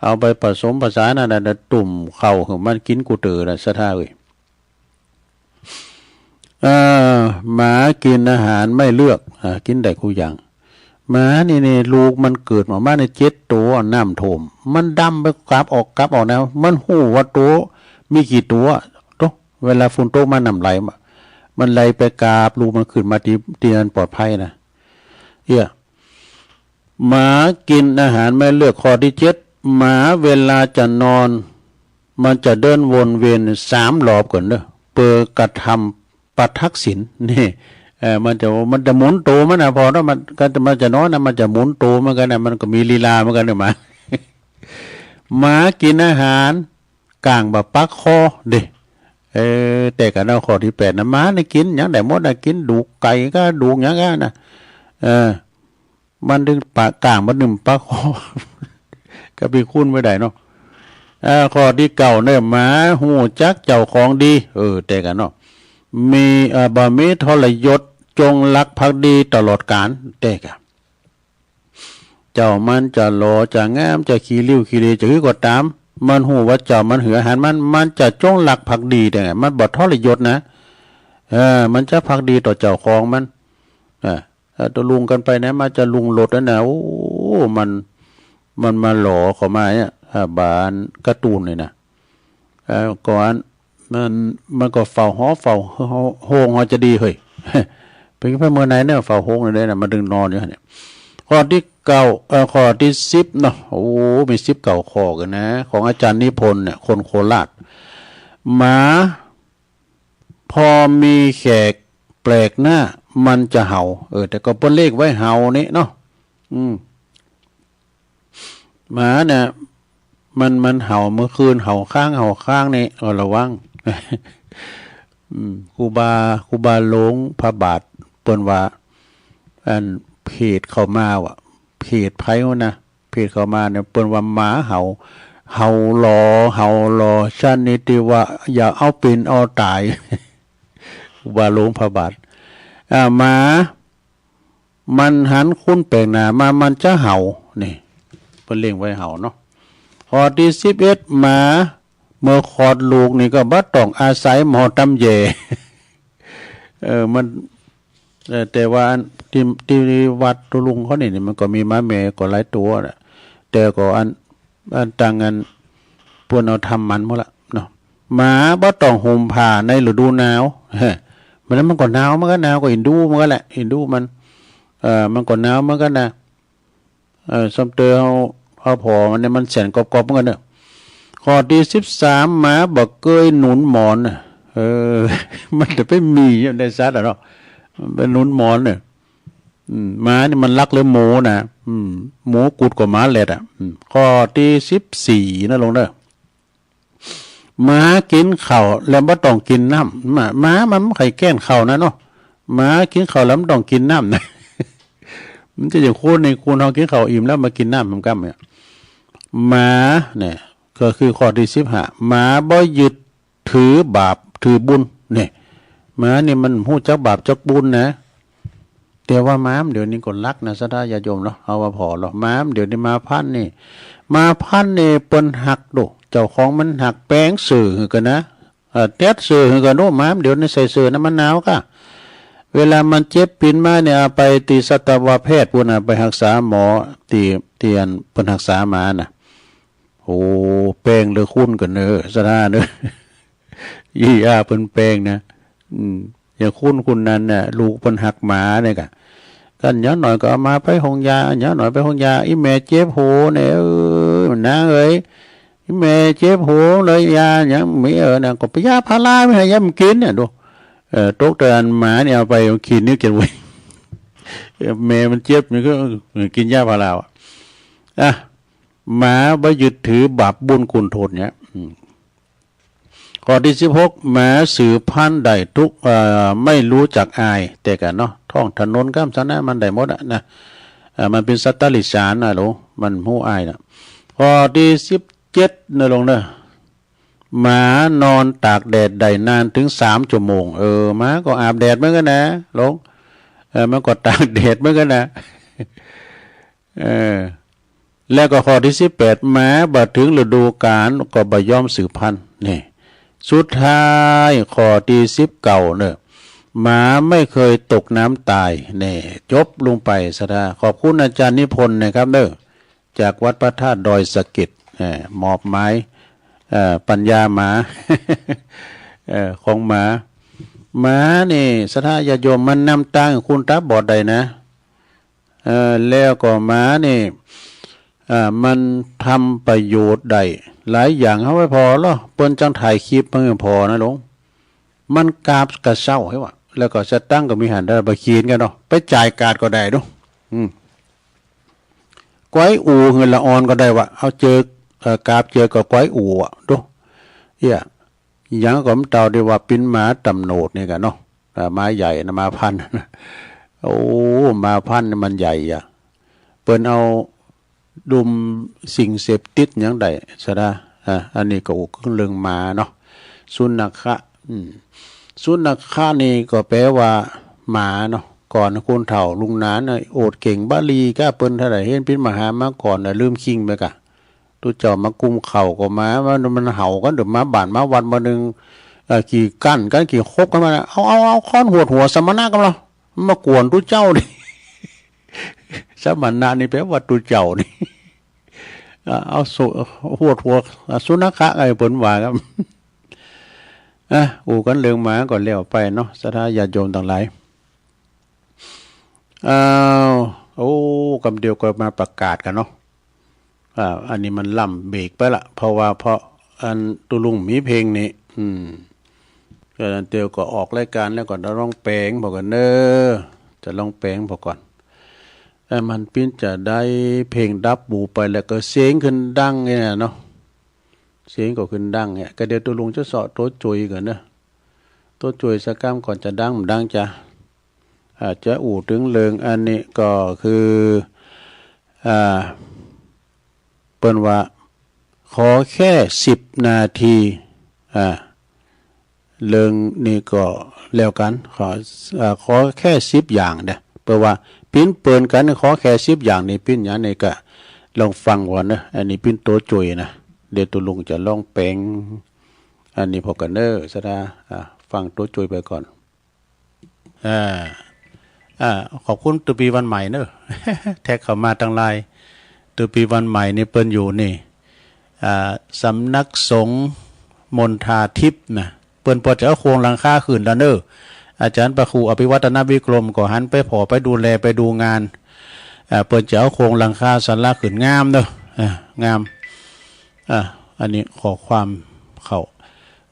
เอาไปผสมผสานนะ แล้วตุ่มข้าวของมันกินกูเตอนะ ศรัทธาเอ้ย เอ่อ หมากินอาหารไม่เลือก อ่า กินได้คู่อย่าง หมานี่นี่ ลูกมันเกิดออกมาเนี่ย เจ็ดตัว น้ำท่วม มันดำไปกลับออกกลับออกนะ มันฮู้ว่าตัวมีกี่ตัว โต เวลาฝนตกมาน้ำไหลมา มันไหลไปกราบลูกมันขึ้นมาที่ ที่นั่นปลอดภัยนะ เอี้ย หมากินอาหารไม่เลือก ข้อที่เจ็ด หมาเวลาจะนอน มันจะเดินวนเวียนสามรอบก่อนเด้อ เพื่อกระทำปะทักษิณ นี่ เอ่อ มันจะ มันจะหมุนตัวมันนะ พอแล้วมันก็จะ มันจะนอนนะ มันจะหมุนตัวมันกันนะ มันก็มีลีลาเหมือนกันเนี่ยหมา หมากินอาหาร ก้างบ่ปักคอเด้ เออ แต่กันเอาข้อที่แปดนะ หมานี่กินหยังได้หมดนะ กินดูกไก่ก็ดูกหยังก็นะ เออ มันถึงปะ ก้างมันนึ่งปักคอ ก็ไปคุ้นไม่ได้เนาะ เออ ข้อที่เก้าเนี่ย หมาฮู้จักเจ้าของดี เออ แต่กันเนาะ มี เอ่อ บ่มีทรยศ จงรักภักดีตลอดกาล แต่กัน เจ้ามันจะหล่อจะงาม จะขี้ริ้วขี้เหร่ จะหื้อก็ตาม มันฮู้ว่าเจ้ามันหื้ออาหารมัน มันจะจงรักภักดีแต่ไง มันบ่ทรยศนะ เออ มันจะภักดีต่อเจ้าของมัน อ่า เอ่อ ตกลงกันไปนะ มันจะลุงหลดนั่นนะ โอ้ มัน มันมาหล่อเข้ามาเนี่ย อ่า บานการ์ตูนเลยนะ เอ่อ ก่อน มัน มันก็เฝ้าหอ เฝ้าโฮงหอจะดีเฮ้ย เป็นแค่เมื่อไหร่เนี่ย เฝ้าโฮงเลยนะ มันถึงนอนอยู่เนี่ย ข้อที่เก้า เอ่อ ข้อที่สิบเนาะ โอ้ มีสิบเก้าข้อกันนะ ของอาจารย์นิพนธ์เนี่ย คนโคราช หมา พอมีแขก ปลกหน้า มันจะเห่า เออ แต่ก็เปิ้นเรียกไว้เห่านี่เนาะ อืม หมาเนี่ย มัน มันเห่าเมื่อคืน เห่าค้าง เห่าค้างนี่ เออ ระวัง อืม ครูบา ครูบาหลวงพระบาท เปิ้นว่า อัน เพจเข้ามาว่ะ เพจไผวะนะ เพจเข้ามาเนี่ย เปิ้นว่าหมาเห่า เห่าหล่อ เห่าหล่อ ชนิดที่ว่า อย่าเอาเป็นเอาตาย ครูบาหลวงพระบาท อ่า หมา มันหันคนแปลกหน้ามา มันจะเห่า นี่ เปิ้นเรียกไว้เห่าเนาะ ข้อที่สิบเอ็ด หมา เมื่อคลอดลูกนี่ก็บ่ต้องอาศัยหมอตำแย เออ มัน เออ แต่ว่าอันที่ ที่วัดตุลุงเขานี่ นี่มันก็มีหมาแม่ก็หลายตัวแหละ แต่ก็อัน อันตังอัน เปิ้นเอาทำหมันหมดละเนาะ หมาบ่ต้องห่มผ้าในฤดูหนาว เฮ้ย มัน มันก็หนาวเหมือนกัน หนาวก็เอ็นดูเหมือนกันแหละ เอ็นดูมัน เออ มันก็หนาวเหมือนกันนะ เออ ซ้ำเตอเฮา เฮาผ่อมันเนี่ย มันแสนกรอบๆเหมือนกันเนอะ ข้อที่สิบสาม หมาบ่เกยหนุนหมอนน่ะ เออ มันจะไปมีอยู่ในสัตว์อะเนาะ มันไปหนุนหมอนเนี่ย อืม หมานี่มันรักเหลือหมูนะ อืม หมูกุดกว่าหมาแหลดอ่ะ อืม ข้อที่สิบสี่นะลุงเด้อ หมากินข้าวแล้วบ่ต้องกินน้ำ หมา หมามันบ่ใคร่แก้นข้าวนะเนาะ หมากินข้าวแล้วบ่ต้องกินน้ำนะ มันจะอย่างคนนี่ คนเฮากินข้าวอิ่มแล้วมากินน้ำมันก้ำเนี่ย หมาเนี่ย ก็คือข้อที่สิบห้า หมาบ่ยึดถือบาปถือบุญ เนี่ย หมานี่มันฮู้จักบาปจักบุญนะ แต่ว่าหมาเดี๋ยวนี้ก็รักนะ ศรัทธาญาติโยมเนาะ เอาว่าผ่อเนาะ หมาเดี๋ยวนี้หมาพันธุ์นี่ หมาพันธุ์นี่เปิ้นฮักโด เจ้าของมันฮัก แปงเสื้อหื้อกั๋นนะ เอ่อ แต๊ดเสื้อหื้อกั๋นโด หมาเดี๋ยวนี้ใส่เสื้อนะ มันหนาวก้า เวลามันเจ็บปีนมาเนี่ย เอาไปตี้สัตวแพทย์ปู้นน่ะ ไปฮักษาหมอตี้ ตี้อันเปิ้นฮักษาหมาน่ะ โอ้ แปงเหลือคุณกั๋นเนอะ ศรัทธาเนอะ อีอาเปิ้นแปงนะ อืม อย่างคุณ คุณนั้นน่ะ ลูกเปิ้นฮักหมาเนี่ยกะ กันอย่างน้อยก็เอาหมาไปโฮงยา อย่างน้อยไปโฮงยา อีแม่เจ็บหัวเนี่ย เอ้ย นางเอ้ย อีแม่เจ็บหัวเลย ยาหยังมี เออ นะ ก็ไปยาพาราไปให้ยามันกิ๋นเนี่ย ดู เออ ตกแต่อันหมาเนี่ยเอาไปเอาขีดนิ้วเก็บไว้ เออ แม่มันเจ็บ มันก็ เออ กิ๋นยาพาราอะ อ่ะ หมาบ่ยึดถือบาปบุญคุณโทษเนี่ย อืม ข้อตี้สิบหก หมาสืบพันธุ์ได้ทุก เอ่อ ไม่รู้จักอาย แต่กะเนาะ ท้องถนนก้ำสะนะ มันได้หมดอะนะ เอ่อ มันเป๋นสัตว์เดรัจฉานนะลุง มันฮู้อายนะ ข้อตี้สิบเจ็ดนะลุงเนอะ หมานอนตากแดดได้นานถึงสามชั่วโมง เออ หมาก็อาบแดดเหมือนกั๋นนะลุง เออ มันก็ตากแดดเหมือนกั๋นนะ เออ แล้วก็ข้อตี้สิบแปด หมาบ่ถึงฤดูกาลก็บ่ยอมสืบพันธุ์ นี่ สุดท้ายข้อตี้สิบเก้าเนอะ หมาไม่เคยตกน้ำตาย นี่ จบลงไป ศรัทธา ขอบคุณอาจารย์นิพนธ์นะครับเนอะ จากวัดพระธาตุดอยสะเก็ด เอ่อ มอบหมาย เอ่อ ปัญญาหมา เอ่อ ของหมา หมานี่ ศรัทธาญาติโยม มันนำตางคนตาบอดได้นะ เอ่อ แล้วก็หมานี่ อ่า มันทำประโยชน์ได้หลายอย่าง เฮาไปผ่อลอ เปิ้นจั่งถ่ายคลิปมาให้ผ่อนะลุง มันกาบกระเซ้าให้วะ แล้วก็สตังค์ก็มีหั้น ได้ไปกินกั๋นเนาะ ไปจ่ายกาดก็ได้เนาะ อืม ก๋วยอู่หื้อละอ่อนก็ได้วะ เอาเจิก เอ่อ กาบเจิกก็ก๋วยอู่อะ ดู เอี้ย อย่างก็มันเต่าได้ว่าเป๋นหมาตำรวจนี่กั๋นเนาะ อ่า หมาใหญ่นะ หมาพันธุ์ โอ้ หมาพันธุ์นี่มันใหญ่อะ เปิ้นเอาดุมสิ่งเสพติดหยังได้ ศรัทธา อ่า อันนี้ก็อู้เรื่องหมาเนาะ สุนัขะ อืม สุนัขะนี่ก็แปลว่าหมาเนาะ ก่อนคนเฒ่าลุงหนานน่ะ โอษเก่งบาลีก้า เปิ้นเท่าใด เห็นเป๋นมหามาก่อนน่ะ ลืมคิงไปก้า ตุ๊เจ้ามากุมข้าวก็มา มัน มันเห่ากั๋น เดี๋ยวมาบ้านมาวัดมื้อหนึ่ง เอ่อ กี่กั้นกั๋น กี่คบกั๋นมา เอา เอา เอาค้อนหวดหัวสมณะกั๋นเหรอ มากวนตุ๊เจ้านี่ สมณะนี่แปลว่าตุ๊เจ้านี่ อ่ะ เอาสุ หวดหัว อ่ะ สุนัขะไงเปิ้นว่าครับ อ่ะ อู้กั๋นเรื่องหมาก็แล้วไปเนาะ ศรัทธาญาติโยมตังหลาย อ้าว โอ้ กำเดียวก็มาประกาศกั๋นเนาะ อ่า อันนี้มันล้ำเบรกไปละ เพราะว่าเพราะอันตุ๊ลุงมีเพลงนี่ อืม เดี๋ยวก็ออกรายการแล้วก็จะร้องเพลงพอก่อนเนอะ จะร้องเพลงพอก่อน แต่มันปิ้นจะได้เพลงดับบูไปแล้วก็เสียงขึ้นดังเนี่ยเนาะ เสียงก็ขึ้นดังเนี่ย ก็เดี๋ยวตัวลุงจะเสาะตัวจุยก่อนเนอะ ตัวจุยสักกำก่อนจะดังมันดังจ้ะ อาจจะอู้ถึงเรื่องอันนี้ก็คือ อ่า เปิ้นว่า ขอแค่สิบนาที อ่า เรื่องนี้ก็แล้วกัน ขอ อ่า ขอแค่สิบอย่างเด้อ เปิ้นว่าปิ้นเปิ้นกัน ขอแค่สิบอย่างนี่ปิ้นหยังนี่ก็ลองฟังก่อนเนอะ อันนี้ปิ้นตัวจุยนะ เดี๋ยวตัวลุงจะร้องเพลง อันนี้พอก่อนเนอะ สะดา อ่า ฟังตัวจุยไปก่อน อ่า อ่า ขอบคุณตูปีวันใหม่เนอะ แท็กเข้ามาตังไลน์ ตูปีวันใหม่นี่เปิ้นอยู่นี่ อ่า สำนักสงฆ์มณฑาทิพย์นะ เปิ้นปอจะเอาโครงหลังคาขึ้นแล้วเนอะ อาจารย์พระครูอภิวัฒนวิกรมก็หันไปผ่อไปดูแลไปดูงาน อ่า เปิ้นจะเอาโครงหลังคาศาลาขึ้นงามเนอะ อ่า งาม อ่า อันนี้ข้อความเข้า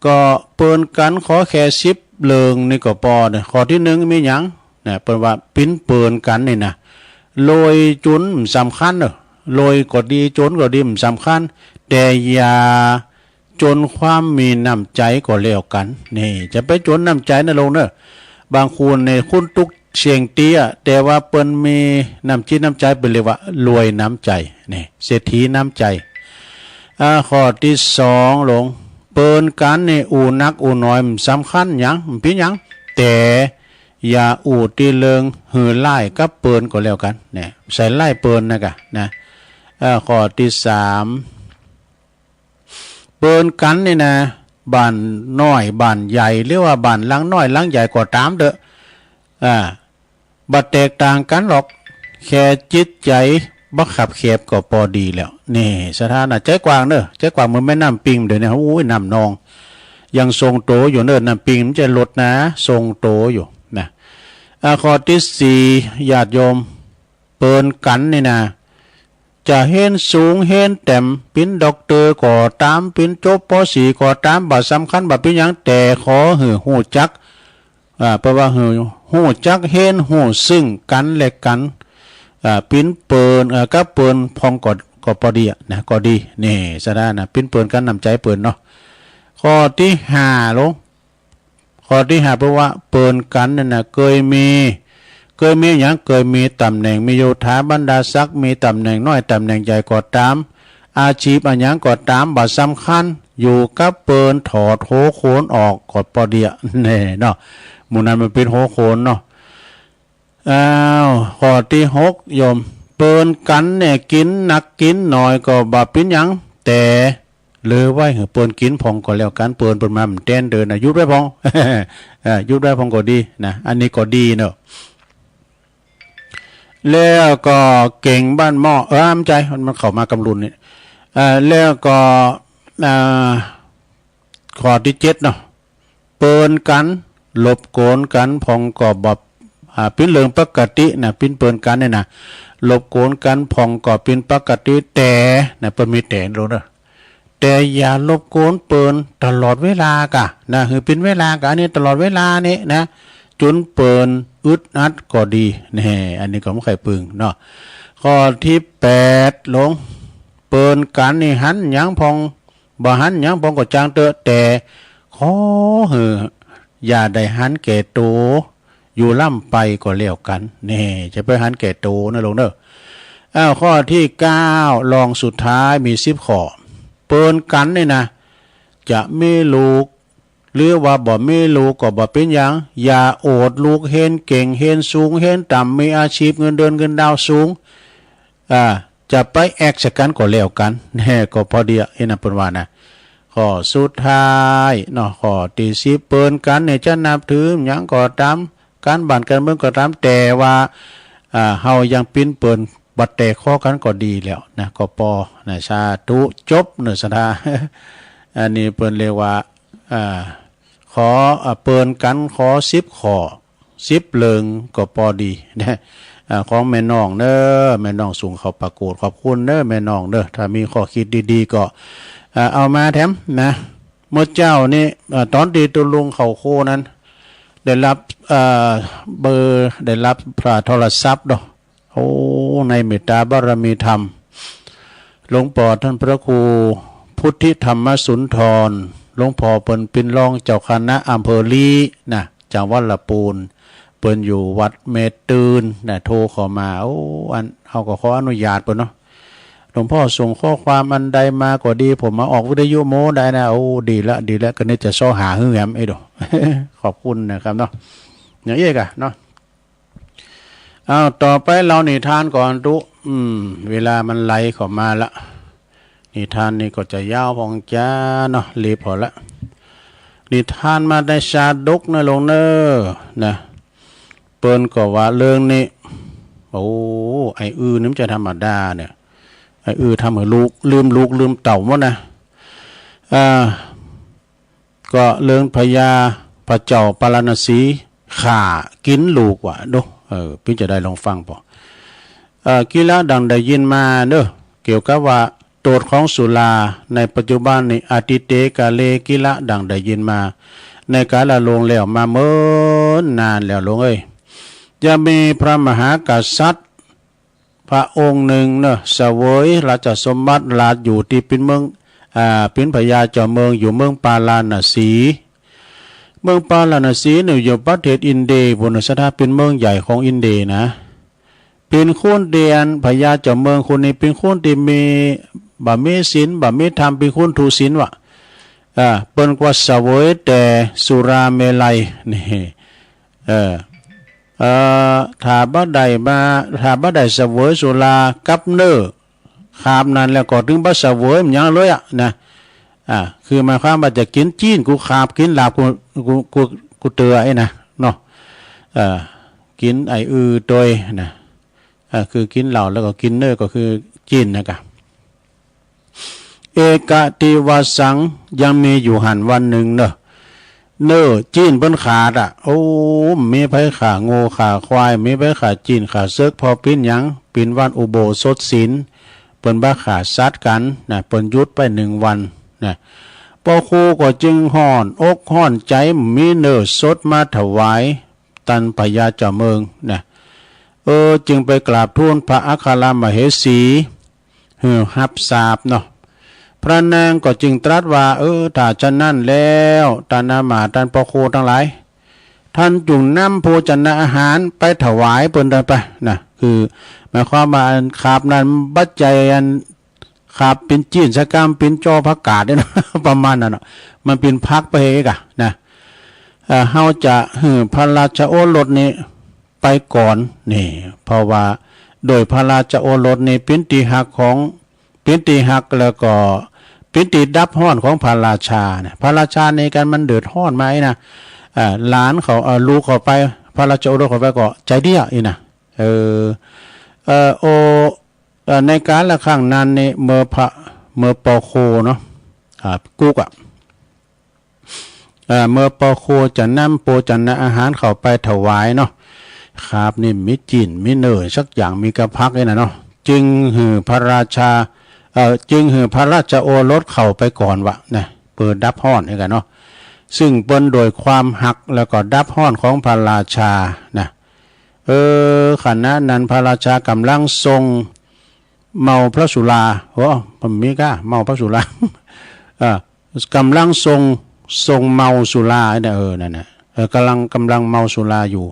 ก็เปิ้นกันขอแค่สิบเรื่องนี่ก็ปอเนอะ ข้อที่หนึ่งมีหยังนะ เปิ้นว่าปิ้นเปิ้นกันนี่นะ รวยจนบ่สำคัญเนอะ รวยก็ดีจนก็ดีบ่สำคัญ แต่อย่าจนความมีน้ำใจก็แล้วกัน นี่ จะไปจนน้ำใจนะลุงเนอะ บางคนเนี่ยคนตกเสี้ยงเตี้ย แต่ว่าเปิ้นมีน้ำจิตน้ำใจ เปิ้นเรียกว่ารวยน้ำใจ นี่ เศรษฐีน้ำใจ อ่า ข้อที่สองลุง เปิ้นกันนี่อู้นักอู้น้อยบ่สำคัญหยัง บ่ปิ้นหยัง แต่อย่าอู้ตี้เรื่องหื้อร้ายกับเปิ้นก็แล้วกัน เนี่ย ใส่ร้ายเปิ้นนะกะ นะ เอ่อ ข้อที่สาม เปิ้นกันนี่นะ บ้านน้อยบ้านใหญ่ หรือว่าบ้านหลังน้อยหลังใหญ่ก็ตามเถอะ อ่า บ่แตกต่างกันหรอก แค่จิตใจบ่คับแคบก็ปอดีแล้ว นี่ สถานะใจกว้างเนอะ ใจกว้างเหมือนแม่น้ำปิงเดี๋ยวนี้ โอ้ย น้ำนอง ยังทรงโตอยู่เนอะ น้ำปิงมันจะลดนะ ทรงโตอยู่นะ อ่า ข้อที่สี่ ญาติโยม เปิ้นกันนี่นะ จะเฮียนสูงเฮียนแต้ม ปิ้นด็อกเตอร์ก็ตาม ปิ้นจบ ป.สี่ ก็ตาม บ่สำคัญ บ่ปิ้นหยัง แต่ขอหื้อฮู้จัก อ่า เปิ้นว่าหื้อฮู้จักเฮียนฮู้ซึ่งกันและกัน อ่า ปิ้นเปิ้น เอ่อ กับเปิ้นพ่องก็ ก็ปอดีอะนะ ก็ดี นี่ สถานะ ปิ้นเปิ้นกันน้ำใจเปิ้นเนาะ ข้อที่ห้าลง ข้อที่ห้า เปิ้นว่าเปิ้นกันนั่นนะ เกยมี เกยมีหยัง เกยมีตำแหน่ง มียศถาบรรดาศักดิ์ มีตำแหน่งน้อยตำแหน่งใหญ่ก็ตาม อาชีพอะหยังก็ตาม บ่สำคัญ อยู่กับเปิ้นถอดหัวโขนออกก็ปอดีอะ แน่เนาะ หมู่นั้นมันเป็นหัวโขนเนาะ อ้าว ข้อที่หก โยม เปิ้นกันเนี่ย กินนักกินน้อยก็บ่ปิ้นหยัง แต่เหลือไว้หื้อเปิ้นกินพ่องก็แล้วกัน เปิ้น เปิ้นมาบ่แตนเดินนะ หยุดไว้พ่อง เอ่อ หยุดไว้พ่องก็ดีนะ อันนี้ก็ดีเนาะ แล้วก็เก่งบ้านหม้อ เออ บ่ใจ้ มันเข้ามากำลุนนี่ เอ่อ แล้วก็ อ่า ข้อที่เจ็ดเนาะ เปิ้นกัน รบกวนกันพ่องก็บ่ อ่า ปิ้นเรื่องปกตินะ ปิ้นเปิ้นกันเนี่ยนะ รบกวนกันพ่องก็ปิ้นปกติ แต่นะ เปิ้นมีแต่ลงเด้อ แต่อย่ารบกวนเปิ้นตลอดเวลากะนะ หื้อปิ้นเวลากะ อันนี้ตลอดเวลานี่นะ จนเปิ้นอึดอัดก็ดี แน่ อันนี้ก็บ่ใค่ปึงเนาะ ข้อที่แปดลง เปิ้นกันนี่หันหยังพ่อง บ่หันหยังพ่องก็จ่างเต๊อะ แต่ขอหื้ออย่าได้หันแก่โตอยู่ล้ำไปก็แล้วกัน แน่ จะไปหันแก่โตนะลงเนอะ อ้าว ข้อที่เก้า รองสุดท้ายมีสิบข้อ เปิ้นกันนี่นะ จะมีลูก หรือว่าบ่มีลูกก็บ่ปิ้นหยัง อย่าโอดลูกเฮียนเก่ง เฮียนสูง เฮียนต่ำ มีอาชีพเงินเดือนเงินดาวสูง อ่า จะไปแอกใส่กันก็แล้วกัน แน่ ก็ปอดีอะ เห็นนะ เปิ้นว่านะ ข้อสุดท้ายเนาะ ข้อที่สิบ เปิ้นกันเนี่ยจะนับถือหยังก็ตาม การบ้านการเมืองก็ตาม แต่ว่า อ่า เฮายังปิ้นเปิ้นบ่แตกคอกันก็ดีแล้วนะ ก็ปอนะ สาธุ จบเนอะ สถา อันนี้เปิ้นเรียกว่า อ่า ขอ อ่า เปิ้นกันขอสิบข้อ สิบเรื่องก็ปอดีนะ อ่า ของแม่น้องเนอะ แม่น้องส่งเข้าประกวด ขอบคุณเนอะแม่น้องเนอะ ถ้ามีข้อคิดดีๆ ก็ อ่า เอามาแถมนะ เมื่อเจ้านี้ เอ่อ ตอนที่ตุ๊ลุงเข้าโคนั้น ได้รับ เอ่อ เบอร์ ได้รับ อ่า โทรศัพท์เนาะ โอ้ ในเมตตาบารมีธรรม หลวงพ่อท่านพระครูพุทธิธรรมสุนทร หลวงพ่อเปิ้นเป็นรองเจ้าคณะอำเภอลี้นะ จังหวัดละปูน เปิ้นอยู่วัดแม่ตื่นนะ โทรเข้ามา โอ้ อัน เฮาก็ขออนุญาตเปิ้นเนาะ หลวงพ่อส่งข้อความอันใดมาก็ดี ผมมาออกวิทยุโม้ได้นะ โอ้ ดีละ ดีละ ก็นึกจะเซาะหาหื้อแหม เอ้ยโด ขอบคุณนะครับเนาะ อย่างอี้กะเนาะ อ้าว ต่อไปเล่านิทานก่อนตุ๊ อืม เวลามันไหลเข้ามาละ นิทานนี่ก็จะยาวพองจ้าเนาะ รีบพอละ นิทานมาแต่ชาดกนะหลวงเนอ นะ เปิ้นก็ว่าเรื่องนี้ โอ้ ไอ้อื้อนี่มันจะธรรมดาเนี่ย ไอ้อื้อทำให้ลูกลืมลูกลืมเต้าหมดนะ อ่า ก็เรื่องพญาพระเจ้าปาราณสีฆ่ากินลูกว่ะเนาะ เออ ปิ้นจะได้ลองฟังปอ เอ่อ กิละดังได้ยินมาเนอะ เกี่ยวกับว่าโทษของสุราในปัจจุบันนี้ อดีเตกาเล กิละดังได้ยินมา ในกาลล่วงแล้วมาเมินนานแล้วหลวงเอ้ย จะมีพระมหากษัตริย์ พระองค์หนึ่งเนอะ เสวยราชสมบัติราชอยู่ที่เป็นเมือง อ่า เป็นพญาเจ้าเมืองอยู่เมืองปาราณสี เมืองปาราณสีเนี่ยอยู่ประเทศอินเดีย บนสถาเป็นเมืองใหญ่ของอินเดียนะ เป็นคนเดียน พญาเจ้าเมืองคนนี้เป็นคนที่มี บ่มีศีล บ่มีธรรม เป็นคนทุศีลว่ะ อ่า เปิ้นกว่าเสวยแต่สุราเมรัย นี่ เออ เอ่อ ถ้าบ่ได้มา ถ้าบ่ได้เสวยสุรากับเนื้อ คาบนั้นแล้วก็ถึงบ่เสวยมันหยังเลยอะนะ อ่า คือหมายความว่าจะกินจีนกูคาบ กินลาบกู กู กู กูเตือไอ้นะ เนาะ เอ่อ กินไอ้อือโดยนะ อ่า คือกินเหล้าแล้วก็กินเนื้อก็คือจีนนะกะ เอกะติวาสัง ยังมีอยู่หั้นวันหนึ่งเนอะ เนื้อจีนเปิ้นขาดอะ โอ้ มีไผฆ่างัวฆ่าควาย มีไผฆ่าจีนฆ่าเสิก เพราะปิ้นหยัง ปิ้นวันอุโบสถศีล เปิ้นบ่ฆ่าสัตว์กันนะ เปิ้นหยุดไปหนึ่งวันนะ พระครูก็จึงฮ้อนอกฮ้อนใจ มีเนื้อสดมาถวาย ตันพญาเจ้าเมืองนะ เออ จึงไปกราบทูลพระอัครมเหสี หื้อฮับทราบเนาะ พระนางก็จึงตรัสว่า เออ ถ้าฉะนั้นแล้ว ท่านอามาตย์ ท่านพระครูทั้งหลาย ท่านจงนำโภชนะอาหารไปถวายเปิ้นได้ไปนะ คือหมายความว่าอันคาบนั้นบ่ใจ้อันคาบปิ้นจีนสักกำ ปิ้นจ้อผักกาดเนี่ยนะ ประมาณนั้นเนาะ มันปิ้นผักไปเฮกะนะ เอ่อ เฮาจะหื้อพระราชโอรสนี้ไปก่อนนี่ เพราะว่าโดยพระราชโอรสนี้ปิ้นตี้ฮักของ ปิ้นตี้ฮักแล้วก็ปิ้นตี้ดับฮ้อนของพระราชาเนี่ย พระราชาในการมันเดือดฮ้อนมาไอ้นะ เอ่อ หลานเขา เอ่อ ลูกเขาไป พระราชโอรสเขาไปก็ใจเดียอีนะ เออ เอ่อ โอ เอ่อ ในกาลครั้งนั้นนี่ เมื่อพระ เมื่อปอโคเนาะ อ่า กุ๊กอะ เอ่อ เมื่อปอโคจะนำโภชนะอาหารเข้าไปถวายเนาะ ครับ นี่มีจีน มีเนื้อสักอย่าง มีกะผักนี่นะเนาะ จึงหื้อพระราชา เอ่อ จึงหื้อพระราชโอรสเข้าไปก่อนวะนะ เปื้อดับฮ้อนนี่กันเนาะ ซึ่งเปิ้นโดยความฮักแล้วก็ดับฮ้อนของพระราชานะ เออ ขณะนั้นพระราชากำลังทรงเมาพระสุรา โอ้ บ่มีก้า เมาพระสุรา เอ่อ กำลังทรง ทรงเมาสุราเนี่ย เออ นั่นน่ะ เออ กำลัง กำลังเมาสุราอยู่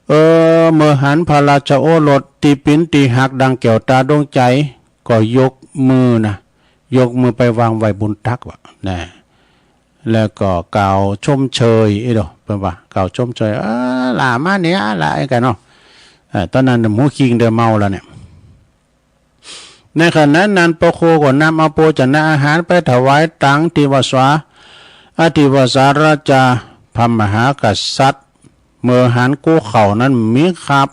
เออ เมื่อหันพระราชโอรสตี้ปิ้นตี้ฮักดังแก้วตาดวงใจ ก็ยกมือนะ ยกมือไปวางไว้บนตักวะนะ แล้วก็กล่าวชมเชย เอ้ยเด้อ เปิ้นว่ากล่าวชมเชย เออ หล่ามาเนี่ย หล่าไอ้กันเนาะ เออ ตอนนั้นหมูคิงเดิมเมาแล้วเนี่ย ในขณะนั้นพระครูก็นำเอาโภชนะอาหารไปถวายตังที่วัดสา อธิวสาราชาพระมหากษัตริย์ เมื่อหันกู้เข้านั้นมีคาบ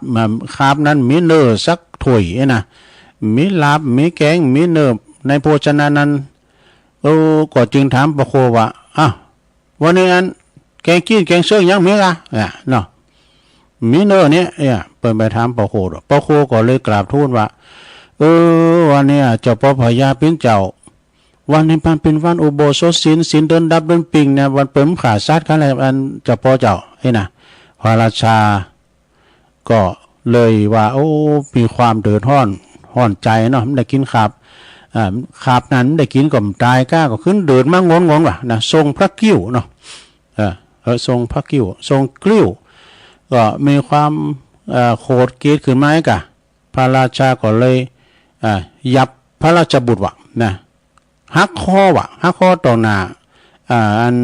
คาบนั้นมีเนื้อสักถ้วยนะ มีลาบ มีแกง มีเนื้อในโภชนะนั้น โอ้ ก็จึงถามพระครูว่า อ้าว วันนี้อันแกงจีนแกงเซิงยังมีกะ อ่ะ เนาะ มีเนอะเนี่ย เนี่ย เปิ้นไปถามปอโคดอก ปอโคก็เลยกราบทูลว่า เออ วันเนี้ยเจ้าปอพญาปิ้นเจ้า วันนี้มันเป็นวันอุโบสถศีล ศีลเดือนดับเดือนปิงเนี่ย วันเปิดขาสัตว์กันเลย อันเจ้าพ่อเจ้า ไอ้นะ พระราชา ก็เลยว่า โอ้ มีความเดือดร้อน ร้อนใจเนาะ ไม่ได้กินข้าว อ่า ข้าวนั้นไม่ได้กินก็ตายก้า ก็ขึ้นเดินมางนๆ ว่ะนะ ทรงพระกริ้วเนาะ เออ เออ ทรงพระกริ้ว ทรงกริ้ว ก็มีความ เอ่อ โขดเกลียดขึ้นมาไอ้กะ พระราชาก็เลย อ่า หยาบพระราชบุตรว่ะนะ หักคอว่ะ หักคอต่อหน้า อ่า อัน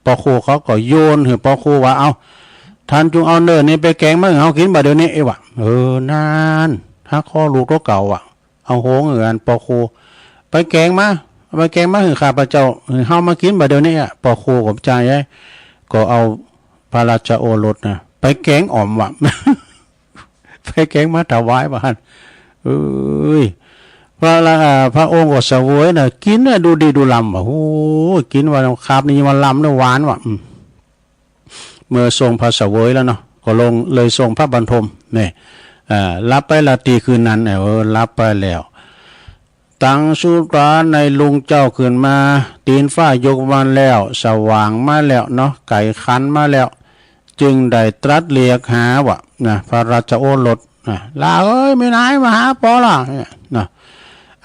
ปอครูเขาก็โยนหื้อปอครูว่า เอา ท่านจงเอาเนื้อนี้ไปแกงมาหื้อเฮากินบ่าเดี๋ยวนี้ เอ้ยว่ะ เออ นั่น หักคอลูกตัวเก่าว่ะ เอาโหงหื้ออันปอครู ไปแกงมา ไปแกงมาหื้อข้าพเจ้า หื้อเฮามากินบ่าเดี๋ยวนี้อะ ปอครูก็บ่จ่ายไอ้ ก็เอาพระราชโอรสนะ ไปแกงอ่อมว่ะ ไปแกงมาถวายว่าหั่น เอ้ย พระละ อ่า พระองค์ก็เสวยนะ กินนะ ดูดีดูลำว่ะ โอ้ย กินว่าคาบนี้มันลำนะ หวานว่ะ อืม เมื่อทรงพระเสวยแล้วเนาะ ก็ลงเลยทรงพระบันทม เนี่ย อ่า หลับไปราตรีคืนนั้น เออ หลับไปแล้ว ตังสุราในลุงเจ้าขึ้นมา ตีนฟ้ายกมาแล้ว สว่างมาแล้วเนาะ ไก่ขันมาแล้ว จึงได้ตรัสเรียกหาว่านะ พระราชโอรสนะ หล้าเอ้ย มีนายมาหาปอละ เนี่ยนะ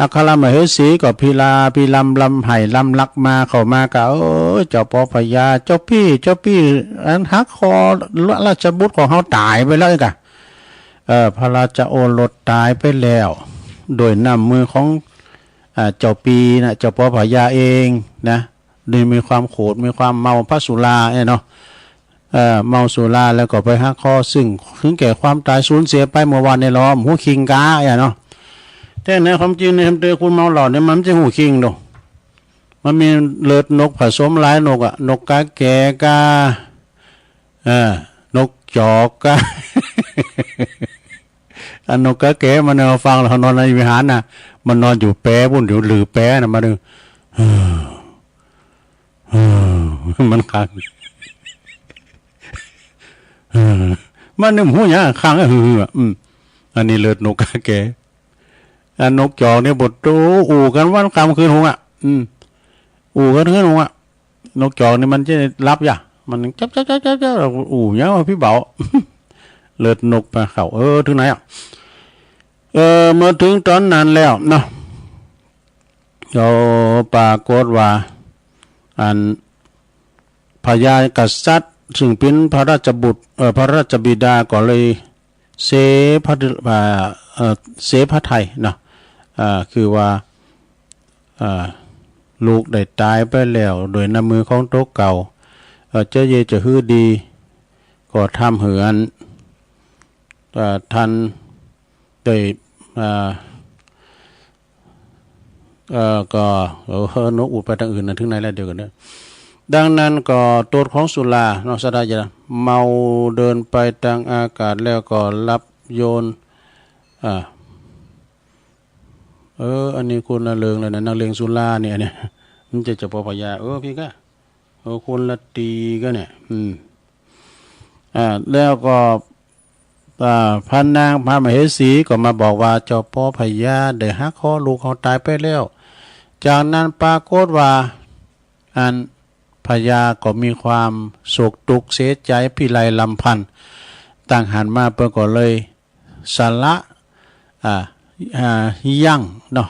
อัครมเหสีก็พิลาพิลำลำไห้ลำลักมาเข้ามาก็ เอ้ย เจ้าปอพญา เจ้าปี้ เจ้าปี้ อันหักคอราชบุตรของเฮาตายไปแล้วกะ เออ พระราชโอรสตายไปแล้ว โดยน้ำมือของ อ่า เจ้าปี้นะ เจ้าปอพญาเองนะ โดยมีความโขด มีความเมาพระสุราเนี่ยเนาะ เอ่อ เมาสุราแล้วก็ไปหักคอ ซึ่งถึงแก่ความตายสูญเสียไปเมื่อวานนี้ ล้อมหัวคิงกาเนี่ยเนาะ แต่ในความจริงในคำเตือนคนเมาเหล้าเนี่ยมันไม่ใช่หัวคิงดอก มันมีเลือดนกผสมหลายนกอะ นกกาแกกา เออ นกจอกกา อันนกกาแกมันเอาฟังแล้วนอนในวิหารน่ะ มันนอนอยู่แปรบุญอยู่หรือแปรน่ะ มาดู มันขัง มันนึ่งหูหยังขัง เออ อืม อันนี้เลือดนกกาแก อันนกจอกเนี่ยบดโต อู่กันวันค่ำคืนหงอ่ะ อืม อู่กันคืนหงอ่ะ นกจอกนี่มันจะหลับยะ มันจับจับจับจับจับ อู่ยังว่าพี่เบา เลือดนกไปเขา เออ ถึงไหนอ่ะ เออ เมื่อถึงตอนนั้นแล้วเนาะ ก็ปรากฏว่า อัน พญากษัตริย์ซึ่งเป็นพระราชบุตร เอ่อ พระราชบิดาก็เลยเสพระ อ่า เอ่อ เสพระทัยเนาะ อ่า คือว่า อ่า ลูกได้ตายไปแล้วโดยน้ำมือของตัวเก่า เอ่อ จะเยจะหื้อดี ก็ทำให้อัน เอ่อ ท่านได้ อ่า เอ่อ ก็ เออ นกอูดไปทางอื่นนะ ถึงไหนแล้ว เดี๋ยวก่อนเด้อ ดังนั้นก็โทษของสุราเนาะ สาธยาย เมาเดินไปทางอากาศแล้วก็หลับโยน อ่า เออ อันนี้คนละเรื่องเลยนะ นักเลงสุราเนี่ย เนี่ย มันจะ เจ้าปอพญา เออ พี่ก็ เออ คนละตีกันเนี่ย อืม อ่า แล้วก็ อ่า พระนางพระมเหสีก็มาบอกว่า เจ้าปอพญาได้หักคอลูกเขาตายไปแล้ว จากนั้นปรากฏว่า อันพญาก็มีความโศกทุกข์เสียใจพิไรรำพัน ตั้งหันมาเปิ้นก็เลยสละ อ่า อ่า ยั้งเนาะ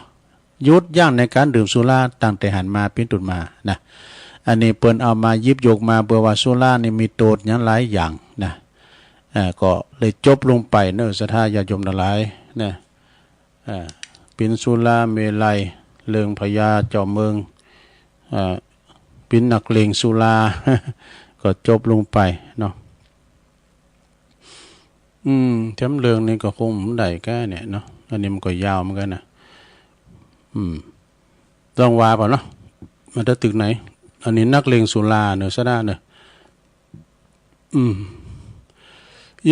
หยุดยั้งในการดื่มสุราตั้งแต่หันมาเป็นต้นมานะ อันนี้เปิ้นเอามาหยิบยกมาเพื่อว่าสุรานี่มีโทษหยังหลายอย่างนะ อ่า ก็เลยจบลงไปเนอะ ศรัทธาญาติโยมทั้งหลายนะ อ่า เป็นสุราเมรัย เรื่องพญาเจ้าเมือง อ่า เป็นนักเลงสุรา ก็จบลงไปเนาะ อืม แถมเรื่องนี้ก็คงบ่ได้แก้เนี่ยเนาะ อันนี้มันก็ยาวเหมือนกันนะ อืม ต้องว่าเปล่าเนาะ มันจะตึกไหน อันนี้นักเลงสุราเนอะ ซะด้านเนอะ อืม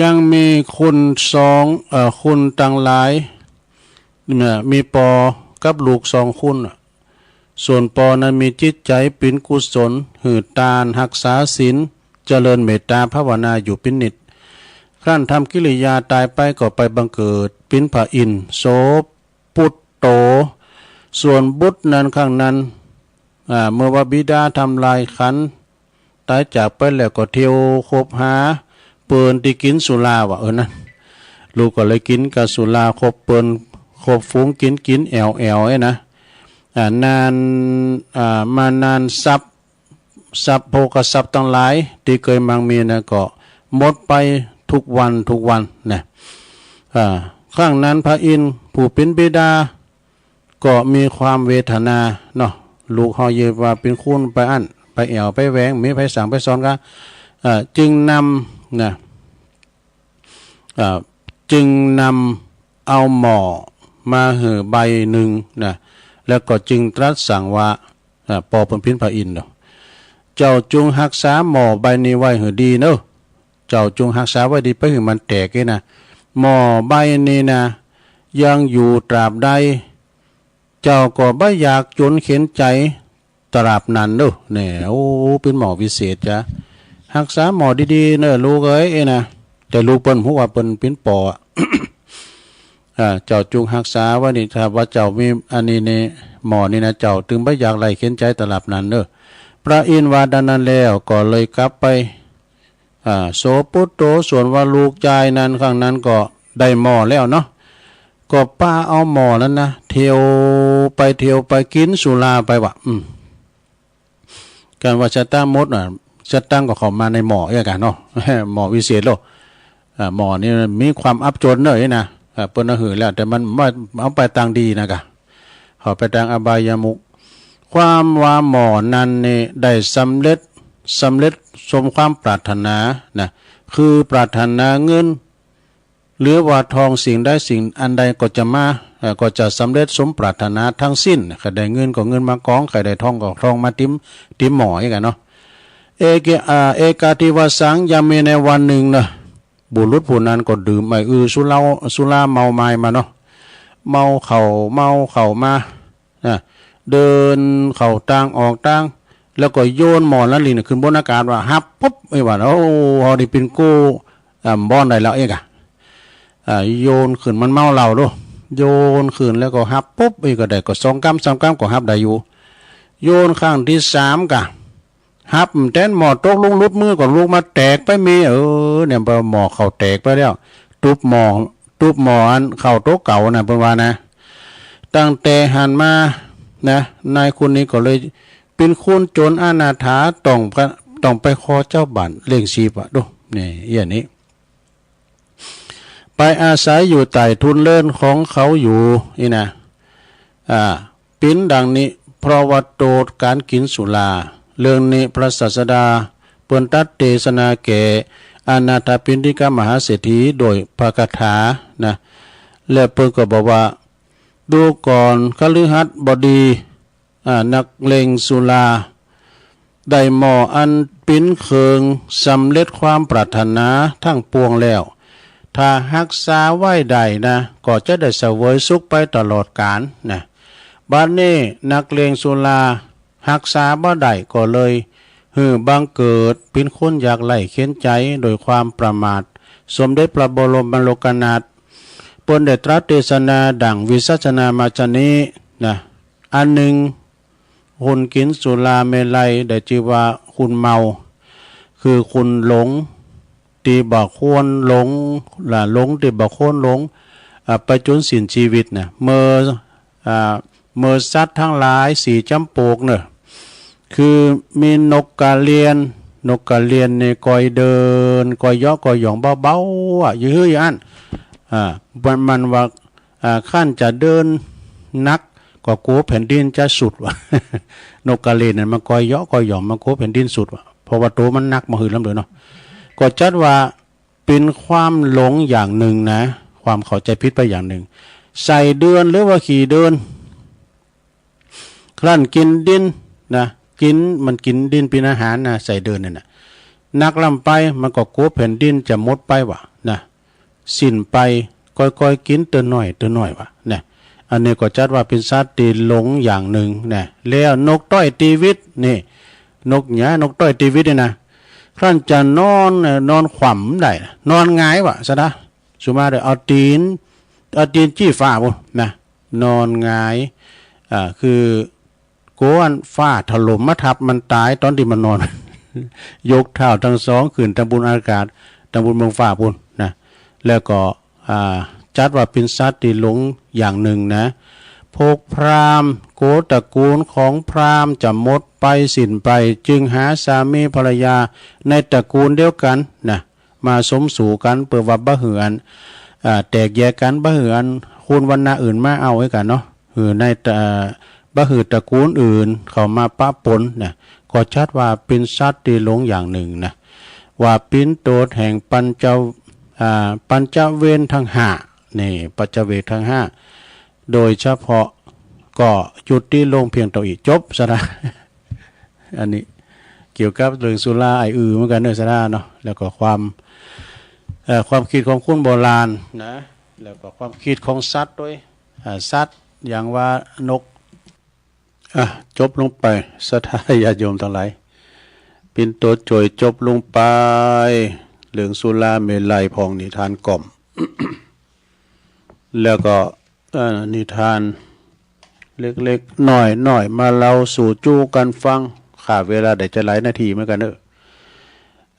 ยังมีคนสอง เอ่อ คนทั้งหลาย เนี่ย มีปอกับลูกสองคนน่ะ ส่วนปอนั้นมีจิตใจเป็นกุศล หื้อตาน รักษาศีล เจริญเมตตาภาวนาอยู่เป็นนิจ ครั้นทำกิริยาตายไปก็ไปบังเกิดเป็นพระอินทร์โสปุตโต ส่วนบุตรนั้นครั้งนั้น อ่า เมื่อว่าบิดาทำลายขัน ตายจากไปแล้วก็เที่ยวคบหาเปิ้นตี้กิ๋นสุราว่า เออ นั่น ลูกก็เลยกิ๋นกับสุราคบเปิ้น คบฝูงกิ๋นกิ๋นแอ่วแอ่วเอ้ยนะ อ่า นาน อ่า มานาน ทรัพย์ ทรัพย์โภคทรัพย์ตังหลายตี้เกยมั่งมีนะก็หมดไปทุกวันทุกวันนะ อ่า ครั้งนั้นพระอินทร์ผู้เป๋นบิดา ก็มีความเวทนาเนาะ ลูกเฮาเยียะว่าเป๋นคนไปอั้น ไปแอ่วไปแหวง มีไผสั่งไปสอนกา เอ่อ จึงนำนะ เอ่อ จึงนำเอาหม้อมาหื้อใบหนึ่งนะ แล้วก็จึงตรัสสั่งว่า อ่า ปอเปิ้นเป๋นพระอินทร์เนาะ เจ้าจงฮักษาหม้อใบนี้ไว้หื้อดีเนอะ เจ้าจงฮักษาไว้ดี ไปหื้อมันแตกเอ้ยนะ หม้อใบนี้นะ ยังอยู่ตราบใด เจ้าก็บ่อยากจนเข็ญใจ๋ตราบนั้นเนอะ แน่ โอ้ เป๋นหม้อวิเศษจ้ะ ฮักษาหม้อดีๆ เนอะลูกเอ้ย เอ้ยนะ แต่ลูกเปิ้นฮู้ว่าเปิ้นเป๋นปออะ อ่า เจ้าจงฮักษาไว้นี่ ถ้าว่าเจ้ามีอันนี้นี่ หม้อนี่นะ เจ้าตึงบ่อยากไร้เข็ญใจ๋ตราบนั้นเนอะ พระอินทร์ว่าดังนั้นแล้วก็เลยกลับไป อ่า โสปุตโต ส่วนว่าลูกจายนั้นครั้งนั้นก็ได้หม้อแล้วเนาะ ก็ปาเอาหม้อนั้นนะ เที่ยวไปเที่ยวไปกิ๋นสุราไปว่ะ อืม การว่าสตางค์หมดน่ะ สตางค์ก็เข้ามาในหม้อเอ้ยกันเนาะ หม้อวิเศษโลด อ่า หม้อนี่มีความอับจนเนอะเอ้ยนะ อ่า เปิ้นเอาหื้อแล้ว แต่มันบ่เอาไปตางดีนะกะ เข้าไปตางอบายมุข ความว่าหม้อนั้นนี่ได้สำเร็จ สำเร็จสมความปรารถนานะ คือปรารถนาเงิน หรือว่าทองสิ่งใดสิ่งอันใดก็จะมา เอ่อ ก็จะสำเร็จสมปรารถนาทั้งสิ้น ใครได้เงินก็เงินมากอง ใครได้ทองก็ทองมาติม ติมหม้อเอ้ยกันเนาะ เอเก อ่า เอกาทิวาสัง ยังมีในวันหนึ่งเนอะ บุรุษผู้นั้นก็ดื่มไอ้อือสุรา สุราเมามายมาเนาะ เมาเข้า เมาเข้ามา นะ เดินเข้าตางออกตาง แล้วก็โยนหม้อนั้นหลีน่ะขึ้นบนอากาศว่า ฮับปุ๊บ เอ้ยว่า โอ้ เฮานี่เป๋นกู้ อ่า บ่อนได้แล้วเอ้ยกะ อ่า โยนขึ้น มันเมาเหล้าโลด โยนขึ้นแล้วก็ฮับปุ๊บ เอ้ย ก็ได้ ก็สองกำสามกำก็ฮับได้อยู่ โยนครั้งที่สามกะ ฮับแต๊นหม้อตกลงหลุดมือก็ลุกมาแตกไปเมย เออ เนี่ย พอหม้อเข้าแตกไปแล้ว ตุ๊บหม้อ ตุ๊บหม้ออันเข้าโตะเก่านะ เปิ้นว่านะ ตั้งแต่หั้นมานะ นายคนนี้ก็เลยเป๋นคนจนอนาถา ต้องไป ต้องไปขอเจ้าบ้านเลี้ยงชีพอะ ดู นี่ อย่างนี้ ไปอาศัยอยู่ใต้ทุนเรือนของเขาอยู่นี่นะ อ่า เป๋นดังนี้ เพราะว่าโทษการกิ๋นสุรา เรื่องนี้พระศาสดาเปิ้นตรัสเทศนาแก่อนาถปิณฑิกมหาเศรษฐีโดยพระคาถานะ และเปิ้นก็บอกว่า ดูก่อนคฤหัสบดี อ่า นักเลงสุรา ได้หม้ออันเป๋นเครื่องสำเร็จความปรารถนาทั้งปวงแล้ว ถ้าฮักษาไว้ได้นะ ก็จะได้เสวยสุขไปตลอดกาลนะ บัดนี้นักเลงสุราฮักษาบ่ได้ก็เลยหื้อบังเกิดเป๋นคนอยากไร้เข็ญใจ๋โดยความประมาท สมเด็จพระบรมโลกนาถเปิ้นได้ตรัสเทศนาดั่งวิสัชนามาชนี้นะ อันหนึ่ง คนกิ๋นสุราเมรัยได้จื้อว่าคนเมา คือคนหลงตี้บ่ควรหลง ละหลงตี้บ่ควรหลง อ่า ไปจ๋นสิ้นชีวิตนะ เมื่อ อ่า เมื่อสัตว์ทั้งหลายสี่จ๋ำปวกเน่อ คือมีนกกาเลียน นกกาเลียนนี่ก่อยเดิน ก่อยเหยาะก่อยหย่องเบาๆ อะ อยู่หื้ออยู่อั้น อ่า มัน มันว่า อ่า คันจะเดินหนักก็กั๋วแผ่นดินจะสุดว่ะ นกกาเลียนนั่นมันก่อยเหยาะก่อยหย่อง มันกั๋วแผ่นดินสุดว่ะ เพราะว่าตั๋วมันหนักมาหื้อลำเดียวเนาะ ก็จัดว่าเป๋นความหลงอย่างหนึ่งนะ ความเข้าใจ๋ผิดไปอย่างหนึ่ง ไส้เดือนหรือว่าขี้เดือน ครั้นกิ๋นดินนะ กิ๋น มันกิ๋นดินเป๋นอาหารนะ ไส้เดือนนั่นน่ะ หนักล้ำไป มันก็กั๋วแผ่นดินจะหมดไปว่ะนะ สิ้นไป ค่อยๆ กิ๋นเตื้อน้อยเตื้อน้อยว่ะนะ อันนี้ก็จัดว่าเป๋นสัตว์ตี้หลงอย่างหนึ่งนะ แล้วนกต้อยตีวิตนี่ นกหยา นกต้อยตีวิตนี่นะ ครั้นจะนอน เอ่อ นอนขว้ำได้ นอนหงายว่ะ ซะนะ สุมาเด้อ เอาตี๋น เอาตี๋นจี้ฟ้าพุ้นนะ นอนหงาย อ่า คือ โกอันฟ้าถล่มมาทับมันต๋ายต๋อนตี้มันนอน ยกเท้าตังสองขึ้นตำบุญอากาศ ตำบุญเมืองฟ้าปู้นนะ แล้วก็ อ่า จัดว่าเป๋นสัตว์ตี้หลงอย่างหนึ่งนะ พวกพราหมณ์ โกตระกูลของพราหมณ์จะหมดไปสิ้นไป จึงหาสามีภรรยาในตระกูลเดียวกันนะ มาสมสู่กั๋น เปื้อว่าบ่หื้ออัน อ่า แตกแยกกั๋น บ่หื้ออันคนวรรณะอื่นมาเอาไว้กั๋นเนาะ หื้อในตระ บ่หื้อตระกูลอื่นเข้ามาปะปนนะ ก็จัดว่าเป๋นสัตว์ตี้หลงอย่างหนึ่งนะ ว่าเป๋นโตแห่งปัญจ อ่า ปัญจเวรทั้งห้า นี่ ปัญจเวรทั้งห้า โดยเฉพาะก็ยุติลงเพียงเต้าอี้ จบซะนะ อันนี้เกี่ยวกับเรื่องสุราไอ้อือเหมือนกั๋นเนาะ ศรัทธาเนาะ แล้วก็ความ เอ่อ ความคิดของคนโบราณนะ แล้วก็ความคิดของสัตว์ด้วย อ่า สัตว์อย่างว่านก อ่ะ จบลงไป ศรัทธาญาติโยมตังหลาย เป๋นโตจ่อยจบลงไป เรื่องสุราเมรัยผ่องนิทานกล่อม แล้วก็ เอ่อ นิทานเล็กๆ น้อยๆ มาเล่าสู่จู้กั๋นฟัง ข้าเวลาได้จะหลายนาทีเหมือนกั๋นเนาะ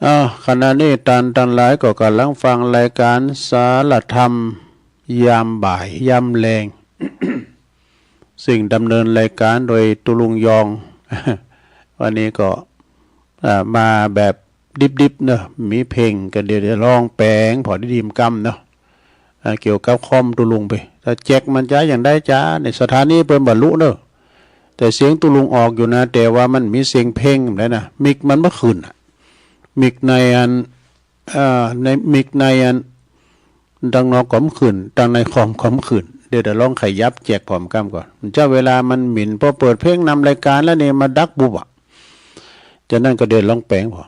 อ่า ขณะนี้ต้านตังหลายก็ก่ำลังฟังรายก๋านสารธรรมยามบ่ายยามแลง ซึ่งดำเนินรายก๋านโดยตุ๊ลุงยอง วันนี้ก็ อ่า มาแบบดิบๆ เนาะ มีเพลงก็เดี๋ยวจะลองแป๋งผ่อได้ดีมกำเนาะ อ่า เกี่ยวกับคอมตุ๊ลุงไป ถ้าแจ็คมันจะอย่างใดจ๊ะ ในสถานีเปิ้นบ่ฮู้เนาะ แต่เสียงตุ๊ลุงออกอยู่นะ แต่ว่ามันมีเสียงเพลงได้นะ มิกมันบ่ขึ้นอะ มิกในอัน เอ่อ ในมิกในอัน ตังนอกก็บ่ขึ้น ตังในคอมก็บ่ขึ้น เดี๋ยวจะลองขยับแจ็คพร้อมกำก่อน เจ้าเวลามันหมิ่น พอเปิดเพลงนำรายก๋านแล้วนี่มาดักบุบอะ ฉะนั้นก็เดี๋ยวลองแป๋งผ่อ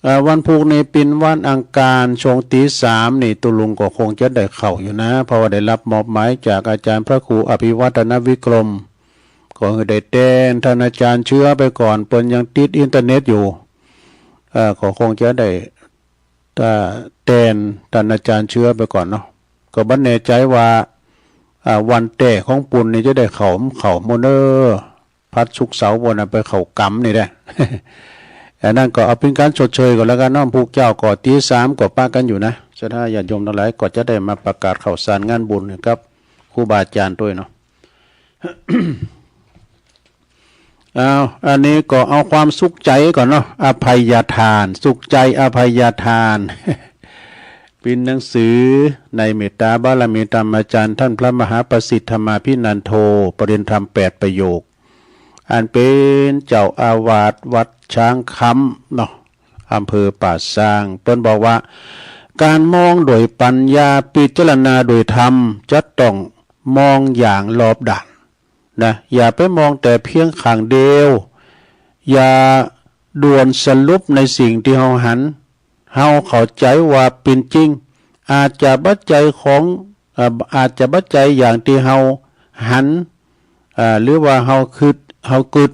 เอ่อ วันพุธนี้เป๋นวันอังคาร ช่วงตีสามนี่ ตุ๊ลุงก็คงจะได้เข้าอยู่นะ เพราะว่าได้รับมอบหมายจากอาจารย์พระครูอภิวัฒนวิกรม ก็คือได้แตนท่านอาจารย์เชื้อไปก่อน เปิ้นยังติดอินเทอร์เน็ตอยู่ เอ่อ ก็คงจะได้ เอ่อ แตนท่านอาจารย์เชื้อไปก่อนเนาะ ก็บ่แน่ใจว่า อ่า วันแต๊ของเปิ้นนี่จะได้เข้า เข้าบ่เนาะ พัดศุกร์เสาร์บ่นะ ไปเข้ากรรมนี่แหละ อันนั้นก็เอาเป๋นก๋านชดเชยก่อนแล้วกั๋นเนาะ พวกเจ้าก็ตีสามก็ปะกั๋นอยู่นะ ศรัทธาญาติโยมตังหลายก็จะได้มาประกาศข่าวสารงานบุญกับครูบาอาจารย์ด้วยเนาะ เอา อันนี้ก็เอาความสุขใจก่อนเนาะ อภัยทาน สุขใจอภัยทาน เป๋นหนังสือในเมตตาบารมีธรรมอาจารย์ท่านพระมหาประสิทธิ์ธรรมาภินันโท ประเด็นธรรมแปดประโยค อันเป๋นเจ้าอาวาสวัดช้างคำเนาะ อำเภอป่าซาง เปิ้นบอกว่า การมองโดยปัญญา พิจารณาโดยธรรม จะต้องมองอย่างรอบด้าน นะ อย่าไปมองแต่เพียงข้างเดียว อย่าด่วนสรุปในสิ่งที่เฮาหัน เฮาเข้าใจว่าเป๋นจริง อาจจะบ่ใจ้ของ เอ่อ อาจจะบ่ใจ้อย่างที่เฮาหัน เอ่อ หรือว่าเฮากึ๊ด เฮากึ๊ด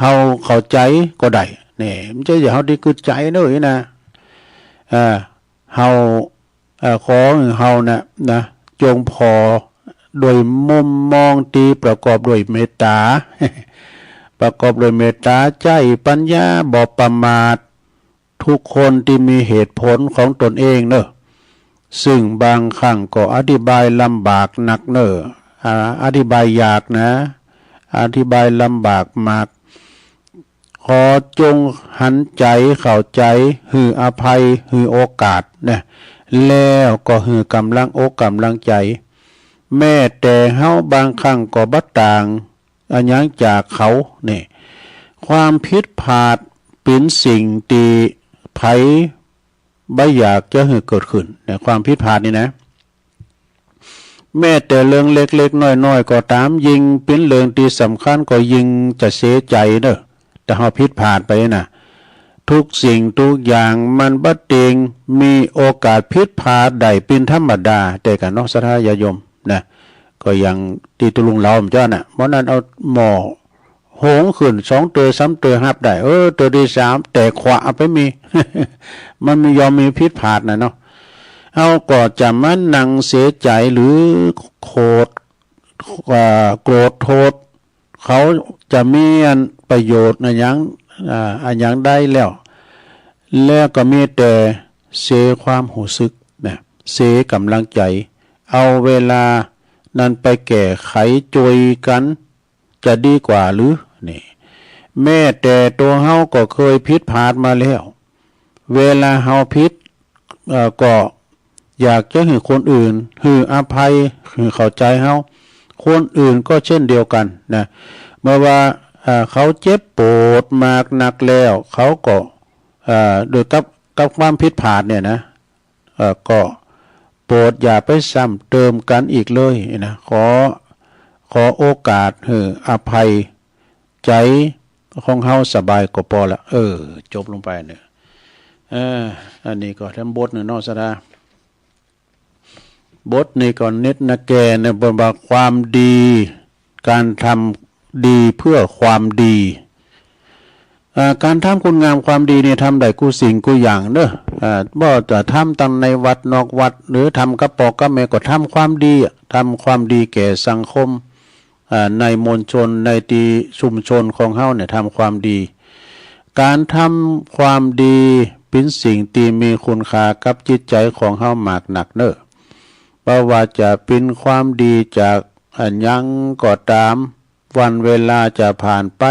เฮาเข้าใจก็ได้ นี่ มันจะอย่าเฮาได้กึ๊ดใจ๋เนาะ นี่นะ เอ่อ เฮา เอ่อ ขอหื้อเฮานะ นะ จงผ่อโดยมุมมองที่ประกอบด้วยเมตตา ประกอบด้วยเมตตา ใจ๊ปัญญา บ่ประมาท ทุกคนที่มีเหตุผลของตนเองเนาะ ซึ่งบางครั้งก็อธิบายลำบากนักเนาะ อ่า อธิบายยากนะ อธิบายลำบากมาก ขอจงหันใจ๋เข้าใจ๋ หื้ออภัย หื้อโอกาสนะ แล้วก็หื้อกำลังอกกำลังใจ๋ แม้แต่เฮาบางครั้งก็บ่ต่างอะหยังจากเขา นี่ ความผิดพลาดเป๋นสิ่งที่ไผบ่อยากจะหื้อเกิดขึ้น ในความผิดพลาดนี่นะ แม้แต่เรื่องเล็กๆ น้อยๆ ก็ต๋าม ยิ่งเป๋นเรื่องที่สำคัญก็ยิ่งจะเสียใจ๋เนาะ ถ้าเฮาผิดพลาดไปนะ ทุกสิ่งทุกอย่างมันบ่เต็งมีโอกาสผิดพลาดได้เป๋นธรรมดา แต่กั๋นเนาะ ศรัทธาญาติโยมนะ ก็อย่างตี้ตุ๊ลุงเล่าเมื่อกี้น่ะ เมื่อนั้นเอาหม้อ โหงขึ้นสองเตื้อสามเตื้อฮับได้ เออ เตื้อตี้สามแตกขวาไปมี มันมี ย่อมมีผิดพลาดนะเนาะ เฮาก็จะมานั่งเสียใจ๋หรือโขด อ่า โกรธโทษ เขาจะมีอันประโยชน์อะหยัง อ่า อะหยังได้แล้ว แล้วก็มีแต่เสียความรู้สึกนะ เสียกำลังใจ เอาเวลานั้นไปแก้ไขช่วยกัน จะดีกว่าหรือ นี่ แม้แต่ตัวเฮาก็เคยผิดพลาดมาแล้ว เวลาเฮาผิด เอ่อ ก็อยากจะหื้อคนอื่นหื้ออภัย หื้อเข้าใจเฮา คนอื่นก็เช่นเดียวกันนะ เมื่อว่า เอ่อ เขาเจ็บปวดมากนักแล้ว เขาก็ เอ่อ โดยกับ กับความผิดพลาดเนี่ยนะ เอ่อ ก็โปรดอย่าไปซ้ำเติมกันอีกเลยนะ ขอ ขอโอกาสหื้ออภัย ใจของเฮาสบายก็พอละ เออ จบลงไปเนี่ย เออ อันนี้ก็แถมบทหนึ่งเนาะ ศรัทธา บทนี้ก็เน็ดนะแก่เนี่ย เปิ้นว่าความดี การทำดีเพื่อความดี อ่า การทำคุณงามความดีนี่ทำได้กู้สิ่งกู้อย่างเนอะ อ่า บ่จะทำตังในวัดนอกวัด หรือทำกับป้อกับแม่ก็ทำความดีอะ ทำความดีแก่สังคม อ่า ในมวลชน ในตี้ชุมชนของเฮาเนี่ยทำความดี การทำความดีเป็นสิ่งที่มีคุณค่ากับจิตใจของเฮามากนักเนอะ บ่ว่าจะเป็นความดีจากอะหยังก็ตาม วันเวลาจะผ่านไป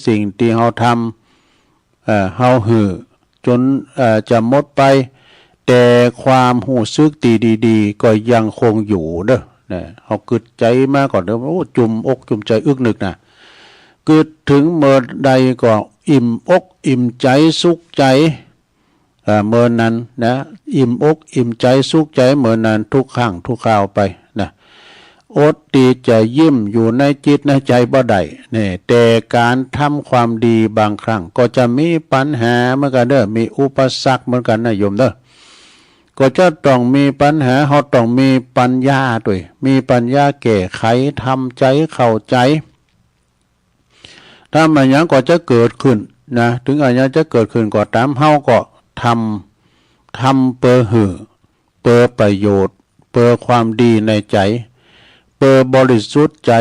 สิ่งที่เฮาทำ เอ่อ เฮาหื้อจน เอ่อ จะหมดไป แต่ความรู้สึกที่ดีๆ ก็ยังคงอยู่เด้อ นะ เฮากึ๊ดใจมาก่อนเด้อ โอ้ จุ่มอกจุ่มใจอึกนึกนะ กึ๊ดถึงเมิดใดก็อิ่มอกอิ่มใจสุขใจ เอ่อ เมินนั้นนะ อิ่มอกอิ่มใจสุขใจเมินนั้นทุกครั้งทุกคราวไปนะ อดที่จะยิ้มอยู่ในจิตในใจบ่ได้เนี่ย แต่การทำความดีบางครั้งก็จะมีปัญหาเหมือนกันเด้อ มีอุปสรรคเหมือนกันนะโยมเด้อ ก็จะต้องมีปัญหา เฮาต้องมีปัญญาด้วย มีปัญญาแก้ไข ทำใจเข้าใจ ถ้ามันหยังก็จะเกิดขึ้นนะ ถึงอะหยังจะเกิดขึ้นก็ตาม เฮาก็ทำ ทำเปื้อหื้อ เปื้อประโยชน์ เปื้อความดีในใจ เปื้อบริสุทธิ์ใจ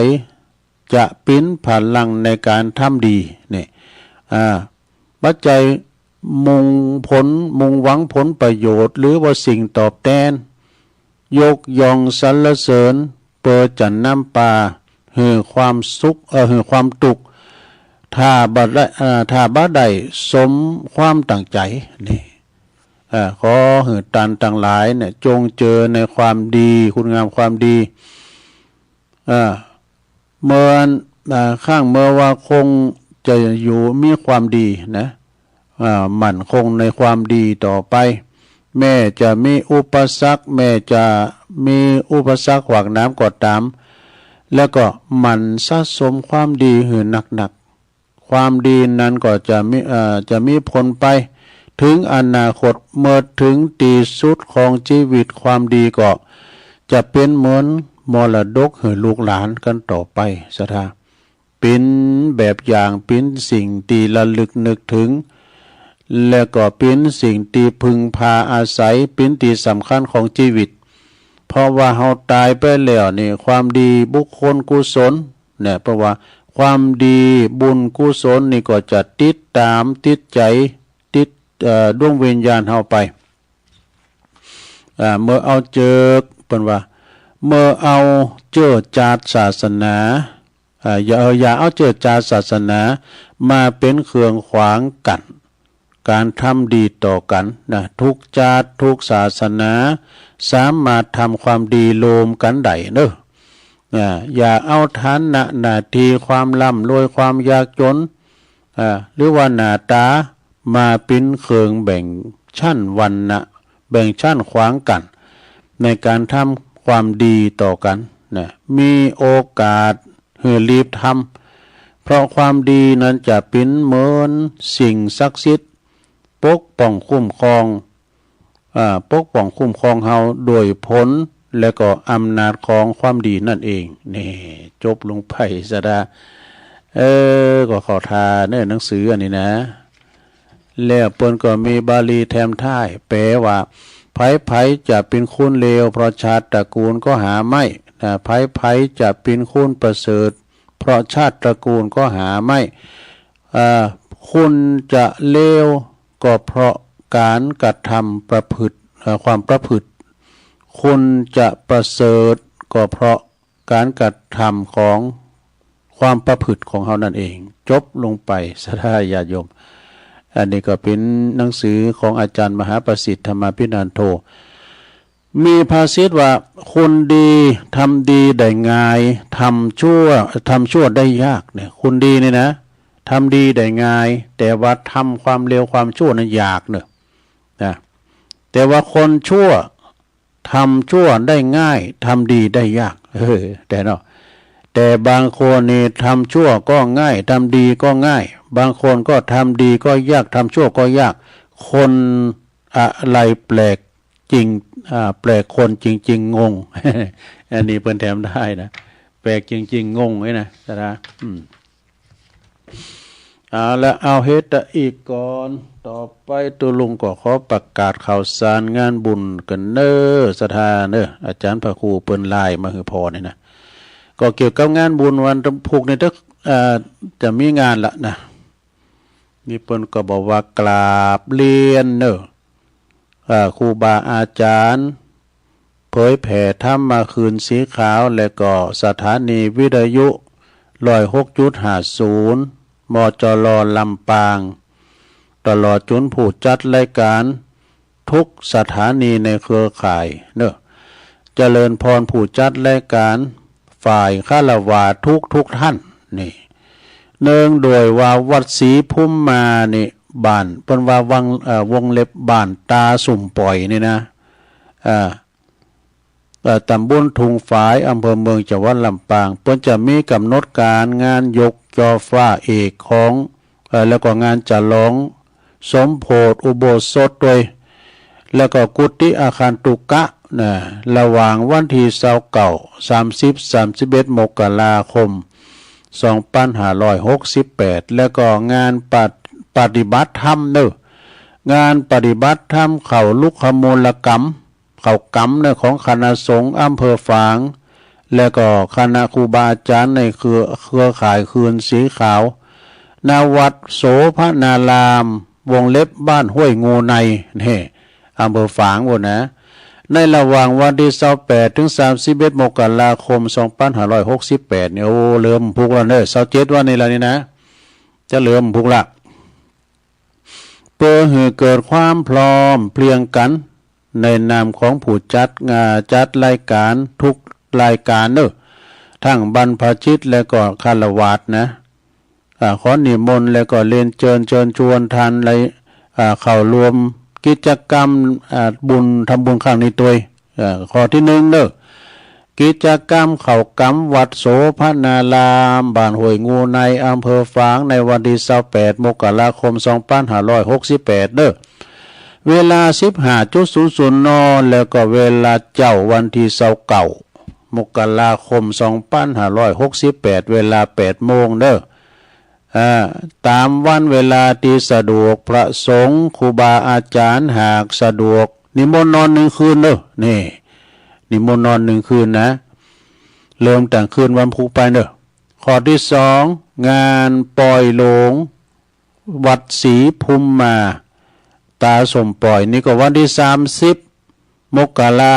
จะเป็นพลังในการทำดีเนี่ย อ่า บ่ใจ้มุ่งผล มุ่งหวังผลประโยชน์ หรือว่าสิ่งตอบแทน ยกย่องสรรเสริญ เปื้อจะนำปาหื้อความสุข เอ่อ หื้อความทุกข์ ถ้าบ่ได้ เอ่อ ถ้าบ่ได้สมความตั้งใจ นี่ เอ่อ ขอหื้อต้านตังหลายเนี่ย จงเจอในความดี คุณงามความดี เอ่อ เมื่อ เอ่อ ครั้งเมื่อว่าคงจะอยู่มีความดีนะ อ่า มั่นคงในความดีต่อไป แม้จะมีอุปสรรค แม้จะมีอุปสรรคขวางน้ำก็ตาม แล้วก็หมั่นสะสมความดีหื้อหนักๆ ความดีนั้นก็จะมี เอ่อ จะมีผลไปถึงอนาคต เมื่อถึงที่สุดของชีวิต ความดีก็จะเป็นเหมือนมรดกหื้อลูกหลานกันต่อไป ศรัทธา เป็นแบบอย่าง เป็นสิ่งที่ระลึกนึกถึง และก็เป็นสิ่งที่พึ่งพาอาศัย เป็นที่สำคัญของชีวิต เพราะว่าเฮาตายไปแล้วนี่ ความดีบุคคลกุศลเนี่ย เพราะว่าความดีบุญกุศลนี่ก็จะติดตามติดใจ ติด เอ่อ ดวงวิญญาณเฮาไป อ่า เมื่อเอาเจิก เปิ้นว่า เมื่อเอาเจื้อจาดศาสนา อ่า อย่า เอ่อ อย่าเอาเจื้อจาดศาสนามาเป็นเครื่องขวางกั้นการทำดีต่อกันนะ ทุกจาดทุกศาสนาสามารถทำความดีร่วมกันได้เนอะ อ่า อย่าเอาฐานะหน้าที่ ความร่ำรวย ความยากจน อ่า หรือว่าหน้าตามาเป็นเครื่องแบ่งชั้นวรรณะ แบ่งชั้นขวางกั้นในการทำความดีต่อกันนะ มีโอกาสหื้อรีบทำ เพราะความดีนั้นจะเป็นเหมือนสิ่งศักดิ์สิทธิ์ ปกป้องคุ้มครอง อ่า ปกป้องคุ้มครองเฮาโดยผลและก็อำนาจของความดีนั่นเอง นี่ จบลงไป ศรัทธา เออ ก็เข้าท่าเนอะ หนังสืออันนี้นะ แล้วเปิ้นก็มีบาลีแถมท้าย แปลว่า ใผๆ จะเป็นคนเลว เพราะชาติตระกูลก็หาไม่ นะ ใผๆ จะเป็นคนประเสริฐ เพราะชาติตระกูลก็หาไม่ เอ่อ คุณจะเลวก็เพราะการกระทำประพฤติ เอ่อ ความประพฤติ คุณจะประเสริฐก็เพราะการกระทำของความประพฤติของเฮานั่นเอง จบลงไป ศรัทธาญาติโยม อันนี้ก็เป็นหนังสือของอาจารย์มหาประสิทธิ์ธรรมาภินันโท มีภาษิตว่า คนดีทำดีได้ง่าย ทำชั่ว ทำชั่วได้ยากเนี่ย คนดีนี่นะ ทำดีได้ง่าย แต่ว่าทำความเลวความชั่วนั้นยากเนอะ นะ แต่ว่าคนชั่วทำชั่วได้ง่าย ทำดีได้ยาก เออ แต่เนาะ แต่บางคนนี่ทำชั่วก็ง่าย ทำดีก็ง่าย บางคนก็ทำดีก็ยาก ทำชั่วก็ยาก คนอะไรแปลกจริง อ่า แปลกคนจริงๆ งง อันนี้เปิ้นแถมได้นะ แปลกจริงๆ งงเลยนะ ศรัทธา อืม เอาละ เอาเฮดตะอีกก่อน ต่อไปตุ๊ลุงก็ขอประกาศข่าวสารงานบุญกันเน้อ ศรัทธาเน้อ อาจารย์พระครูเปิ้นไลน์มาหื้อพอนี่นะ ก็เกี่ยวกับงานบุญวันพุธนี่เต๊อะ เอ่อ จะมีงานละนะ นี่เปิ้นก็บอกว่ากราบเรียนเน้อ เอ่อ ครูบาอาจารย์ เผยแผ่ธรรมะคืนสีขาว และก็สถานีวิทยุ ร้อยหกจุดห้าศูนย์ มจร ลำปาง ตลอดจนผู้จัดรายการทุกสถานีในเครือข่ายเนอะ เจริญพรผู้จัดรายการ ฝ่ายฆราวาสทุกทุกท่าน นี่ เนื่องด้วยว่าวัดศรีภูมิมานี่ บ้าน เปิ้นว่าวัง เอ่อ วงเล็บบ้านตาสุมป่อยนี่นะ เอ่อ เอ่อ ตำบลทุ่งฝาย อำเภอเมือง จังหวัดลำปาง เปิ้นจะมีกำหนดการงานยกจ่อฟ้าเอกของ เอ่อ แล้วก็งานฉลองสมโภชอุโบสถด้วย แล้วก็กุฏิอาคารตุกะนะ ระหว่างวันที่ซาวเก้า สามสิบ สามสิบเอ็ด มกราคม สองพันห้าร้อยหกสิบแปด แล้วก็งานปะ- ปฏิบัติธรรมเนอะ งานปฏิบัติธรรมเข้าลุกขมูลกรรม เข้ากรรมเนอะ ของคณะสงฆ์อำเภอฝาง และก็คณะครูบาอาจารย์ในเครือ- เครือข่ายคืนสีขาว ณ วัดโสภณาราม วงเล็บบ้านห้วยงูใน นี่ อำเภอฝางพู้นนะ ในระหว่างวันที่ซาวแปด ถึง สามสิบเอ็ด มกราคม สองพันห้าร้อยหกสิบแปด นี่ โอ้ เริ่มพุกแล้วเนอะ ซาวเจ็ดวันนี้แล้วนี่นะ จะเริ่มพุกละ เพื่อให้เกิดความพร้อมเพรียงกัน ในนามของผู้จัดงาน จัดรายการทุกรายการเนอะ ทั้งบรรพชิตและก็ฆราวาสนะ อ่า ขอนิมนต์และก็เรียนเชิญ เชิญชวนท่านได้ อ่า เข้าร่วมกิจกรรม อ่า บุญ ทำบุญครั้งนี้ด้วย อ่า ข้อที่หนึ่งเนอะ กิจกรรมเข้ากรรมวัดโสภณาราม บ้านห้วยงูใน อำเภอฝาง ในวันที่ซาวแปด มกราคม สองพันห้าร้อยหกสิบแปด เนอะ เวลา สิบห้าจุดศูนย์ศูนย์ น. แล้วก็เวลาเจ๊าวันที่ซาวเก้า มกราคม สองพันห้าร้อยหกสิบแปด เวลา แปดโมง เนอะ อ่า ตามวันเวลาที่สะดวก พระสงฆ์ครูบาอาจารย์หากสะดวก นิมนต์นอนหนึ่งคืนเนอะ นี่ นิมนต์นอนหนึ่งคืนนะ เริ่มตั้งคืนวันพุธไปเนอะ ข้อที่สอง งานปล่อยโลง วัดศรีภูมิมา ตาสมปอย นี่ก็วันที่สามสิบ มกรา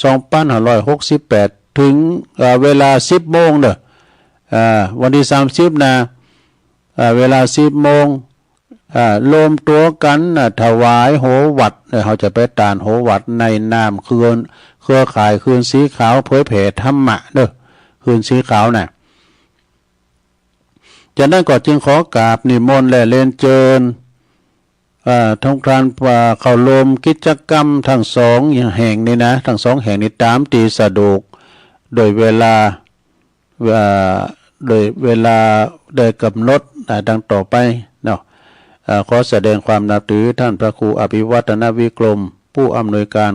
สองพันห้าร้อยหกสิบแปด ถึง เอ่อ เวลา สิบโมงเนอะ อ่า วันที่สามสิบนะ อ่า เวลา สิบโมง อ่า รวมตัวกันนะ ถวายโหวัตร เออ เฮาจะไปตานโหวัตรในนามเครือ เครือข่ายคืนสีขาวเผยแผ่ธรรมะเนอะ คืนสีขาวน่ะ จากนั้นก็จึงขอกราบนิมนต์และเรียนเชิญ เอ่อ ทุกท่าน เอ่อ เข้าร่วมกิจกรรมทั้งสองแห่งนี้นะ ทั้งสองแห่งนี้ตามที่สะดวก โดยเวลา เอ่อ โดยเวลาได้กำหนด อ่า ดังต่อไปเนาะ เอ่อ ขอแสดงความนับถือท่านพระครูอภิวัฒนวิกรม ผู้อำนวยการ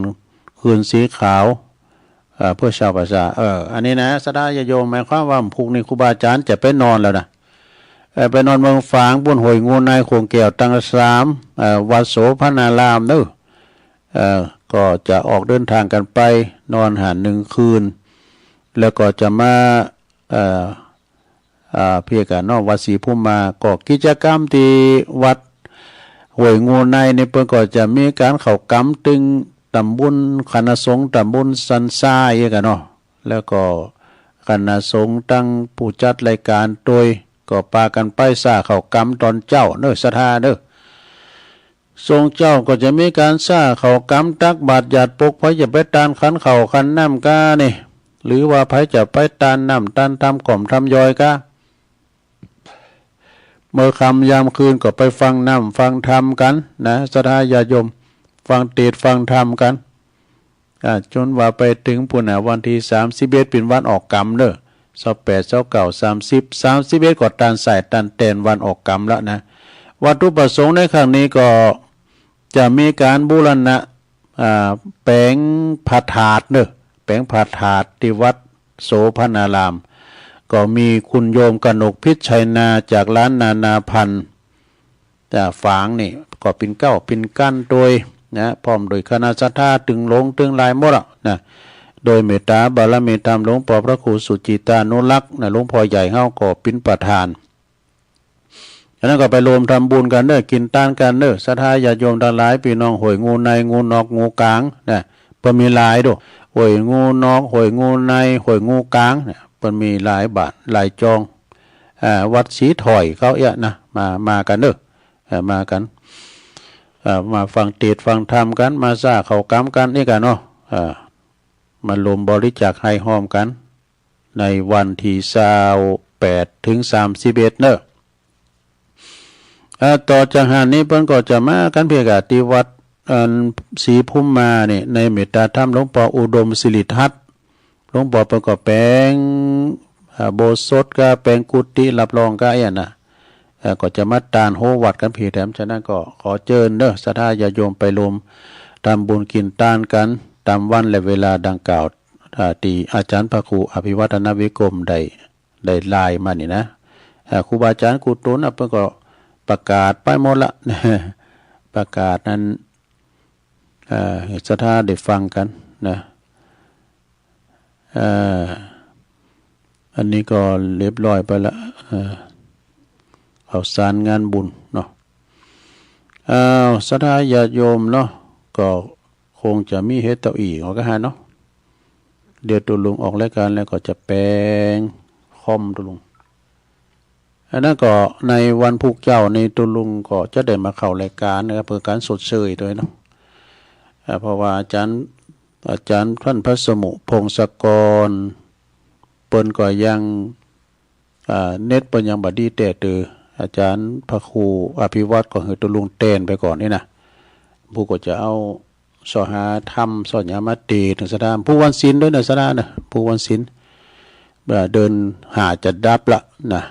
คืนสีขาว เอ่อ เพื่อชาวประชา เออ อันนี้นะ ศรัทธาญาติโยม หมายความว่าพรุ่งนี้ครูบาอาจารย์จะไปนอนแล้วนะ เอ่อ ไปนอนเมืองฝาง บุญห้วยงูใน โขงแก้ว ตังสาม เอ่อ วัดโสภณารามเนอะ เอ่อ ก็จะออกเดินทางกันไปนอนหั้นหนึ่งคืน แล้วก็จะมา เอ่อ อ่า เปียกอะเนาะ วัดศรีภูมิมา ก็กิจกรรมตี้วัดห้วยงูในนี่เปิ้นก็จะมีก๋านเข้ากรรมตึงตำบล คณะสงฆ์ตำบลสันทรายเอียกอะเนาะ แล้วก็คณะสงฆ์ตังผู้จัดรายก๋านโตย ก็ปากั๋นไปซ่าเข้ากรรมต๋อนเจ๊าเนาะ ศรัทธาเนาะ ช่วงเจ๊าก็จะมีก๋านซ่าเข้ากรรมตักบาตรหยาดปก ไผจะไปตานขันข้าวขันน้ำก้านี่ หรือว่าไผจะไปตานน้ำตานธรรมกล่อมธรรมยอยก้า เมื่อค่ำยามคืนก็ไปฟังน้ำฟังธรรมกั๋นนะ ศรัทธาญาติโยม ฟังเตสน์ฟังธรรมกั๋น อ่า จนว่าไปเถิงปู้นน่ะ วันตี้สามสิบเอ็ดเป๋นวันออกกรรมเนาะ ซาวแปด ซาวเก้า สามสิบ สามสิบเอ็ดก็ตานสายตานแตนวันออกกรรมละนะ วัตถุประสงค์ในครั้งนี้ก็จะมีก๋านบูรณะ อ่า แป๋งพระธาตุเนาะ แป๋งพระธาตุตี้วัดโสภณาราม ก็มีคุณโยมกนกพิชชัยนาจากร้านนานาพันธุ์ อ่า ฝางนี่ก็เป๋นเก๊าเป๋นกั้นโตยนะ พร้อมโดยคณะศรัทธาตึงหลวงตึงหลายหมดอะนะ โดยเมตตาบารมีธรรมหลวงป้อพระครูสุจิตานุรักษ์นะ หลวงป้อใหญ่เฮาก็เป๋นประธาน อันนั้นก็ไปรวมทำบุญกั๋นเนาะ กิ๋นตานกั๋นเนาะ ศรัทธาญาติโยมตังหลาย ปี้น้องห้วยงูใน งูนอก งูกลางนะ เปิ้นมีหลายโด ห้วยงูนอก ห้วยงูใน ห้วยงูกลางนะ เปิ้นมีหลายบ้านหลายจอง อ่า วัดศรีถ้อยเขาเอี้ยนะ มา มากั๋นเนาะ เอ่อ มากั๋น เอ่อ มาฟังเตสน์ฟังธรรมกั๋น มาซ่าเข้ากรรมกั๋นนี่กั๋นเนาะ เอ่อ มาลมบริจาคไห้ฮ้อมกั๋น ในวันตี้ซาวแปดเถิงสามสิบเอ็ดเนาะ เอ่อ ต่อจากหั้นนี้เปิ้นก็จะมากั๋นเปียกอะตี้วัด อันศรีภูมิมานี่ ในเมตตาธรรมหลวงป้ออุดมสิริทัศน์ หลวงป้อเปิ้นก็แป๋ง อ่า อุโบสถกับแป๋งกุฏิรับรองกับเอี้ยนะ เอ่อ ก็จะมาตานโฮวัดกั๋นเปียกแถม ฉะนั้นก็ขอเจิญเนาะ ศรัทธาญาติโยมไปรวมทำบุญกิ๋นตานกั๋น ตามวันและเวลาดังกล่าว อ่า ตี้อาจารย์พระครูอภิวัฒนวิกรมได้ ได้ไลน์มานี่นะ อ่า ครูบาอาจารย์กู้ตนน่ะ เปิ้นก็ประกาศไปหมดละ ประกาศนั้น เอ่อ ศรัทธาได้ฟังกั๋นนะ เอ่อ อันนี้ก็เรียบร้อยไปละ เอ่อ ข่าวสารงานบุญเนาะ อ้าว ศรัทธาญาติโยมเนาะ ก็คงจะมีเหตุต่ออีก เอาก็หาเนาะ เดี๋ยวตุ๊ลุงออกรายการแล้วก็จะแป๋งคอมตุ๊ลุง อันนั้นก็ในวันพุธเจ๊านี้ตุ๊ลุงก็จะได้มาเข้ารายการนะครับ เพื่อก๋านชดเชยตวยเนาะ อ่า เพราะว่าอาจารย์ อาจารย์ท่านพระสมุพงศกร เปิ้นก็ยัง อ่า เน็ตเปิ้นยังบ่ดีแต๊เตอ อาจารย์พระครูอภิวัฒน์ก็หื้อตุ๊ลุงแตนไปก่อนนี่นะ ผู้ก็จะเอาเสาะหาธรรมเสาะหยังมาเตสน์ศรัทธา ผู้วันศีลตวยนะศรัทธานะ ผู้วันศีล เอ่อ เดือนห้าจะดับละนะ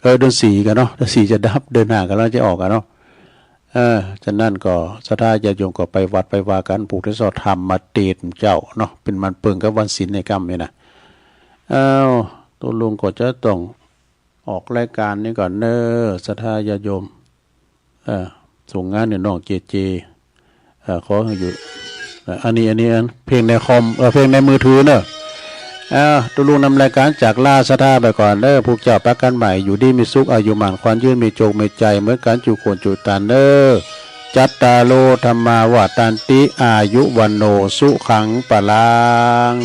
เออ เดือนสี่กั๋นเนาะ เดือนสี่จะดับ เดือนห้ากั๋นแล้วจะออกกั๋นเนาะ เออ ฉะนั้นก็ศรัทธาญาติโยมก็ไปวัดไปวากั๋น ผู้ตี้เสาะธรรมมาเตสน์เจ้าเนาะ เป๋นวันเปิงกับวันศีลในค่ำนี่นะ อ้าว ตุ๊ลุงก็จะต้องออกรายการนี้ก่อนเนาะ ศรัทธาญาติโยม เอ่อ ส่งงานเนี่ยน้องเจเจ เอ่อ ขอให้อยู่ เอ่อ อันนี้ อันนี้ อันเพลงในคอม เอ่อ เพลงในมือถือเนาะ อ่า ตุ๊ลุงนำรายการจากลาศรัทธาไปก่อนเนาะ พวกเจ้าปะกั๋นใหม่ อยู่ดีมีสุข อายุหมั้นขวัญยืน มีโจคมีชัย เหมือนกั๋นจุคนจุตันเนาะ จัตตาโร ธัมมา วัฑฒันติ อายุ วัณโณ สุขัง พลัง